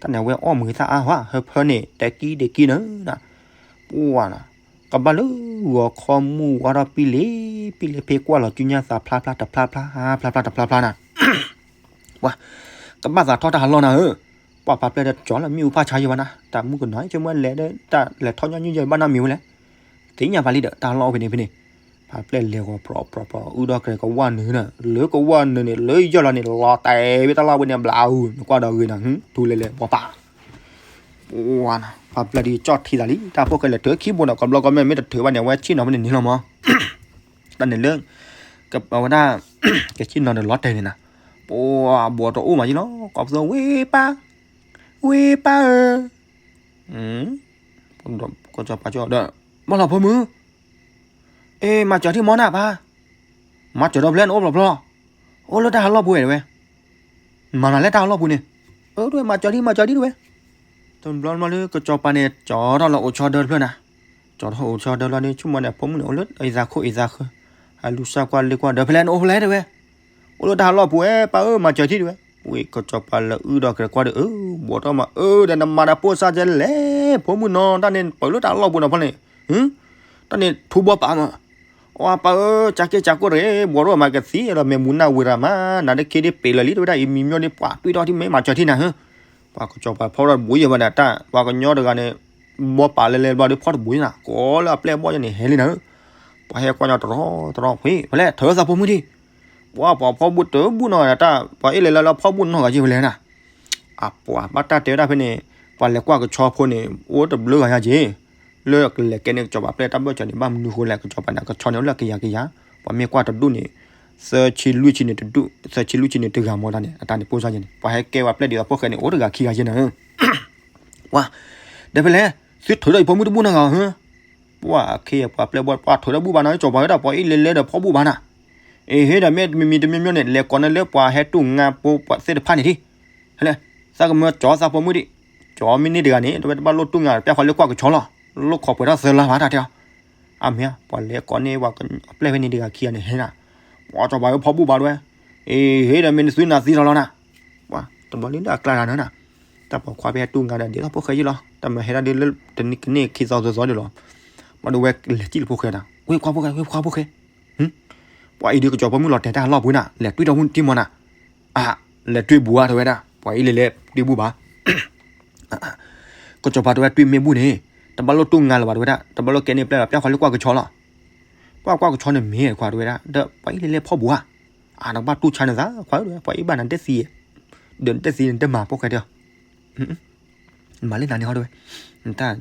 တၢ်န့ၣ်အဝဲအီၣ်မုာ်သၣ်အါဝဲ ဟၢဖၢန့ၣ် တဲကံဒဲကံနၤ, ပှၤနၤ ကဘၣ်လၢဂီၤခီမုၢ်ဝါထီၣ်ပံလ့ၤ ပံလ့ၤဖဲကွၢ်လီၤစုညါသးဖျါဖျါတဖျါဖျါ ဖျါဖျါတဖျါဖျါနၤ ပှၤ ကဘၣ်သးထီၣ်တၢ်ဟးလီၢ်နၤဧၢ, ပှၤဖးပျဲၢ်ဒီးကၠီလၢမ့ၣ်အူဖးဆါယဲဘၣ်နၤ တၢ်မုၣ်ကနီၤ ဆိကမိၣ်လဲၤဒီး တၢ်လဲၤထီၣ်ညီနုၢ်ယဲဘၣ်နီတမံၤဝဲလဲၣ်, သ့ၣ်ညါပာ်လံဒီး တၢ်ဟးလီၢ်အိၣ်ဖဲန့ၣ်ဖဲန့ၣ်, ဖးပျဲၢ်လဲၤဂီၤပြီပြီပြီ အုၣ်ဒီးကြဲးကဝၢ်နုာ်နၤ လၢကဝၢ်နုာ်န့ၣ် လၢယီၢ်လီၤန့ၣ် လီၤတဲာ်ဝဲတၢ်လီၢ်ဝဲန့ၣ် ဘျးအူ နကွၢ်ဒီးဂ့ၤနၤ ထူလဲၤလဲၤပှၤပာ် ပှၤနၤ ဖးပျဲၢ်ဒ်ကၠီၣ်ထံသးလံ တၢ်ဖိၣ်ဃဲလဲၤထုးခံဘိဒီး ကဘျီကီၢ်မဲာ်မ့ၢ်တထုးဘၣ်န့ၣ် အဝဲဆ့ၣ်နီၤဖဲန့ၣ်န့ၣ်လီၤမး, တၢ်န့ၣ်လၢ အဝဲဒၣ် ကဆ့ၣ်နီၤဒီးလီၤတဲာ်န့ၣ်နၤ, ပှၤဘှီးတအိၣ်မးယံလီၤ, ကိးပသူ ဝ့ၢ်ပၢ်, ဝ့ၢ်ပၢ်ဧၢ, ကစီၤပၤကၠီဒီး, ဘၣ်လီၤဖိမုၣ်, အ့ မၤစၢၤထံၣ်မီၢ်နၢ်ပၢ်, မၤစၢၤဒီးဖဲလဲၣ်နအိၣ်ဖျိဖျိ, အိၣ်လၢတၢ်ဟးလီၢ်ပူၤဝဲတဲဝဲ, မၤနၤလၢတၢ်ဟးလီၢ်ပူၤန့ၣ်, အၢ တဲဝဲ မၤစၢၤထံၣ် မၤစၢၤထံၣ်တဲဝဲ, တဘျီတဘျီလၢကစီၤပၤန့ၣ် ကၠီထီၣ်လၢအိၣ်ဆီဒၢတဖျၢၣ်နၤ, ကၠီထီၣ်အိၣ်ဆီဒၢလီၤန့ၣ် ဆိကမိၣ်န့ၣ် ဖိမုၣ်န့ၣ် အိၣ်လၢအသးခိၣ်အသးဃၢ, အလူၤစၢ်ကွၢ်လ့ကွၢ်ဒီး ဖဲလဲၣ်နအိၣ်ဖဲလဲၣ်တဲဝဲ, အိၣ်လၢတၢ်ဟးလီၢ်ပူၤဝဲ ပၢ်ဧၢ မၤစၢၤထံၣ်တဲဝဲ, ဝံၤကစီၤပၤလဲၤအုၣ်ဒီးကကွၢ်ဒီး အၢ ဘှီးထီၣ်မး အၢ ဒီးနမၤတၢ်ပိၢ်စၢ်ကဲလဲၣ် ဖိမုၣ်နီၤ တၢ်န့ၣ်ပၢၢ်လၢတၢ်ဟးလီၢ်ပူၤနီၤဖဲန့ၣ်, တၢ်န့ၣ်ထူဘီပာ်မး, အပၢ်ဧၢ ကၢ်က့ၢ်ကၢ်ကိၢ်တဂ့ၤ ဘှီးထီၣ်မးကသံဒီး မ့ၢ်မူနၢ်ဝ့ၤရၤမး နၤတခ့ဒ်ပ့ၤလၢာ်လံတဲဝဲဒၣ် အံၤမံၤမၠိၣ်ဒ်ပှၤတွံၢ်ထီၣ်ထံၣ်မ့ၢ်မၤစၢၤထံၣ်နၤဟၢ, ပှၤကစီၤပၤဖီၣ်ထီၣ်တဘူးယဲၢ်ဝဲဒၣ်တၢ် ပှၤကညီတဂၤန့ၣ် ဘီပာ်လဲၤလဲၤဘျီဒီးဖီၣ်တဘူးယဲၢ်နၤ ကိးလၢအပျဲၢ်အဘီၣ်ယဲၢ်န့ၣ် ဟဲလံနၤဧၢ, ပှၤဟဲကွၢ်ညီတရီတရီဖှံ ဖဲလဲၣ် ထၢသးဖိမုၣ်ထံၣ်, ပှၤပှၤဖီၣ်ဘူးတဘူးနီၤတၢ် ပှၤအ့ၣ်လဲၤလၢလၢဖီၣ်ဘူးနီၢ်ဂၤက့ၤဖဲလဲၣ်နၤ အပှၤဘၣ်တၢ်တဲဝဲဒၣ်ဖဲန့ၣ်, ပှၤလဲၤကွၢ်ကဆီဖိန့ၣ် အိၣ်တဘျုးဂၤညါက့ၤ, လၢကလဲၤကဲန့ၣ် ကစီၤပၤပျဲၢ်တၢ်ဘၢၣ်စၢၤန့ၣ် ဘၣ်မနုၤဃိလဲၣ် ကစီၤပၤန့ၣ် ကဆီန့ၣ်အိၣ်လၢကယၤကယၤ, ပှၤမ့ၢ်ကွၢ်တဒူၣ်န့ၣ်, သၢဆံလွံၢ်ဆံန့ၣ်တဒူၣ်, သၢဆံလွံၢ်ဆံန့ၣ်တဂၤမ့ၢ်တၢ်န့ၣ် အတၢ်န့ၣ်ပိၢ်စၢ်ယဲၢ်န့ၣ် ပှၤဟဲကဲဝဲပျဲၢ်ဒံးအဖိၣ်ဃဲန့ၣ် အိၣ်တဂၤခံဂၤယဲၢ်နၤဧၢ ပှၤ, ဒီးဖဲလဲၣ်, သုထၢထီၣ်ယဖိမုၣ်တဘူၣ်နီတဂၤဧၢ, ပှၤအခ့အပှၤပျဲၢ်ဘီၣ် ပှၤထၢထီၣ်ဘူၣ်ဘၣ်နီၤ ကစီၤပၤဝဲဒၣ် ပှၤအ့ၣ်လဲၤလဲၤဒီးဖီၣ်ဘူၣ်ဘၣ်နၤ, အ့ဟ့ဒီးမ့ၢ်တမံၤမံၤတမံၤမံၤန့ၣ် လဲၤကိးန့ၢ်လၢပှၤဟဲတူၢ်ငါဖိပှၤသ့ၣ်တဖၣ်န့ၣ်ဒံး, ဟဲလဲၣ်, သးကမၢကၠီသးဖိမုၣ်ဒံး, ကၠီမ့ၢ်န့ၢ်တဂၤန့ၣ် တဝဲတဘၣ်လိၣ်တူၢ်ငါ ပျဲၢ်ဃီလၢကွၢ်ကဆီလီၤ, လိၣ်ခိးပှဲၤထီၣ်သၢလါဘၣ်တၢ်တဲအီၤ, အမ့ၢ် ပှၤလဲၤကိးန့ၢ်ပှၤပျဲၢ်ဖဲန့ၣ်တဂၤခံဂၤန့ၣ်ဟဲနၤ, ပှၤကစီၤပၤဝဲဖီၣ်ဘူၣ်ဘၣ်တဝဲ, အ့ဟ့ဒီးမ့ၢ်နသုနၤသံလီၤလီၤနၤ ပှၤတဘျီလၢအကျါတၢ်နၤနၤ, တၢ်ပိာ်ခွါဖဲဟဲတူၢ်ငါဒီး ဒ်သိးဖိၣ်ဃဲယ့ၢ်လီၤ တၢ်မၤဟဲဒၣ်ဒ်လၢတနံၤကန့ၢ်ခံသီသီသီဒ်လီၤ, ဘၣ်ဒီးဝဲလဲၤစံၣ်လၢဖိၣ်ဃဲဒီး ဝ့ၢ်ခွါဖိၣ်ဃဲ ဝ့ၢ်ခွါဖိၣ်ဃဲ, ပှၤအံၤဒုးကစီၤဖိမုၣ်လီၤတဲာ်တၢ်ဟးလီၢ်ပူၤနၤ လဲၤတွံၢ်ထီၣ်မုၢ်တံၢ်မီၤနၤ, အါ, လဲၤတွံၢ်ဘူၣ်ဧါတဝဲဒၣ် ပှၤအံၤလဲၤလဲၤတွံၢ်ဘူၣ်ဘၣ် ကစီၤပၤတဝဲတွံၢ်မ့ၢ်ဘူၣ်န့ၣ်, တဘၣ်လိၣ်တူၢ်ငါလၢၤဘၣ်တဝဲဒၣ် တဘၣ်လိၣ်ကဲန့ၢ်ပျဲၢ်လီၤ ပျဲၢ်ဃီလၢကွၢ်ကဆီလီၤ, ကွၢ်ကွၢ်ကဆီန့ၣ်မ့ၢ်ခွါတဝဲဒၣ် ဒီးပှၤအံၤလဲၤလဲၤဖီၣ်ဘူၣ်ဧါ, အါ နကဘၣ်တူၢ်ဆါနသးခွါ ပှၤအံၤဘၣ်နၤဒဲသံ, ဒီးနဒဲသံန့ၣ်ဒဲမၤဖိၣ်ဃဲတဲအီၤ မၤလၢနၤန့ၣ်ဟီတဝဲ, တၢ်,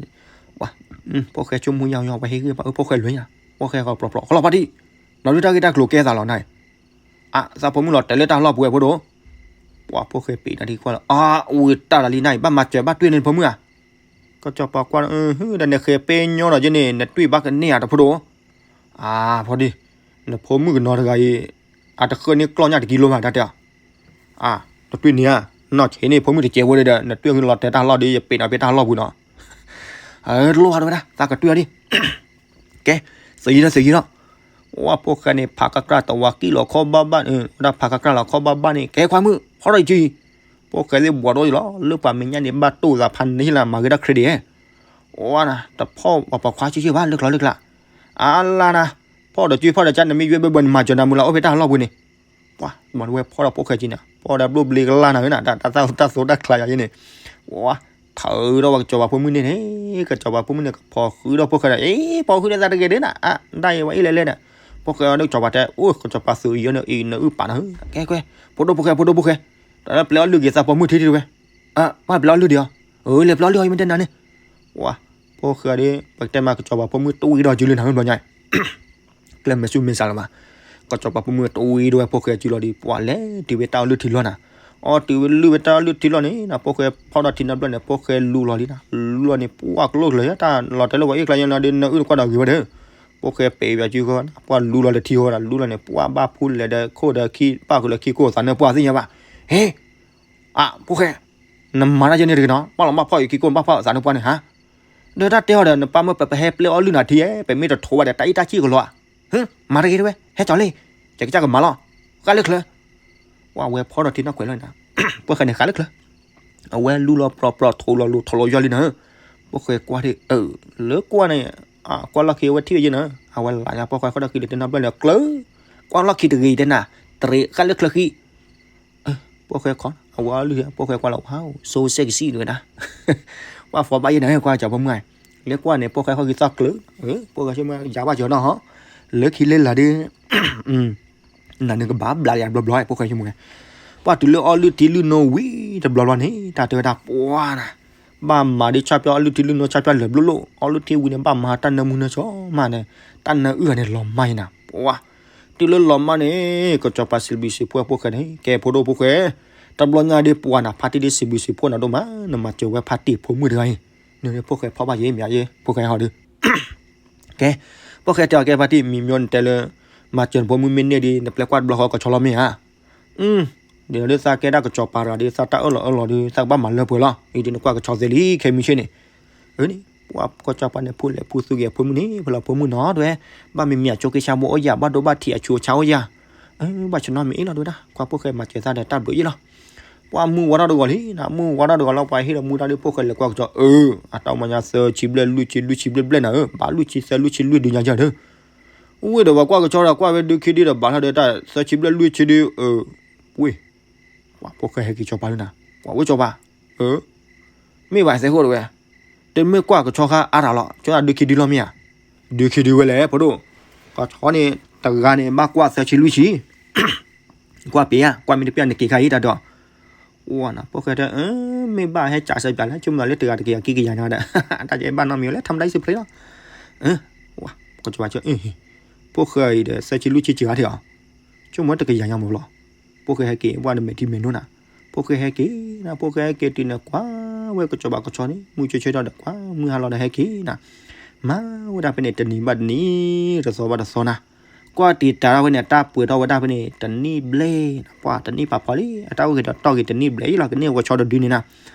ဖိၣ်ဃဲဆိကမိၣ်ယါယါ ပှၤဟ့ၣ်ဂံၢ်ဘါအၢ ဖိၣ်ဃဲလွဲညါ, ဖိၣ်ဃဲဃီဖျိးဖျိး ဃီလီၤပှၤဒံး, နီၢ်ဒုတၢ်ဂ့ၢ်တၢ်ကျိၤကဲသးလီၤနၤ, အါ သးဖိမုၣ်လီၤတဲာ်လၢတၢ်ဟးလီၢ်ပူၤဝဲဖိဒိၣ်, ပှၤဖိၣ်ဃဲပ့ၤတၢ်ထံၣ်ကွၢ်လီၤ အါ ဝံၤတၢ်လီၤလံနၤအံၤ ဘၣ်မၤစၢၤဘၣ်တွံၢ်န့ၣ်ဖိမုၣ်ဧါ, ကစီၤပၤကွၢ် ဒီးနဃဲၤပဲညီဒီးယဲန့ၣ် နတွံၢ်ဘၣ်ကန့ၢ်ဧါတဖိဒိၣ်, အါ ဖီဒံး, နဖိမုၣ်ကနီၤတဂၤအံၤ, အတဃၢန့ၢ်ကျီၢ်ညၣ်တကံလိမး တၢ်တဲအီၤ, အါ, နတွံၢ်န့ၢ်ဧါ, နီၢ်ဆံးန့ၢ်ဖိမုၣ်တကဲးဖိဒီး နတွံၢ်လီၤတဲာ်တၢ်ဟးလီၢ်ဒီး ယပ့ၤနီၣ်ဖဲတၢ်ဟးလီၢ်ပူၤနီၤ, တလိၣ်ဘၣ်တဝဲဒၣ် သးကတွံၢ်အီၤဒံး ကဲ, သယံၤဒီးသယံၤဒီး, ဝဲဖိၣ်ဃဲန့ၣ် ဖးကကြၢ်တဝၤကံၣ်လီၤခီဘၣ်ဘၣ်န့ၣ်, ဝဲဒၣ်ဖးကကြၢ်လီၤခီဘၣ်ဘၣ်န့ၣ် ကဲခွါမုၣ် ဖီၣ်ထီၣ်ယစုအံၤ, ဖိၣ်ဃဲသ့ၣ်ဘှီးဒိၣ်ယံၤလီၤ လၢပှၤမဲာ်ညါန့ၣ် ဘၣ်တိၢ်သးဖးန့ၢ်လၢမၤဂ့ၤတၢ် credit ဝဲဒၣ် တဖီၣ်ပှၤပိာ်ခွါဆံးဆံးဘၣ်လၢကျီလၢကျါ, အါလါနၤ, ဖီၣ်ဒီးစုဖီၣ်ဒီးကါ နမ့ၢ်ယွဲဘၢဘၢ နမၤစၢၤနၤမုၢ်လၢ်အိၣ်ဖဲတၢ်ဟးလီၢ်ပူၤန့ၣ်, ပှၤ မၤတဝဲဖီၣ်ဒီးဖိၣ်ဃဲကံန့ၣ် ဖီၣ်ဒီးဘျိၣ်ဘျ့ကလါနၤဧၢနၤ တၢ်သးတၢ်သိတၢ်ချါယၤယဲန့ၣ်, ဝဲ ထၢဒီးဝဲကစီၤပၤဖိမုၣ်န့ၣ်န့ၣ်, ကစီၤပၤဖိမုၣ်န့ၣ် ကဖီၣ်ဃုာ်ဒီးဖိၣ်ဃဲဒီး အ့ ဖီၣ်ဃုာ်ဒီးသးတဂ့ၤဒၣ်နၤ, အါ ဒၣ်အံၤဝဲအ့ၣ်လဲၤလဲၤဒီး, ဖိၣ်ဃဲအီၤဒီးကစီၤပၤတဲ အိၣ် ကစီၤပၤသုးအံၤအီၤန့ၣ် အံၤနအုၣ်ပာ်နၤဧၢ, ကဲကွဲ, ဖိဒိၣ်ဖိၣ်ဃဲ ဖိဒိၣ်ဖိၣ်ဃဲ, တၢ်လၢပျဲအီၣ်လုၢ်က့ၤသးပိာ်မုၣ်ထံထံတဝဲ, အါ ဘၣ်ပျဲအီၣ်လုၢ်ဒံးအီၤ, အၢ လဲၤပျဲအီၣ်လုၢ်အီၤ ယမ့ၢ်တဲနၤန့ၣ်, ဝဲ ဖိၣ်ဃဲဒီး ပကတဲမးကစီၤပၤဖိမုၣ်တဝံၤဒီးယုလၢနၤဘျီညါ ကျဲမဲာ်ဆူမဲာ်ဆှးလၢၤဘၣ်, ကစီၤပၤဖိမုၣ်တဝံၤဒိဝဲဖိၣ်ဃဲစုလီၤဒီး ပှၤလဲၤတုၤဝဲတၢ်အီၣ်လုၢ်ထံလီၢ်နၤ, အီၣ်တုၤဝဲလုၢ်ဝဲတၢ်အီၣ်လုၢ်ထံလီၢ်န့ၣ်နၤ ဖိၣ်ဃဲဖီၣ်ဒီးထံနီတဘျီန့ၣ် ဖိၣ်ဃဲလူလီၤလံနၤ, လူလီၤန့ၣ် ပှၤကလိၣ်ကျၢၤ တၢ်လီၤတဲာ်လၢပှၤအ့ၣ်ကျါယဲလီၤဒီး နအုၣ်တကွၢ်ဒီးဂ့ၤဝဲဒီး, ဖိၣ်ဃဲပဲာ်ဘၣ်စုဃီ ပှၤလူလီၤလၢထံဃီဝဲဒၣ် လူလီၤန့ၣ် ပှၤဘၣ်ဖူလဲၤဒီးခိၣ်ဒီးခံ ဘၣ်ဃုာ်လၢခံခိၣ်သးနၢပှၢ်သ့ၣ်ညါဘၣ်, ဟ့ အဖိၣ်ဃဲ, နမၤတၢ်ယဲန့ၣ်တဂ့ၤနီၤ ဘၣ်လီၤဘၣ်ဖီၣ်အံၤခံခိၣ်ဘၣ်ဖီၣ်သးနၢပှၢ်န့ၣ်ဟါ, ဒီးတၢ်တဲအီၤဒီး နပၢ်မ့ၢ်ပဟဲပျဲအီၣ်လုၢ်နၤထံဧဲ ပမ့ၢ်တထိးဘၣ်ဒီးတၢ်အ့ၣ်တၢ်ဆံၣ်ကလီၤဧါ, ဟ့ မၤတဂ့ၤတဝဲ ဟဲကၠီၤလံ, ကကစၢ်ကမၤလီၤ, ဃၣ်လၢချၢ, ဝဲဖီၣ်ဒီးထံနီၢ်ကွဲးလီၤနၤ, ဖိၣ်ဃဲန့ၣ်ဃၣ်လၢချၢ အဝဲလူလီၤပြီပြီထိးလီၤလိၤထိးလီၤယီၢ်လံနၤ, ဖိၣ်ဃဲကွၢ်ဒ်အၢ, လၢကွၢ်န့ၣ်, ကွၢ်လီၢ်ခံအဝဲထံၣ်ယဲနၤ, အဝဲလၢညါဖိၣ်ဃဲဃီဒီးဃံလၤတနီၤဘျီန့ၣ် ကျၢၤ, ကွၢ်လီၢ်ခံတဂ့ၤတဲနၤ, တရံးဃၣ်လၢချၢဃံ, ဖိၣ်ဃဲခီ, အဝဲအီၣ်လုၢ် ဖိၣ်ဃဲကွၢ်လီၤ wow so sexy ဝဲဒၣ်, ပှၤဖီၣ်ဘၣ်ယဲနၤ ကွၢ်ကၠီဖိမုၣ်, လၢကွၢ်န့ၣ် ဖိၣ်ဃဲဃီဂံၢ်သီၣ်ကျၢၤ, ဖိၣ်ဃဲဆိကမိၣ်ယၤဘၣ်ကၠီနီၤဟီ, လၢခံလၢလာ်ဒ် နၤန့ၣ်ကဘၣ်ဘျးယၤဘျီဘျီ ဖိၣ်ဃဲဆိကမိၣ်, ပှၤတုၤလၢအီၣ်လုၢ်ထံလုၢ်နိဝံၤတဘျီဘျီန့ၣ် တၢ်တဲဝဲဒၣ်ပှၤနၤ, ဘၣ်မၤဒ်ဆၣ်ပျီအီၣ်လုၢ်ထံလုၢ်နိဆၣ်ပျီလဲၤဘျိလိၣ် အီၣ်လုၢ်ထံဝံၤန့ၣ် ဘၣ်မၤတၢ်နၢမူနၢဆှီမးန့ၣ်, တၢ်နၢအုၣ်ဂၤန့ၣ်လီၤမၢ်ယဲနၤ, ပှၤ တုၤလၢလီၤမၢ်န့ၣ် ကစီၤပၤစံးဘျုးစံးဖှိၣ်ဖိၣ်ဃဲန့ၣ် ကဲဖိဒိၣ်ဖိၣ်ဃဲ, တဘျီညါဒ်ပှၤနၤဖါတံၢ်ဒ်စံးဘျုးစံးဖှိၣ်နၤဒိၣ်မး နမၤစၢၤဝဲဖါတံၢ်ဖိမုၣ်တဂၤအံၤ, နဖိၣ်ဃဲဖီၣ်ဘၣ်ယဲမ့ၢ်ယဲ ဖိၣ်ဃဲဟီဒီး ကဲ, ဖိၣ်ဃဲတဲအီၤကဲဖါတံၢ် မံၤမၠိနတဲလၢ မၤစၢၤနဖိမုၣ်မ့ၢ်န့ၢ်ဒီး နပျဲကွၢ်တဘျီဃီကဆီလီၤမ့ၢ်ဧါ. ဒ်သိးသးကဲဒၣ်ကစီၤပၤတဂၤဒီး သးတၢ်အၢၣ်လီၤအၢၣ်လီၤဒီး သးကဘၣ်မၤလၢပှဲၤလီၤ. အံၤဒ်နကွၢ်ကဆီသ့လံ ခဲမုၢ်ဆ့ၣ်န့ၣ်, အန့ၣ် ပှၤကစီၤပၤန့ၣ် ဖိလဲၤဖူသူက့ၤအဖိမုၣ်န့ၣ် ဖဲလီၤဖိမုၣ်နီၤ တဲဝဲ, ဘၣ်မံၤမံၤအကၠိက့ၤဆါဘိအိၣ်ယၤ ဘၣ်ဒိဘၣ်ထံးအဆူးအဆါအိၣ်ယၤ, ဘၣ်ဆၢနီၤမ့ၢ်အ့ၣ်လီၤတဲဝဲဒၣ် ကွၢ်ဖိၣ်ဃဲမၤစၢၤသးဒီးတၢ်ဘျုးအ့ၣ်လီၤ. ပှၤမုၢ်ဝါထီၣ်တဂီၤလံနၤ မုၢ်ဝါထီၣ်တဂီၤလီၤ ပှၤဟ့ၣ်ဒီးမူဒါဒီးဖိၣ်ဃဲလဲၤကွၢ်ကဆီ အၢ အတၢ်မၤညါသၢဆံဘျဲၣ်လွံၢ်ဆံလွံၢ်ဆံဘျဲၣ်ဘျဲၣ်နၤဧၢ ဘၣ်လွံၢ်ဆံသၢလွံၢ်ဆံလွံၢ်ဒုးညါယၤဒီး ဝ့ၢ်ဒီးပှၤကွၢ်ကဆီဒီးကွၢ်ဝဲဒုးခံဒုဒီးဘၣ်ထီၣ်ဒီးတၢ်သၢဆံဘျဲၣ်လွံၢ်ဆံဒု အၢ ဝ့ၢ် ပှၤဖိၣ်ဃဲဟဲက့ၤကစီၤပၤလၢနၤ ပှၤဝ့ၢ်ကစီၤပၤ အၢ မ့ၢ်ဘၣ်သဲဃိၣ်တဝဲ တမ့ၢ်ကွၢ်ကဆီခါအါတၢ်လီၤ ကၠီဒုးခံဒုလီၤမ့ၢ်ဧါ, ဒုးခံဒုဝဲလဲၣ် ဖိဒိၣ်, ကဆီန့ၣ် တဂၤန့ၣ် ဘၣ်ကွၢ်သၢဆံလွံၢ်ဆံ ကွၢ်ပ့ၤဧါ ကွၢ်မ့ၢ်တပျၢ်န့ၣ်က့ၤခါအံၤတၢ်ဒီး, အိၣ်နၤ ဖိၣ်ဃဲတဲ မ့ၢ်ဘၣ်ဟဲကးစၢၤပျးလဲၣ် ဆိကမိၣ်လၢတဂၤတကယၤခံကယၤညါဒီး, တၢ်ကဲဘၣ်နီတမံၤဝဲလဲၣ် ထီၣ်မတၤအံၤစ့ဖျ့လီၤ, ကစီၤပၤ ဖိၣ်ဃဲအံၤဒီး သၢဆံလွံၢ်ဆံစှၤထံၣ်အီၤ, ဆိကမိၣ်တကယၤညါမ့ၢ်လီၤ, ဖိၣ်ဃဲဟဲက့ၤ ပှၤတမဲာ်ထံမဲာ်နိနၤ, ဖိၣ်ဃဲဟဲက့ၤနၤ ဖိၣ်ဃဲဟဲက့ၤတုၤန့ၣ် ကွၢ်ဝဲကစီၤပၤကဆီန့ၣ် မုၢ်ဆ့ၣ်ဆ့ၣ်ထီၣ်ဒီး ကွၢ်မုၢ်ဟါလီၤဒီးဟဲက့ၤနၤ, မၤဝဲဒၣ်ဖဲန့ၣ် တနံၤဘၣ်တနံၤ တသီဘၣ်တသီနၤ, ကွၢ်တံာ်တာ်ထီၣ်ဝဲန့ၣ် အတၢ်ပှဲၤထီၣ်ဝဲဒၣ်ဖဲန့ၣ် တနံၣ်ဘျဲၣ်နၤ, ပှၤတနံၣ်ပာ်ဖီလံ အတၢ်အိၣ်ဂ့ၤဒီးတီၢ်ဂ့ၤတနံၣ်ဘျဲၣ်အံၤလီၤ ကန့ၢ်ဝဲဆီတဒုန့ၣ်နၤ,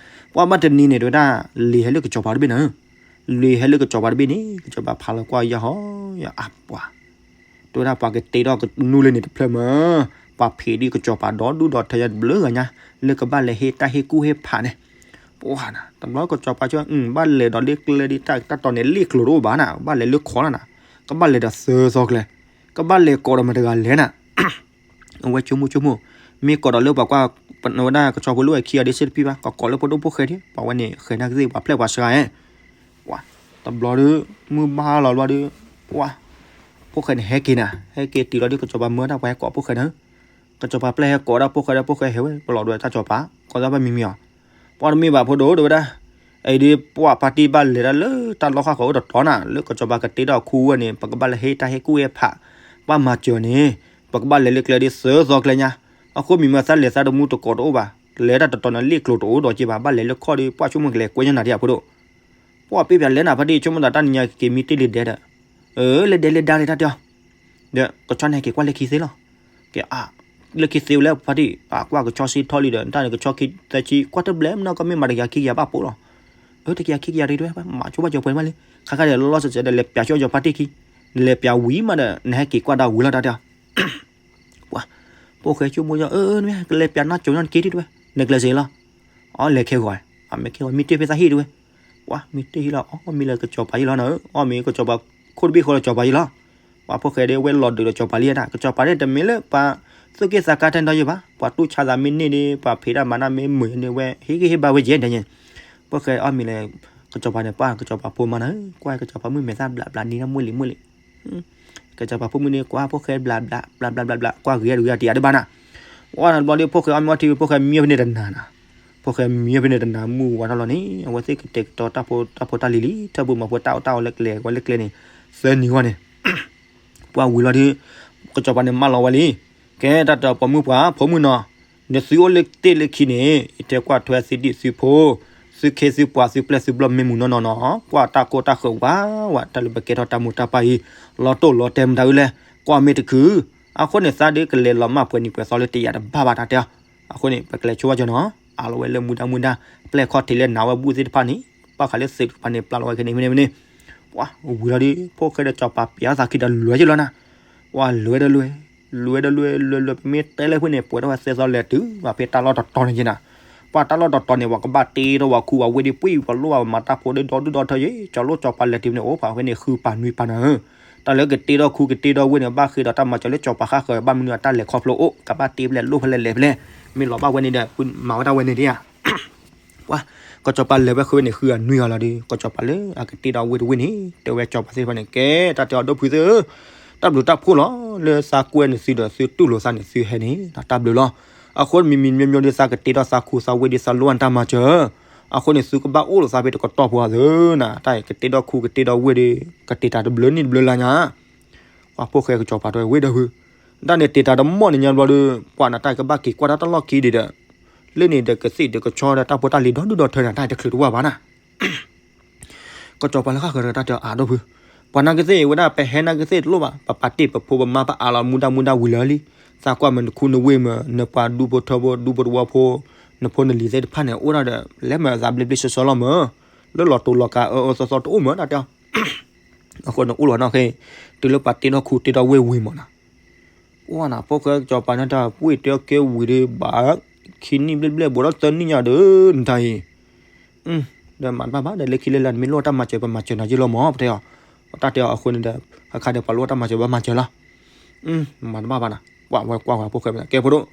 ပှၤဘၣ်တနံၤန့ၣ် တဝဲဒၣ် လံာ်ဟဲလၢကစီၤပၤတဘ့ၣ်နၤ, လံာ်ဟဲလၢကစီၤပၤတဘ့ၣ်န့ၣ် ကစီၤပၤဖးလီၤကွၢ်ယၤဟီ ယၤအါပှၤ တဲဝဲဒၣ်ပှၤကတ့ထီၣ်ကနူလၢန့ၣ်တဖျၢၣ်မး, ပှၤဖံးဒ်ကစီၤပၤဒီဒူၣ်ဒီထၢယၤတဘျုးဂၤညါ, လၢကဘၣ်လဲၤဟ့ၣ်တၢ်ဟ့ၣ်ကူၣ်ဟ့ၣ်ဖးန့ၣ်, ပှၤနၤ တဘျီကစီၤပၤဆိ ဘၣ်လဲၤဒီးလၢကျဲဒ်တၢ်တီၢ်န့ၣ် လ့ၣ်ကျိၤတအိၣ်ဘၣ်နၤ, ဘၣ်လဲၤလၢခီလီၤနၤ, ကဘၣ်လဲၤဒီးသၢသီကျဲ, ကဘၣ်လဲၤကိးဒီးမတၤတဂၤလဲၣ်နၤ အဝဲဆိကမိၣ်ဆိကမိၣ်, မ့ၢ်ကိးဒီးလၢပှၤကွၢ် ပဝဲဒၣ်ကဆီဖိလၢဝဲခံဂၤဒ်စ့တပံၢ်ဘၣ်, ကကိးလၢဖိဒိၣ်ဖိၣ်ဃဲဒ် ပှၤဝဲန့ၣ် ဃဲၤနၢ်ကသ့ၣ် ပှၤဖျဲၣ်ပှၤစှၤဧါ, ပှၤ တဘျီဒီး မုၢ်ဘၣ်လီၤဘျီဒီး ပှၤ ဖိၣ်ဃဲန့ၣ်ဟဲက့ၤနၤ, ဟဲက့ၤတုၤလီၤဒီး ကစီၤပၤမၢတၢ်ပှၤဟဲကိးဖိၣ်ဃဲနၤ, ကစီၤပၤပျဲၢ်ဟဲကိးဒၣ်ဖိၣ်ဃဲဒီး ဖိၣ်ဃဲဟဲဝဲ ပလီၢ်ဒိးတၢ်ကစီၤပၤ ကိးသးဘၣ်မံၤမံၤအီၤ, ပှၤတမ့ၢ်ဘၣ်ဖိဒိၣ် တဲဝဲဒၣ်, အံၤဒ်ပှၤဖါတံၢ်ဘၣ်လဲၤတၢ်လၢတၢ်လီၢ်ဃၣ်ဃၢၤအိၣ်တတီၤနၤ, လၢကစီၤပၤကတ့ထီၣ်ခူဝဲန့ၣ် ပကဘၣ်လဲၤဟ့ၣ်တၢ်ဟ့ၣ်ကူၣ်ဟ့ၣ်ဖး, ဘၣ်မၤစၢၤန့ၣ် ပကဘၣ်လဲၤလၢကျဲဒီးသၢသီကျဲညါ, အဃိမံၤမ့ၢ်သးလဲၤသးတမူတကိးတအိၣ်ဘၣ်, လဲၤတၢ်တတီၤန့ၣ် လ့ၣ်ကျိၤတအိၣ်ဒီးက့ၤဘၣ်, ဘၣ်လဲၤလၢခီၣ်ဒီး ပှၤဆိကမိၣ်ကလဲၤကွဲညါနၤဒ်အဖိဒိၣ်, ပှၤပ့ပၠးလဲၤနၤဖါတံၢ် ဆိကမိၣ်သးတၢ်နံၤညါက့ၤမံတ့ၢ်လံဒဲးဒီး, အၢ လဲၤဒဲးလဲၤဒါလံတၢ်တဲအီၤ, ဒီးကဆီန့ၣ်က့ၤကွၢ်လၢခံသ့လီၤ, ကဲ လၢခံသ့ဝဲလၢဖါတံၢ် အကွၢ်ကဆီစ့ထီၣ်လံဒီး တၢ်န့ၣ်ကဆီခံသၢဆံ ကွၢ်တဘျဲမနီၢ်ကီၢ်မ့ၢ်မၤတကယၤခံကယၤဘၣ်ပိာ်လီၤ, အၢ တကယၤခံကယၤဒ်တဲဝဲ မၤဆိဘၣ်ကၠီၤပှဲၤမးလံ,ခါခါဒီးလီၢ်စဲးစဲးဒီး လဲၤပၠးဆိကၠီၤဖါတံၢ်ခံ, လဲၤပၠးဝံၤမးဒီး နဟဲက့ၤကွၢ်ဒၣ်ဝံၤလီၤတၢ်တဲအီၤ ပှၤ ဖိၣ်ဃဲဆိကမိၣ်ယီၤ အၢ နမ့ၢ်ကလဲၤပၠးနီၢ်ကၠိၤနီၢ်တက့ၢ်ဒ်တဲဝဲ, နကျဲးစ့လီၤ, အီ လဲၤခဲဂီၤ, အမ့ၢ်ခဲဂီၤ မ့ၢ်တ့ၢ်ဖဲသးဟံၣ်တဲဝဲ, ပှၤ မ့ၢ်တ့ၢ်ဟံၣ်လီၤ အီ မ့ၢ်လၢကစီၤပၤယံၤလီၤနၤ, အီ မ့ၢ်ကစီၤပၤခိၣ်တဘ့ၣ်ဃီလၢကစီၤပၤယံၤလီၤ, ပှၤဖိၣ်ဃဲဒ်ဝဲလီၤဒုးဒီးကစီၤပၤလံဒၣ်, ကစီၤပၤန့ၣ်တမ့ၢ်လၢပှၤသူၣ်က့ၣ်သးကါထဲန့ၣ်ယံၤဘၣ်, ပှၤတူၢ်ဆါသးမ့ၢ်န့ၢ်ဒ် ပှၤဖံးတၢ်မၤတၢ်မ့ၢ်မုာ်န့ၣ်ဝဲ ဟ့ၣ်ဂံၢ်ဟ့ၣ်ဘါဝဲယဲၢ်ဒဲးန့ၣ်, ဖိၣ်ဃဲအီ မ့ၢ်လၢ ကစီၤပၤန့ၣ် ပှၤကစီၤပၤဖိမါနၤ, ကွၢ်ကစီၤပၤဖိမုၣ်မဲာ်သၣ်ဘျးဘျးနံၤဒၣ်မုၢ်လံမုၢ်လံ ကစီၤပၤဖိမုၣ်န့ၣ် ကွၢ်ဖိၣ်ဃဲဘျးဘျး ဘျးဘျးဘျးဘျး ကွၢ်ဂ့ၤဂ့ၤတယၤတဘၣ်နၤ, ဝဲန့ၣ်တဘျီဒီး ဖိၣ်ဃဲအီၣ်မ့ၤအီထံ ဖိၣ်ဃဲမံဖဲန့ၣ်တနၤနၤ, ဖိၣ်ဃဲမံဖဲန့ၣ်တနၤ မုၢ်ဝါထီၣ်လီၤန့ၣ် အဝဲသ့ၣ်ကတဲာ်ကတီၤတၢ်ဖိတၢ်လံၤလံ ထၢၣ်ဘိမၤဖိတၢ်အီၣ်တၢ်အီလၢကျဲ ဝဲလၢကျဲန့ၣ် သၢနံၤဂီၢ်န့ၣ် ပှၤဝံၤလီၤဒီး ကစီၤပၤန့ၣ်မၢလီၤဝဲလံ, ကဲတၢ်တပိာ်မုၣ်ပှၤ ဖိမုၣ်နီၤ, နသုအိၣ်လၢတ့ၢ်လၢခံန့ၣ် ယတဲကွၢ်ထွဲသုဒံၣ်သုဖိ, သုခ့သုပှၤသုပျဲၢ်သုဘျီၣ်မ့ၢ်မုာ်နီၢ်နီၢ်နီၤ, ကွၢ်တၢ်ကိၢ်တၢ်ဃၢၤဝးဝး တၢ်လၢပကဲထီၣ်တၢ်မိၢ်တၢ်ပၢ်အံၤ လီၤတိၢ်လီၤတဲာ်မတၤအုလဲၣ်, ကွၢ်မ့ၢ်တခု, အဃိန့ၣ်သးဒုးကလဲၤလီၤမၢ်ပှဲၤနံၤပှဲၤသီလၢတယၤတဘၣ်ဘၣ်တၢ်တဲအီၤ, အဃိန့ၣ် ပကလဲၤဆိဝဲကၠီနီၤ, အးလီၤဝဲလၢမူဒါမူဒါ, ပျဲၢ်ခီၣ်ထံးလၢနၤဝဲဘူၣ်သ့ၣ်တဖၣ်န့ၣ်, ဘၣ်ဃးလၢသုးတဖၣ်န့ၣ် ပျဲၢ်လီၤဝဲခဲန့ၣ်မ့ၢ်န့ၣ်မ့ၢ်န့ၣ်, ပှၤဝံၤလီၤဒီး ဖိၣ်ဃဲဒီးစီၤပၤပျဲအသးခံဒီးလွဲက့ၤလီၤနၤ, ပှၤလွဲဒီးလွဲ, လွဲဒီးလွဲ လွဲလွဲပမ့ၢ်တဲလၢဖဲန့ၣ် ပှဲၤထီၣ်ဝဲသၢသီလဲၤတုၤဘၣ်ဖဲတၢ်လီၢ်တတီၤန့ၣ်က့ၤနၤ, ပှၤတၢ်လီၢ်တတီၤန့ၣ် ပှၤကဘၣ်တ့ထီၣ်ဝဲခူဝဲဝ့ၢ်ဒီး ပှံၢ်ပှၤလိၣ်ဝဲမၤတၢ်ဖိဒီးဒီဒူၣ်ဒီထၢယ့ၣ်, ကၠီၤလိၣ်စီၤပၤလဲၤတုၤန့ၣ် အိၣ်ဖးဖဲန့ၣ် ဃုပာ်နွံပာ်နၤဧၢ, တၢ်လၢကတ့ထီၣ်ခူကတ့ထီၣ်ဝ့ၢ်န့ၣ် ဘၣ်ဃ့ဒီးတၢ်မၤစၢၤလၢစီၤပၤဃါဃၢၤ ဘၣ်မနုၤအတၢ်လဲၤခီဖျိအိၣ် ကဘၣ်တ့ဖဲလဲၣ်လိၣ်ဖဲလဲၣ်လဲၤဖဲလဲၣ်, မ့ၢ်လီၤဘၣ်ဝဲန့ၣ်ဒီး မၤဝဲဒၣ်ဝဲန့ၣ်ဒ်ဧါ ပှၤ ကစီၤပၤလဲၤဝဲဃုဝဲန့ၣ် ဃုအနွံဂၤလီၤဒီး ကစီၤပၤလၢအကတ့ထီၣ်ဝ့ၢ်တဝ့ၢ်န့ၣ် တဲဝဲစီၤပၤသ့ၣ်တဖၣ်န့ၣ် ကဲတၢ်တဲအီၤဒိၣ်ဖုသ့ၣ်ဧၢ, တၢ်ဘျုးတၢ်ဖှိၣ်လီၤ လၢသးကွဲန့ၣ်သုဒီးသုတူၢ်လိာ်သးန့ၣ်သုဟဲန့ၣ် တၢ်ဘျုးလီၤ. အဃိမံၤမံၤမံၤမံၤဒီး သးကတ့ထီၣ်သးခူသးဝ့ၢ်ဒီးသးလိၣ်အတၢ်မၤစၢၤ, အဃိန့ၣ်သုကဘၣ်အိၣ်လိာ်သးဖဲတကတီၢ်ဖိအသ့ၣ်နၤ, တၢ်အံၤကတ့ထီၣ်ခူကတ့ထီၣ်ဝ့ၢ်ဒီး ကတ့တၢ်တဘျုးနံၣ်တဘျုးလါညါ ပှၤဖိၣ်ဃဲကစီၤပၤတဲဝဲဒၣ်ဖု, တၢ်န့ၣ်တ့ၢ်တၢ်တမီၢ်န့ၣ်ညါဘျီဒီး ပှၤနတၢ်ကဘၣ်က့ၤကွၢ်တၢ်တလီၢ်ခံဒံးဒီး လၢန့ၣ်ဒီးကသ့ၣ်ဒီးကဆီဒီးတၢ်ဖိတၢ်လံၤဒီဒူၣ်ဒီထၢန့ၣ် တၢ်တချုးတဝၢ်ဘၣ်နၤ ကစီၤပၤလၢဃၣ်ဃၢၤဒီးတၢ်တဲအါဒိၣ်ဖု, ပှၤနာ်ကသ့ၣ်ဝဲဒၣ် ပဟဲနာ်ကသ့ၣ်တလိၣ်ဘၣ်, ပပာ်တ့ၢ်ပဖိပမါပအါလီၤမူဒါမူဒါဝံၤလၢာ်လံ, သးကွၢ်မ့ၢ်နခူနဝ့ၢ်မ့ၢ် နပှၤဒူဖိထၢဖိဒူဖိတဝီဖိ, နဖိနလံၤသ့ၣ်တဖၣ်န့ၣ် အိၣ်ဒၣ်ဒီး လဲၤမ့ၢ်အသးဘျ့ဘျ့ဆှီဆှီလီၤမ့ၢ်, လၢလီၤတိၤလီၤကၤအၢအၢသီသီတအိၣ်မ့ၢ်တၢ်တဲအီၤ, အဃိန့ၣ်အိၣ်လီၤနီၢ်ခဲ, တုၤလၢပှၤတ့ထီၣ်ခူတ့ထီၣ်ဝ့ၢ်ဝံၤမ့ၢ်နီၤ ပှၤနၤ ဖိၣ်ဃဲကစီၤပၤန့ၣ်တၢ်ပှ့ၢ်တဲအီၤကဲဝံၤဒီး ဘၣ်ခံနံၣ်ဘျဲၣ်ဘျဲၣ် ဘူးဒီးသၢနံၣ်ညါဒီး နတၢ်အံၤ, ဒီးမၤတဘၣ်ဘၣ်ဒီး လၢခံလၢလာ် နမ့ၢ်လိၣ်တၢ်မၤစၢၤ ပမၤစၢၤနၤယ့လီၤမး ပတဲအီၤ, တၢ်တဲအီၤအဃိန့ၣ်ဒီး အခါဒီးပှၤလိၣ်တၢ်မၤစၢၤ ဘၣ်မၤစၢၤလီၤ, မၤတဘၣ်ဘၣ်နၤ, ပှၤဝဲကွၢ်ဝဲဖိၣ်ဃဲ ကဲဖိဒိၣ်,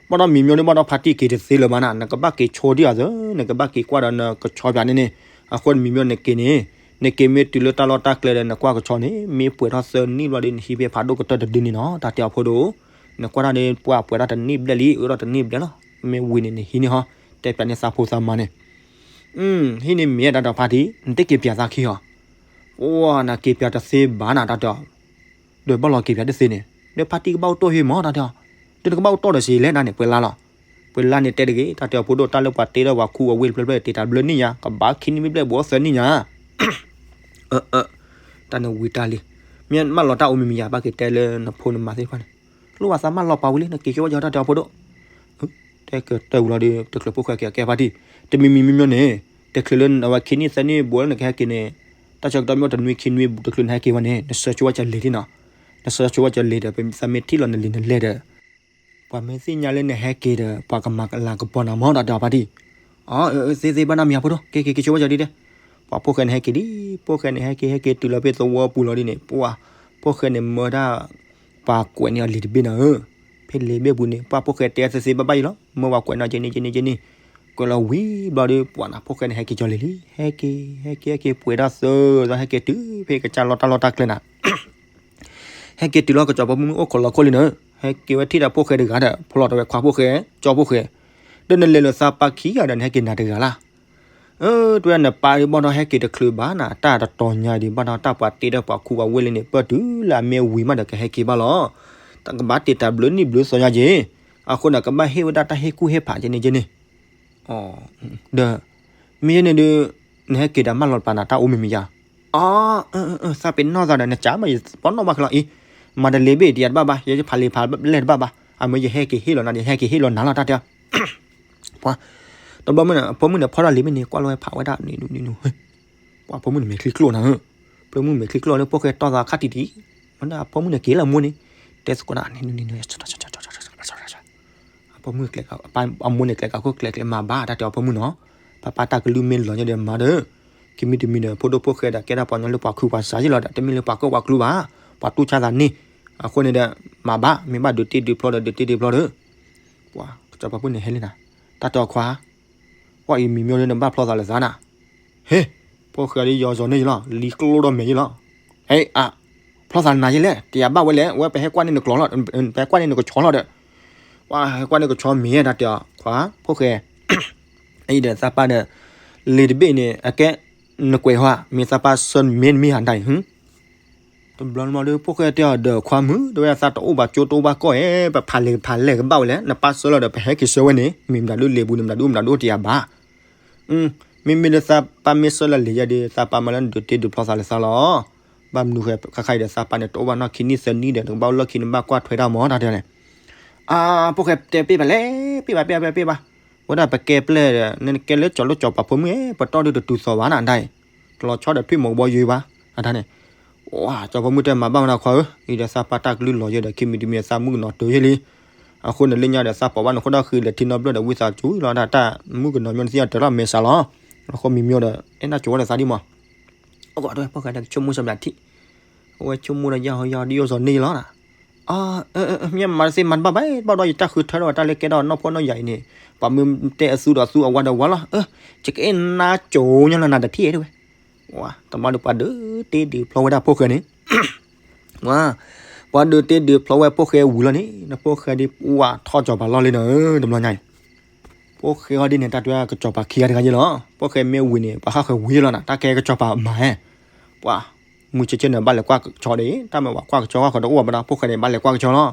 ဘၣ်ဒီးမံၤမ့ၢ်န့ၣ် ဘၣ်ဒီးဖါတံၢ်က့ၤတသ့လၢၤဘၣ်နၤ, နကဘၣ်က့ၤဆိဒံးအသၢ, နကဘၣ်က့ၤကွၢ်ဒီးနကဆီပၠးန့ၣ်န့ၣ်, အဃိန့ၣ်မံၤမ့ၢ်နက့ၤန့ၣ် နက့ၤမ့ၢ်တုၤလၢတၢ်လီၢ်တၢ်ကျဲဒီး နကွၢ်ကဆီန့ၣ် မ့ၢ်ပှဲၤထီၣ်သၢနံၣ်ဘျီဒီး နဟံးဖဲဖးဒိၣ်ကတၢၢ်တဒုန့ၣ်နီၤ တၢ်တဲအီၤဖိဒိၣ်, နကွၢ်တၢ်န့ၣ် ပှၤပှဲၤထီၣ်တနံၣ်ဘျဲၣ်လံ အၢထီၣ်တနံၣ်ဘျဲၣ်လီၤ, မ့ၢ်ဝံၤန့ၣ် နဟံးန့ၢ်ဟီ, တဲပၠးန့ၢ်သးဖိသးမါန့ၣ်, ဟံးန့ၢ်မ့ၢ်တၢ်ဒီးဖါတံၢ် နတက့ၤပၠးသးခံဟီ, အိ နက့ၤပၠးတသ့ဘၣ်နၤ တၢ်တဲအီၤ ဒီးဘၣ်လီၤက့ၤပၠးတသ့န့ၣ် ဒီးဖါတံၢ်ကဘၣ်အိၣ်တ့ၢ်ဟ့ၣ်မး တၢ်တဲအီၤ, ဒီးနကဘၣ်အိၣ်တ့ၢ်ဒီးစံးလဲၣ်နၤန့ၣ် ပှဲၤလါလီၤ, ပှဲၤလါန့ၣ်တဲတဂ့ၤ တၢ်တဲအီၤဖိဒိၣ် တၢ်လၢပှၤတ့ဒီးပှၤခူပှၤဝ့ၢ်တဖျၢၣ်ဖျၢၣ် တ့တၢ်ဘျၢနံၣ်ညါ ကဘၣ်ခံနံၣ်ဘျဲၣ်ဘျဲၣ် ဘူးသၢနံၣ်ညါ, အၢ အၢ တၢ်န့ၣ်ဝံၤတၢ်လံ, မ့ၢ်မၢလီၤတၢ်အိၣ်မံၤမံၤယၤ ဘၣ်က့ၤတဲလၢနဖိနမါသ့ၣ်တဖၣ်န့ၣ်, လိၣ်ဘၣ်သးမၢလီၤပာ်ဝံၤလံ နက့ၤဆိဝဲယီၤ တၢ်တဲအီၤဖိဒိၣ် တဲကတၢၢ်ဝံၤလီၤဒီး တချုးဖိၣ်ဃဲက့ၤကဲဖါတံၢ်, တမံၤမံၤမံၤမံၤန့ၣ်, တချုးလၢအဝဲခံနံၣ်သၢနံၣ်ဘူးလၢနကဟဲက့ၤန့ၣ်, တၢ်ဆၢကတီၢ်မ့ၢ်တနွံခံနွံဘူးတချုးနဟဲက့ၤဝဲန့ၣ် နဆှၢဆိဝဲကၢၤလံၤဒံးနီၤ, နဆှၢဆိဝဲကၢၤလံၤဒီး ပသးမ့ၢ်ထံၣ်လီၤနလံၤနလဲၢ်ဒီး ပှၤမ့ၢ်သ့ၣ်ညါလၢနဟဲက့ၤဒီး ပှၤကမၤကလၤကပီၤနၤမး တၢ်တဲအီၤဖါတံၢ်, အၢ သ့သ့ဘၣ်နီတမံၤအဖိဒိၣ် က့ၤက့ၤက့ၤဆိဝဲကၢၤဒံးဒဲး, ပှၤဖိၣ်ဃဲန့ၣ်ဟဲက့ၤဒံး, ဖိၣ်ဃဲန့ၣ်ဟဲက့ၤဟဲက့ၤတုၤလီၤဖဲသဝီပူၤလီၤဒ်န့ၣ် ပှၤဖိၣ်ဃဲန့ၣ်မၢဒၣ် ပှၤကွဲးန့ၢ်အီၤလံၤတဘ့ၣ်နၤဧၢ, ဖဲလံၤဘ့ၣ်ပူၤန့ၣ် ပှၤဖိၣ်ဃဲတဲသ့သ့ဘၣ်ဘၣ်အံၤလီၤ, မၢပှၤကွဲးန့ၢ်က့ၤန့ၣ်က့ၤန့ၣ်က့ၤန့ၣ်, ကွဲးလီၤဝံၤဘျီဒီး ပှၤနၤဖိၣ်ဃဲန့ၣ်ဟဲက့ၤကၢၤလံၤလံ, ဟဲက့ၤ ဟဲက့ၤ ဟဲက့ၤ ပှဲၤဒၣ်သၢသီ ဟဲက့ၤတုၤဖဲကစၢ်လီၢ်တၢ်လီၢ်တၢ်ကျဲနၤ ဟဲက့ၤတုၤလီၤ ကစီၤပၤဖိမုၣ်အိၣ်ခိးလီၤခိၣ်လံနၤ, ဟဲက့ၤဝဲထံၣ်ဒီးဖိၣ်ဃဲတဂၤဒီး ဖျီၣ်ထီၣ်ဝဲခွါဖိၣ်ဃဲ ကၠီဖိၣ်ဃဲ, ဒီးနလဲၤလိာ်သးပၢ်ခံဂၤဒီး နဟဲက့ၤနၤတဂၤလၢ်, အၢ တဝဲနပၢ်ဒ်ဘၣ်ဒီးဟဲက့ၤတချုးဘၣ်နၤ, တၢ်တတီၤညါဒံးဘၣ်ဒီး တၢ်ပှၤတ့ဒီးပှၤခူပှၤဝ့ၢ်လံန့ၣ် ပၢၢ်တုၤလၢအမ့ၢ်ဝံၤမးဒီးကဟဲက့ၤဘၣ်လီၤ, တၢ်ကဘၣ်တ့တၢ်ဘျုးနံၣ်ဘျုးသီညါက့ၤ, အဃိန့ၣ် ကဘၣ်ဟ့ၣ်ဝဲဒၣ်တၢ်ဟ့ၣ်ကူၣ်ဟ့ၣ်ဖးက့ၤန့ၣ်က့ၤန့ၣ် ဒီး မ့ၢ်ယဲန့ၣ်ဒုး နဟဲက့ၤဒီးမၢလီၤပာ်နၤတၢ်အိၣ်မံၤမံၤယါ, အၢ သးပ့ၤနီၣ်သးဒီး နကးမး ယပီၢ်နီၣ်ဘၣ်ခဲလီၤအံၤ, မၤတလ့ၤဘ့ၣ်တယၤတဘၣ်ဘၣ်, ယဖးလံာ်ဖးလဲၢ်တဘၣ်ဘၣ်, အမ့ၢ်ယဟဲက့ၤဟ့ၣ်လီၤနၤဒီး ယဟဲက့ၤဟ့ၣ်လီၤနၤလီၤ တၢ်တဲအီၤ, ပှၤ တဘျီမုၢ်န့ၣ် အဖိမုၣ်န့ၣ် ဖီၣ်တၢ်လံၤမ့ၢ်န့ၣ် ကွၢ်လီၤဝဲဖးဝဲဒၣ်န့ၣ် ပှၤဖိမုၣ်န့ၣ်မဲာ်ချံကျိၣ်နၤဧၢ, ဖိမုၣ်မဲာ်ချံကျိၣ်လၢဖိၣ်ဃဲတီၢ်သးခါတံၢ်တံၢ်, ဝဲဒၣ်အဖိမုၣ်န့ၣ်က့ၤလၢအမိၢ်န့ၣ်, တဲသကိးနၤန့ၣ် အဖိမုၣ်ကျဲ အမိၢ်န့ၣ်ကျဲကးခိၣ်ကျဲကျဲမၤဘၣ် တၢ်တဲအီၤဖိမုၣ်နီၤ, ပၢ်ပၢ်တၢ်ကလုၢ်မ့ၢ်လီၤညါဒီးမၤဒီး, ခံမံၤတမံၤဒီး ဖိဒိၣ်ဖိၣ်ဃဲဒီး ကဲဒၣ်ပှၤကညီလၢပှၤခုပှၤစၢ်ယ့ၣ်လီၤဒီး တမ့ၢ်လၢပှၤကီၢ်ပှၤကျူဘၣ်, ပှၤတူၢ်ဆါသးန့ၣ်, အဃိန့ၣ်ဒီး မၤဘၣ် မ့ၢ်ဘၣ်ဒုးတ့ဒုးဖျီဒီး ဒုးတ့ဒုးဖျီဒီး, ပှၤကစီၤပၤဖိန့ၣ်ဟဲလံနၤ, တၢ်တဲအီၤခွါ ပှၤအံၤမံၤမ့ၢ်လၢနဘၣ်ဖျီသးလၢသးနၤ, ဟ့, ဖိၣ်ဃဲဒ်ယီၤစီၤန့ၣ်ယလီၤ လံၤကျိၣ်ဒီးမဲာ်ယလီၤ, ဟ့ အ ဖျီသးနၤယလဲၣ် တယၤဘၣ်ဝဲလဲၣ် ဝဲပဟဲကွၢ်န့ၢ်နကျိာ်လီၤ, ပဟဲကွၢ်န့ၢ်နကဆီလီၤဒီး, ပှၤဟဲကွၢ်န့ၢ်ကဆီမ့ၢ်တၢ်တဲအီၤ ခွါ ဖိၣ်ဃဲ အံၤဒီးသးပၢ်ဒီး လံၤတဘ့ၣ်န့ၣ် အကဲ နကွဲးဟီ မ့ၢ်သးပၢ်ဆၢမ့ၢ်တမ့ၢ်ဟးဒၣ်အံၤ တဘျီတဘျီဒီး ဖိၣ်ဃဲတဲအီၤဒီး ခွါမုၣ် တဝဲသးတအိၣ်ဘၣ်ကၠိတအိၣ်ဘၣ်ကီၢ်ဧဲ ပဖးလဲၤဖးလဲၤကဘၣ်ဝဲလဲၣ် နပၢ်ဆှၢလီၤဒီး ပဟဲက့ၤဆှၢဝဲန့ၣ် မ့ၢ်မတၤဒိၣ်လံာ်ပူၤန့ၣ် မတၤဒိၣ်မတၤဒိၣ်တယၤဘၣ်. မ့မ့ၢ်လၢသးပၢ်မ့ၢ်ဆှၢလီၤလံာ်ယဲဒီး သးပၢ်မၤလၢနဒုးတ့ဒုးဖျီသးလၢသးလီၤ. ဘၣ်မနုၤဃဲ ခါခါအံၤဒီး သးပၢ်န့ၣ် တအိၣ်ဘၣ်နီၢ်ခံနံၣ်သၢနံၣ်ဒီး နကဘၣ်အိၣ်လီၢ်ခံ နဘၣ်ကွၢ်ထွဲတၢ်မီၤ တၢ်တဲန့ၣ် အါ ဖိၣ်ဃဲတဲ ပ့ၢ်ဘၣ်လဲၣ် ပ့ၢ်ဘၣ် ပ့ၢ်ဘၣ် ပ့ၢ်ဘၣ်, ဝဲဒၣ်ပကဲပျဲၢ်ဒီး နကဲလၢကၠီၤလိၣ်ကၠီၤပၤဖိမုၣ်ဧၢ ပတီၢ်ဒုးတတုၤသီၣ်ဘၣ်နၤဒၣ်အံၤ, တလီၤဆီဒီးထွံၣ်မီၤကဘီယူၤဘၣ် အတၢ်န့ၣ်, ဝါ ကၠီၤဖိမုၣ်တဲ မၤဘၣ်ဝဲဒၣ်ခွါဧၢ, အံၤဒီးသးပၢ်တၢ်ကလုၢ်လီၤယဲဒီး ခံမံၤတမံၤသးမုၣ်ကနီၤတၢ်ယဲလံ, အဃိန့ၣ်လၢညါဒီးသးပိာ်ဘၣ်နဃိဒီးဃံလၢာ်ထံနီတဘျီဒီး ဝံသးစူၤလီၤဒၣ်တၢ် မုၣ်ကနီၤမ့ၢ်နသံအတၢ်လီၤမဲာ်ဆှးလီၤ, အဃိမံၤမ့ၢ်ဒီး အဲၣ်ဒၣ်ကၠိဝဲဒီးသးဒံးမး အဂီၢ်တဝဲ ဖိၣ်ဃဲဒီးကဆိကမိၣ်စၢၤဘျးထံၣ်, အဝဲဆိကမိၣ်ဒီးယၤဟီယၤဒ်ယိၣ်စီၤန့ၣ်လီၤ, အ မ့ၢ်မၤတသ့မၤတဘၣ်ဘၣ် ဘၣ်ဒီးယတၢ်ဃုထၢထီၣ်ဝဲတၢ်လၢကဲထီၣ်နီၢ်ဖှီၣ်နီၢ်ယာ်အံၤန့ၣ်, ပှၤမ့ၢ်တဲအသူဒီးသူအဝၤဒီးဝၤလီၤ, ယကအဲၣ်နၤကၠိညါလီၤနၤတထံၣ်တဝဲ, တမၤဒီးပှၤဒုးတ့ဒုးဖျီဝဲဒၣ်ဖိၣ်ဃဲန့ၣ် ပှၤဒုးတ့ဒုးဖျီဝဲဖိၣ်ဃဲဝံၤလီၤန့ၣ် နဖိၣ်ဃဲဒ်ပှၤထီၣ်ကၠီၤပၤလီၢ်လံနၤဧၢ တဘျီညါအံၤ ဖိၣ်ဃဲဟီဒ်န့ၣ် တၢ်တဲကစီၤပၤခံဂၤတဂၤယဲလီၤ, ဖိၣ်ဃဲမ့ၢ်ဝံၤန့ၣ် ပှၤဟးဃၢၤဝံၤလီၤနၤ တၢ်ကဲကစီၤပၤမၤဟဲ, ပှၤ မုၢ်ဆ့ဆ့န့ၣ် ဘၣ်လဲၤကွၢ်ကဆီဒီး တၢ်မ့ၢ်ပှၤကွၢ်ကဆီဃီဃီတအိၣ်ဘၣ်ဒီး ဖိၣ်ဃဲန့ၣ် ဘၣ်လဲၤကွၢ်ကဆီလီၤ,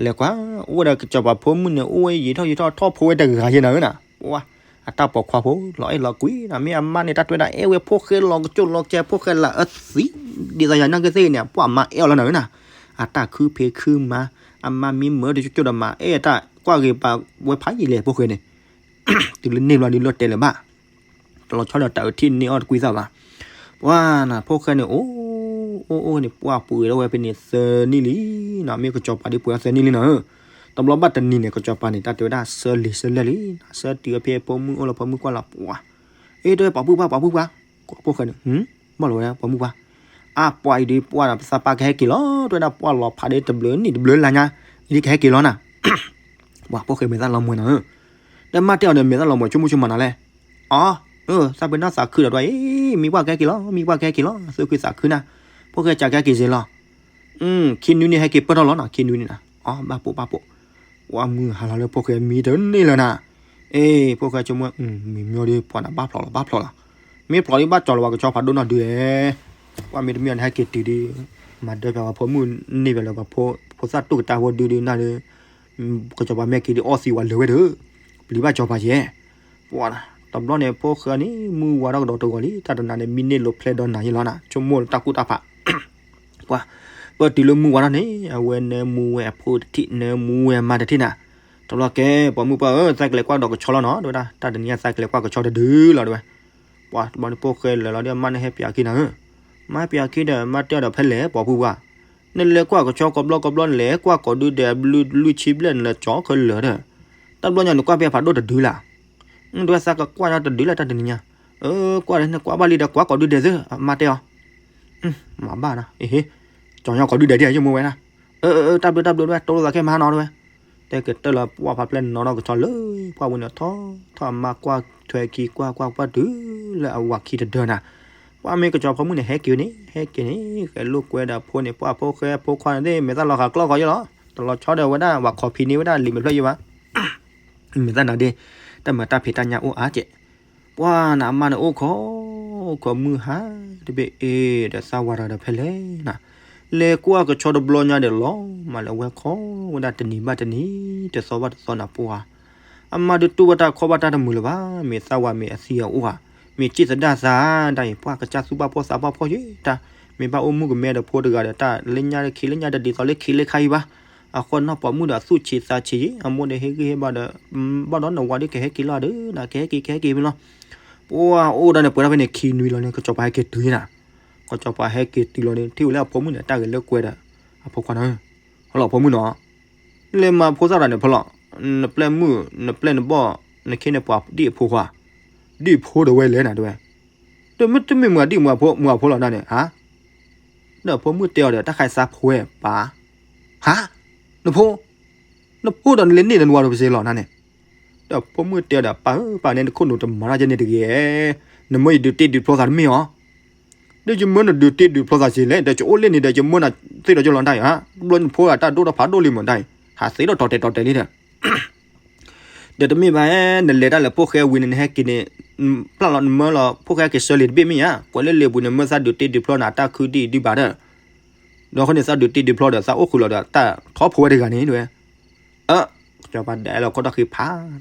လဲၤကွၢ် အိၣ်ဝဲဒီးကစီၤပၤဖိမုၣ်န့ၣ် အိၣ်ဝဲယံာ်ထီၣ်ယံာ်ထီၣ်ထီၣ်ဖိဝဲတဂၤယဲနၤဧၢနၤ, ပှၤ အတၢ်ပိာ်ခွါဖိ လီၤအဲၣ်လီၤကွံနၤ, မ့ၢ်အမါန့ၣ် တၢ်တဲဝဲဒၣ် အဲၣ်ဝဲဖိၣ်ဃဲလီၤကစိၢ်လီၤကဲ ဖိၣ်ဃဲလၢအသံ, ဒ်သိးယၤနီၢ်ကသ့ၣ်ဂ့ၤန့ၣ် ပှၤအမါအဲၣ်အီၤလီၤနၤဧၢနၤ, အတၢ်ခုဖံးခုမၤ, အမါမ့ၢ်မုာ်တစိၢ်စိၢ်ဒီးမၤ အဲၣ်တၢ်ကွၢ်ဂ့ၤပာ်ဝဲဖးယံာ်လဲၣ်ဖိၣ်ဃဲန့ၣ် တုၤလၢန့ၢ်ဘျီဒုးလၢတဲလၢၤဘၣ်, တလီၤဆီဒီးတၢ်အုးထံၣ်န့ၢ်အီၣ်တကွံသၣ်ဘၣ်, ပှၤနၤ ဖိၣ်ဃဲန့ၣ် အိၣ်အိၣ်အိၣ်န့ၣ် ပှၤပှ့ၤထီၣ်ဝဲဖဲန့ၣ်သၢနံၣ်လံနၤ, မ့ၢ်ကစီၤပၤဒ်ပှ့ၤအီၣ်သၢနံၣ်လံနၤဧၢ, တဘျီဘၣ်တနံၤန့ၣ် ကစီၤပၤန့ၣ် တၢ်တဲဝဲဒၣ် ဆၢလံၤဆၢလဲၢ်လံနၤ, ဆၢတုၤဝဲဖဲဖိမုၣ်အိၣ်လၢဖိမုၣ်ကွၢ်လီၤ ပှၤ အ့ တဲ ပှၤပုၢ်ပှၢ် ပှၤပုၢ်ပှၢ်, ဖိၣ်ဃဲန့ၣ် ဘၣ်လီၤဝဲဒၣ်ပှၤမုၢ်ပှၢ်, အါ ပှၤအံၤဒုးပှၢ်ဒီးပသးပၢ်ကဟဲက့ၤလီၤ, တဲဝဲဒၣ်ပှၢ်လီၤဖးဒ်တဘျုးနံၣ်တဘျုးလါညါ, အံၤဒ်ကဟဲက့ၤလီၤနၤ, ပှၤဖိၣ်ဃဲမဲာ်သၣ်လီၤမှဲၤနၤဧၢ, ဒီးမါတဲအီၤဒီးမဲာ်သၣ်လီၤမှဲၤဆိကမိၣ်ဆိကမးနၤလဲၣ်, အီ သးပ့ၤနီၣ်သးခုဒီးတွၤအံၤ, မံပှၢ်ကဟဲက့ၤလီၤ, မံပှၢ်ကဟဲက့ၤလီၤ, သူၣ်ခုသးခုနၤ, ဖိၣ်ဃဲကကဟဲက့ၤစ့လီၤ ခံနွံန့ၣ် ဟဲက့ၤပၢၢ်ထီၣ်လီၤနီၤ, ခံနွံန့ၣ်နၤ, အီ ဘၣ်ပိာ်ဘၣ်ပိာ်, ပှၤမုၢ်ဟါလီၤလၢဖိၣ်ဃဲမံတန့ၢ်လၢၤနၤ, အ့ ဖိၣ်ဃဲဆိကမိၣ် မံၤမံၤဒီး ပှၤနၤဘၣ်ဖျိးလီၤ ဘၣ်ဖျိးလီၤ, မ့ၢ်ဖျိးဒ်ဘၣ်ကၠီၤလီၤ ပှၤကဆီဖးဒိၣ်နီၢ်ဒုးဧဲ, ပှၤမ့တမ့ၢ်အီၤန့ၣ် ဟဲက့ၤတုၤဒုး, မၤဒၢဖျါပှၤဖိမုၣ်န့ၢ်ဖဲလၢပှၤဖိသၣ်တိၢ်ကတၢၢ်ဖိဒုဒုနၤဒီး, ကစီၤပၤမ့ၢ်က့ၤဒုးအီသံးဝဲလၢာ်ဝဲဒီး, ပျံၤဘၣ်ကၠီၤပၤယဲၢ်, ပှၤ တဘျီန့ၣ် ဖိၣ်ဃဲန့ၣ် မုၢ်ဝါထီၣ်ကဒီးတဂီၤလံ, တၢ်တနၤန့ၣ် မံန့ၢ်လိာ်ဖျဲၣ်ဒီးနၤယဲၢ်လီၤနၤ, ဆိကမိၣ်လၢတၢ်ကူၣ်တၢ်ဖး ပှၤ, ပၢၢ်တုၤလၢမုၢ်ဝါထီၣ်န့ၣ် အဝဲနၢမူဝဲအဖိတထံၣ် နၢမူဝဲအမါတထံၣ်နၤ, တဘျီကဲ ပိာ်မုၣ်ပၢ်ဧၢ သးကလဲၤကွၢ်ဒီးကဆီလီၤနီၤ တဲဝဲဒၣ်, တၢ်တနံၤညါသးကလဲၤကွၢ်ကဆီတဒုလီၤတဲဝဲ, ပှၤ တဘျီန့ၣ် ဖိၣ်ဃဲလၢာ်လီၤဒီး အမါန့ၣ်ဟဲပၠးခံနၤဧၢ, မါဟဲပၠးခံဒီး မါတဲအီၤဒီး ဖဲလဲၣ်ပိာ်မုၣ်ပၢ်, နလဲၤကွၢ်ကဆီကိးဘျီကိးဘျီ နလဲၤကွၢ်ကိးဒုဒဲး ဘျုးလွံၢ်ဆံဘျဲၣ် နလဲၤကၠီခဲလၢာ်ဒီး, တၢ်တဘျီညါနကွၢ်ဖဲဖးဒိၣ်တဒုလၢ် တဲဝဲ သးကကွၢ်ညီတဒုလၢ် တၢ်တနံၤညါ, အၢ ကွၢ်ဒီး နကွၢ်ဘၣ်လံဒီး ကွၢ်ကိးဒုဒဲးသ့ အမါတဲအီၤ, မၤဘၣ်နီၤ, မၤဘၣ်နီၤ, အ့ဟ့, ကၠီညီကိးဒုဒဲးဒ်ယမိၢ်ဝဲဒၣ်, အၢ အၢ တၢ်ဘျုး တၢ်ဘျုး တဲဝဲ တိၢ်လိာ်သးခဲမဟါနီၤတဲဝဲ, တဲကတၢၢ်လီၤ ပှၢ်ဖးဖျဲၣ်နီၤထီၣ်ကဆီလၢ ပှၢ်ဝဲန့ၣ်ထီၣ်ထီၣ် အမါကွၢ်ထွဲခံ ကွၢ်ကွၢ်ကွၢ်တုၤလၢအဝၤခံတဒၢနၤ, ပှၢ်မ့ၢ်ကစီၤဖိမုၣ်န့ၣ် ဟဲက့ၤန့ၣ် ဟဲက့ၤန့ၣ် ဃဲၤလိာ်ကွဲဒီးဖိန့ၣ် ပှၢ်ဖိၣ်ဃဲဖိခွါန့ၣ်သ့ၣ် မဲာ်သၣ်လီၤဃာ်ကျီၢ်ဃီယဲၢ်လီၤ, တလီၤဆီဒီးဝဲဒၣ် ဝၤခီဖံန့ၢ်ဝဲဒၣ်လံာ်မဲာ်ဖျၢၣ်ယဲၢ်ဘၣ် မဲာ်သၣ်နၤဒ့, တၢ်မၤတၢ်ဖံးတၢ်ညၣ်အိၣ်အါကဲး, ပှၢ်နၤအမါန့ၣ်အိၣ်ခိး, အိၣ်ခိးမုၢ်ဟါတဘ့ၣ်အ့ၣ်ဒီးသးဝၤတဂၤဒီးဖဲလဲၣ်နၤ, လဲၤကွၢ်ကဆီတဘျီညါဒီးလီၤ, မၤလၢအဝဲခိးဝဲဒၣ်တနံၤဘၣ်တနံၤ, တသီဘၣ်တသီနၤပှၢ်, အမါဒုးတူၢ်ဘၣ်တၢ်ခီၣ်ဘၣ်တၢ်တမုာ်လၢၤဘၣ်, မ့ၢ်သးဝၤမ့ၢ်အသံအအိၣ်ဧါ, မ့ၢ်က့ၣ်သဒါသး, တၢ်အံၤ ပှၢ်ကစၢ်သူၣ်ဘၣ်ဖှီၣ်သးဘၣ်ဖှီၣ်ယဲၢ်တၢ်, မ့ၢ်ဘၣ်အိၣ်မုၣ်ကမဲဒီးဖိတဂၤဒီး တၢ်လၢညါတခံလၢညါတဒ်သိးလၢခံလၢခါအံၤဘၣ်, အဃိနီၢ်ပိာ်မုၣ်ဒီးသူၣ်ဆံးသးဆံးယဲၢ်, အမိၢ်ဒီးဟ့ၣ်ဂံၢ်ဟ့ၣ်ဘါဒီး, ဘၣ်ဒီးနဝၤဒုးကဟဲက့ၤလီၤဒီး နကဟဲက့ၤ ကဟဲက့ၤမ့ၢ်လီၤ, ပှၢ်အိၣ်ဒၣ်န့ၣ် ပှဲၤထီၣ်ဖဲန့ၣ်ခံနွံလီၤန့ၣ် ကစီၤပၤဟဲက့ၤတုၤယဲၢ်နၤ, ကစီၤပၤဟဲက့ၤတုၤလီၤန့ၣ် ထံၣ်ဝဲလၢအဖိမုၣ်န့ၣ် တၢ်ဂဲၤလိာ်ကွဲဒီး, အဖိခွါန့ၣ်, ဟလီၤဖိမုၣ်နီၤ လဲၤမၤဖိသၣ်တဂၤန့ၣ်ဖဲလီၤ, နပျဲၢ်မုၣ် နပျဲၢ်နဘီၣ် နခ့နပှၤဒ်အဖိခွါ, ဒ်အဖိဒီးဝဲလဲၣ်နၤတဲဝဲ, တမ့ၢ်တမ့ၢ်မုၢ်ဒ်မုၢ်အဖိ မုၢ်အဖိလီၤနၤန့ၣ် ဟါ, ဒီးဖိမုၣ်တဲအီၤဒီး တၢ်ဃးစၢ်ဖိဝဲပၢ်, ဟါ, နဖိ, နဖိဒီးနလဲၤန့ၢ်နဝၤဒီးပစ့လီၤနၤန့ၣ်, ဒီးဖိမုၣ်တဲအီၤဒီး ပၢ်ဧၢ ပၢ်န့ၣ် နခိၣ်နူာ်တမၤတၢ်ယဲန့ၣ်တဂ့ၤ, နမၢယဒုးတ့ဒုးဖျီသးတမ့ၢ်အီၤ ဒီးယမၢနဒုးတ့ဒုးဖျီသးစ့လဲၣ်, ဒီးယအိၣ်လၢန့ၣ်ဒီး ယမၢနၤသ့ဒီးယလီၤတၢ်အံၤဧါ, တဘျီနဖိဂၤတၢ်ဒိၣ်ထီၣ်ဖးဒိၣ်လံမးတၢ်အံၤ, ဟးသ့ဒီးတီၤတဲာ်တီၤတဲာ်လံဒီး, ဒီးတမ့ၢ်ဘၣ်, နလဲၤတၢ်လၢဖိၣ်ဃဲဝံၤန့ၣ် နဟဲက့ၤန့ၣ်, ပျၢ်လီၤနမၢလီၤ ဖိၣ်ဃဲက့ၤဆၢလံၤတဘ့ၣ်မ့ၢ်ဧါ, ကွဲးလၢလံာ်ပူၤန့ၣ် မၢသးဒုးတ့ဒုးဖျီနၤ တၢ်ခုဒ်အံၤဒုးဘၣ်ဒီး, ဒီးအဃိန့ၣ် သးဒုးတ့ဒုးဖျီဒီး သးအိၣ်ဃုာ်လီၤဒီး တၢ်ထီဖိဝဲတဂၤန့ၣ်တဲဝဲ အၢ, ကစီၤပၤဒဲးလီၤခီၣ်ထီၣ်ဃ့ဖး,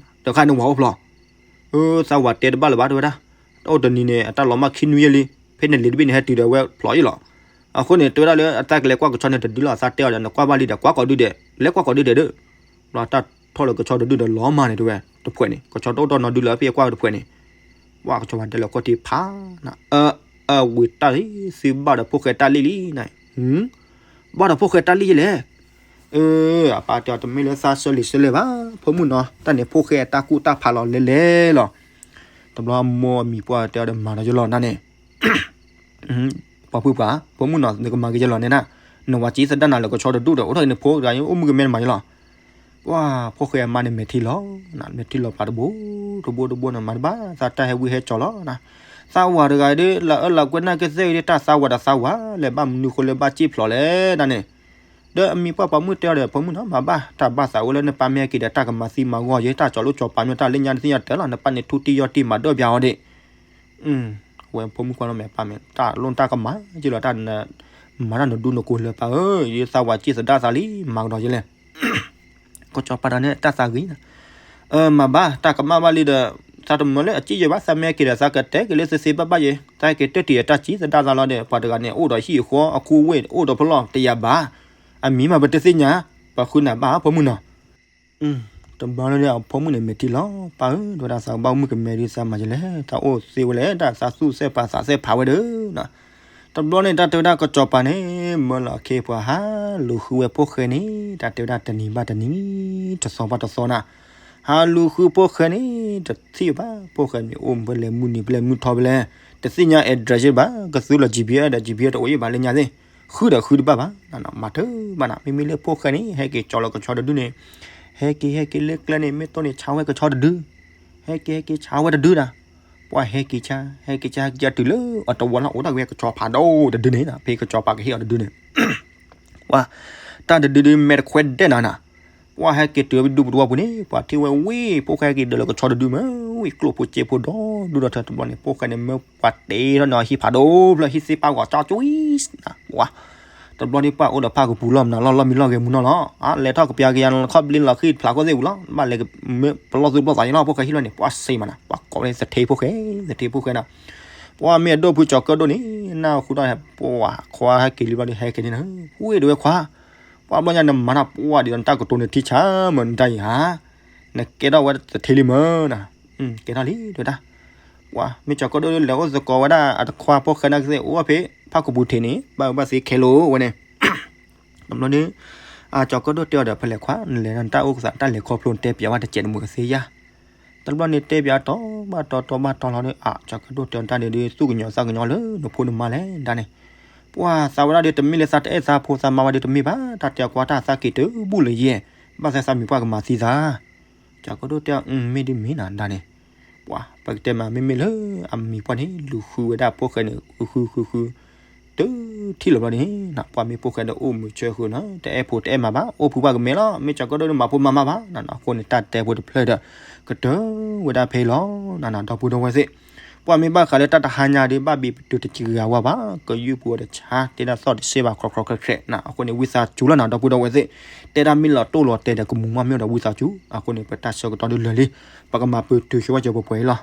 တခါန့ၣ်ဝၤအိၣ်ဖျီ, အၢ သးဝၤတဲတဘၣ်လၢၤဘၣ်တဲဝဲဒၣ်, တၢ်အိၣ်တနံၤန့ၣ် အတၢ်လီၤမၢ်ခံနွံယဲၢ်လံ, ဖဲန့ၣ်လံာ်တဘ့ၣ်န့ၣ် ဟဲတုၤဒီးဝဲဖျိးယဲၢ်လီၤ, အဃိန့ၣ် တဲဝဲဒၣ်လၢအသးကလဲၤကွၢ်ကဆီန့ၣ်တဒုလီၤ, သးတဲအီၤဒီး နကွၢ်ဘၣ်လံဒီး ကွၢ်ကိးဒုဒဲး, လဲၤကွၢ်ကိးဒုဒဲးဒီး, ဘျီတၢ်ထီၣ်လၢကဆီတဒုဒီးလီၤမၢ်န့ၣ်တဲဝဲ, တဖှဲးန့ၣ် ကဆီတအိၣ်တီနီဒုလၢအဖဲကွၢ်တဖှဲးန့ၣ်, ပှၤကစီၤပၤဒဲးလီၤခီၣ်ထံဖး, အၢ, အၢ ဝံၤတၢ်လံ, သုဘၣ်ဒီးဖိၣ်ဃဲတၢ်လံၣ်လံနၤ, ဘၣ်ဒီးဖိၣ်ဃဲတၢ်လံၣ်ယဲၢ်လဲၣ် အၢ, အပၢ်တဲအီၤတမ့ၢ်လၢသးဆၢလံၤဆၢလဲၢ်ဘၣ်, ဖိမုၣ်နီၤ, တၢ်န့ၣ်ဖိၣ်ဃဲအတၢ်ကူၣ်တၢ်ဖးလီၤလဲၢ်လဲၢ်လီၤ, တဘျီအမိၢ်အမံၤပှၢ်တဲအီၤဒီးမၤဒီးယလီၤနၤန့ၣ်, ပှၤဖုပှၢ်, ဖိမုၣ်နီၤ နကမၤက့ၤယလီၤန့ၣ်နၤ, နဝၤကံသဒၣ်နၤလၢကဆီတဒူၣ်ဒီး အိၣ်ထီၣ်အံၤနဖိတဂၤအိၣ်မုၢ်ကမဲန့ၣ်မၤယလီၤ ပှၤဖိၣ်ဃဲအမါန့ၣ်မဲာ်ထံလီၤ, မဲာ်ထံလီၤပှၤတဘိ, တဘိတဘိန့ၣ် မၤတဘၣ်, သးတၢ်ဟဲဝံဟဲကၠီလီၤ, သးဝၤတဂၤဒီး လၢအၢလၢကွဲနာ်က့သ့ၣ်ဂ့ၤဒီး တၢ်သးဝၤဒီးသးဝၤ, လဲၤဘၣ်မနုၤဃိလၢဘၣ်စံၣ်ဖျိးလဲၣ်ဒၣ်န့ၣ်, ဒီးအမံၤပှၢ်ပှၤမုၣ်တဲအီၤဒီး ဖိမုၣ်နီၤ မၤဘၣ်, တၢ်ဘၣ်သးအိၣ်လၢနပၢ်မ့ၢ်ဟဲက့ၤဒီး တၢ်ကမၤသံမၤဂီၢ်ယဲ တၢ်ကၠီလိၣ်ကၠီပာ်မ့ၢ်တၢ်လၢညါနသ့ၣ်ညါတဲလီၤ, နပၢ်န့ၣ်ထူတံၢ်ယီၢ်တံၢ်မၤဒၢၣ်ပၠးအီၤဒံး ဝဲဖိမုၣ်ကွၢ်လီၤမဲာ်ပၢ်မဲာ် တၢ်လိၣ်တၢ်ကမၤက့လီၤ, တၢ်မၤတၢ်နဒူနကိးလၢပၢ်ဧၢ, ယသးဝၤကံၣ်သဒါသးလံ မၤကဒီးယလဲၣ်, ကစီၤပၤတဂၤန့ၣ် တၢ်သးဂ့ၤနၤ, မၤဘၣ် တၢ်ကမၣ်ဘၣ်လံဒီး သးတမၢလၢအစံၣ်ယဲဘၣ်, သးမ့ၢ်ဟဲက့ၤဒီး သးကတဲက့ၤလၢသ့သ့ဘၣ်ဘၣ်ယဲ, သးဟဲက့ၤတၢၢ်တံၢ်အတၢ်စံၣ်သဒါသးလီၤဒီး ပှၤတဂၤန့ၣ် အိၣ်ဒီးဟံၣ်အဃီ အခိဝ့ၢ် အိၣ်ဒီးဖီလီၢ်တယၤဘၣ်, အမံၤမးပတသ့ၣ်ညါ, ပှၤဃုနၤဘၣ်ဖိမုၣ်နီၤ. တဘျီန့ၣ်ဒီး အဖိမုၣ်န့ၣ် မဲာ်ထံလီၤ, ပၢ်ဧၢ တဲဝဲဒၣ် သးကဘၣ်မုၣ်ကမဲဒုးသးမၤယလဲၣ်, တၢ်အိၣ်သ့ဝဲလဲၣ်, တၢ်သးသူၣ်သ့ၣ်ဖးသးသ့ၣ်ဖးဝဲဒီး တဘျီန့ၣ် တၢ်တဲဝဲဒၣ်ကစီၤပၤန့ၣ် မၢလီၤအခ့အပှၤဟးလူၤဃုဝဲဖိၣ်ဃဲန့ၣ်, တၢ်တဲဝဲဒၣ်တနံၤဘၣ်တနံၤ, တသီဘၣ်တသီနၤ, ဟးလူၤဃုဖိၣ်ဃဲန့ၣ် တထံၣ်ဘၣ်, ဖိၣ်ဃဲန့ၣ်အိၣ်ဖဲလဲၣ်မုၢ်နံၤဖဲလဲၣ်မုၢ်ထီၣ်ဖဲလဲၣ်, တသ့ၣ်ညါ address ဘၣ်, ကသူလီၤ GPS ဒီး GPS တအိၣ်ယံၣ်ဘၣ်လၢညါသ့ၣ်, ဃုဒီးဃုတဘၣ်ဘၣ်, မၤတဘၣ်နၤ, မ့မ့ၢ်လၢဖိၣ်ဃဲန့ၣ် ဟဲက့ၤကၠီလီၤကဆီတဒုန့ၣ်, ဟဲက့ၤဟဲက့ၤလၢကျဲန့ၣ် မ့ၢ်တိၢ်န့ၣ်ဆါဝဲကဆီတဒု, ဟဲက့ၤဟဲက့ၤဆါဝဲတဒုနၤ, ပှၤဟဲက့ၤဆါ ဟဲက့ၤဆါ ဟဲက့ၤဆါတတုၤလၢအတဝီလီၤ, အိၣ်ဒၣ်ဝဲကဆီဖးဒိၣ်တဒုန့ၣ်, ဖဲကဆီပၤကဟ့ၣ်အီၤတဒုန့ၣ် ပှၤ တၢ်တဒုဒုမဲာ်တခွဲဒဲးနၤနၤ, ပှၤဟဲက့ၤတုၤဝဲဒူပတဝီပူၤန့ၣ်, ပှၤထံၣ်ဝဲဝံၤ ဖိၣ်ဃဲက့ၤဒၢးလီၤကဆီတဒုမ့ၢ်ဝံၤ ကျိၣ်ဖိစ့ဖိဒီဒူၣ်ဒီထၢတဘျီန့ၣ်, ဖိၣ်ဃဲန့ၣ် မၢပှၤတ့ထီၣ်န့ၣ် ဟံၣ်ဖးဒိၣ်ဖျၢၣ် ဟံၣ်သ့ၣ်ပာ်ဂီၤကၠီကၠူ, ပှၤ တဘျီန့ၣ် ပှၤအိၣ်ဒီးဖၣ်ကပူၤလီၢ်မနုၤလီၢ် လီၢ်မံလီၢ်ဂဲၤမူနီၢ်လီၤ, လဲၤထီၣ်ကပျၢ်ကယၤလီၤခီၣ်ဘျ့လီၤဃံၣ်ဖျးခိၣ်သ့ၣ်ပူၤလီၤ, ဘၣ်လဲၤမ့ၢ်ပလီၢ်သူၣ်ပလီၢ်သးန့ၣ်လီၤ, ဖိၣ်ဃဲဟံၣ်လီၢ်န့ၣ် ပှၤစ့မးနၤ, ပှၤကိးဝဲသထ့ဖိၣ်ဃဲ, သထ့ဖိၣ်ဃဲနၤ, ပှၤမ့ၢ်အဒိၣ်ဖုကၠီၤကၢၣ်ဒိၣ်န့ၣ် နၢ်ဟူဒီး ပှၤခွါဟဲက့ၤလံဘျီဒီး ဟဲက့ၤန့ၣ်နၤ, ဝ့ၢ်ဒဝဲခွါ ပှၤဘျီညါနမၤတၢ်ပှၤဒ်သိးနတၢ်ကတိၤန့ၣ် ထံဆါမၢနတၢ်အံၤဧါ, နကဲထီၣ်ဝဲသထ့လံမၢနၤ, ကဲထီၣ်လံ တဲဝဲဒၣ်, ပှၤမ့ၢ်ကၠီၤကၢၣ်ဒိၣ်လဲၤအိၣ်သကိးဝဲဒၣ်အတခွါဖိၣ်ဃဲနာ်က့သ့ၣ် အိၣ်ဖဲဖၣ်ကပူၤထံးန့ၣ် ဘၣ်ဘၣ်သ့ခဲလၢာ်ဝဲန့ၣ် တဘျီန့ၣ် အကၠီၤကၢၣ်ဒိၣ်တဲအီၤဒီး ဖဲလဲၣ်ခွါ နလဲၤနတၢ်အိၣ်ကသး တၢ်လဲၤခီဖျိနတဲပၠးဝဲတစဲးတမုာ်ကသ့ဧါ, တဘျီန့ၣ် တဲပၠးတီဘၣ်တီတီဘၣ်တီလီၤဒီး အကၠီၤကၢၣ်ဒိၣ်တဲအီၤတၢ်န့ၣ်ဒီး သူၣ်ကညီၤသးကညီၤလၢနဖိနမါလဲၣ်ဒၣ်န့ၣ်, ပှၤသးဝဲဒၣ်ဒီး တမ့ၢ်လၢသးတအဲၣ်သးဖိသးမါဝဲဒီးတမ့ၢ်ဘၣ်, တၢ်တဲအီၤကွၢ်တၢ်သးက့ၤတဘူၣ်လၢၤယဲၢ်, ဘၣ်သးသးမံၤပှၢ်ကမၤသံသး ကၠီၤကၢၣ်ဒိၣ်တဲအီၤ မ့ၢ်ဒ်မ့ၢ်နၤဒၣ်န့ၣ်, ပှၤပကတဲမး မ့မ့ၢ်လၢအမံၤပှၢ်န့ၣ် လူၤဃုဝဲဒၣ်ဖိၣ်ဃဲန့ၣ် ဃုဃုဃုဃု တုၤထံၣ်လီၤဘျီန့ၣ် ပှၤမ့ၢ်ဖိၣ်ဃဲဒီးအိၣ်မုာ်ဆၢဃုာ်နီၤ တအဲၣ်ဖိတအဲၣ်မါဘၣ် အိၣ်ဖုဘၣ်ကမဲလီၤ မ့ၢ်ကၠီၤကၢၣ်ဒိၣ်န့ၣ် မၤဖိမၤမါဘၣ်နီၤ အဃိန့ၣ် တၢ်တဲဖိတဖျၢၣ်ဒီး ကတၢၢ်ဝဲဒၣ်ဖဲအံၤလီၤနီၤ ဒီပုၢ်ဒီဝဲၢ်သ့ၣ် ပှၤမ့ၢ်ဘၣ်ဃးလၢတၢ်တဟါညါဒီး ဘၣ်ဘံပတုာ်တစံးဂၤဝါဘၣ် ကယူၢ်ပူၤအီၤတဆါ တဲဒၣ်သီၣ်တစဲးဘၣ် ခီခီခဲခဲနီၤ အဃိန့ၣ် ဝံသးစူၤလီၤနီၤ ဒီပုၢ်ဒီဝဲၢ်သ့ၣ် တဲဒၣ်မ့ၢ်လီၤတိၢ်လီၤတဲာ်ဒီးကမူၤမီၢ်မ့ၢ်ဒီးဝံသးစူၤ အဃိန့ၣ် ပတၢ်ဆၢကတီၢ်ဒုးလၢာ်လံ ပကမၤပတုာ်ဆိဝဲစၢၤပှဲၤပှဲၤအံၤလီၤ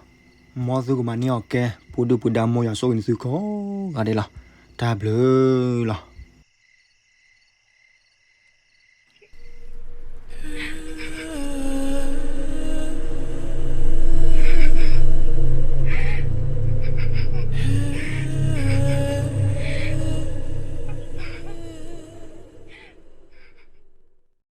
မ်သုကမၤန့ၢ်အီၤကဲ ပူၤဒုၣ်ပူၤဒါ မ်ယွၤဆိၣ်ဂ့ၤနသုကိးဂၤဒဲးလီၤ တၢ်ဘျုးလီၤ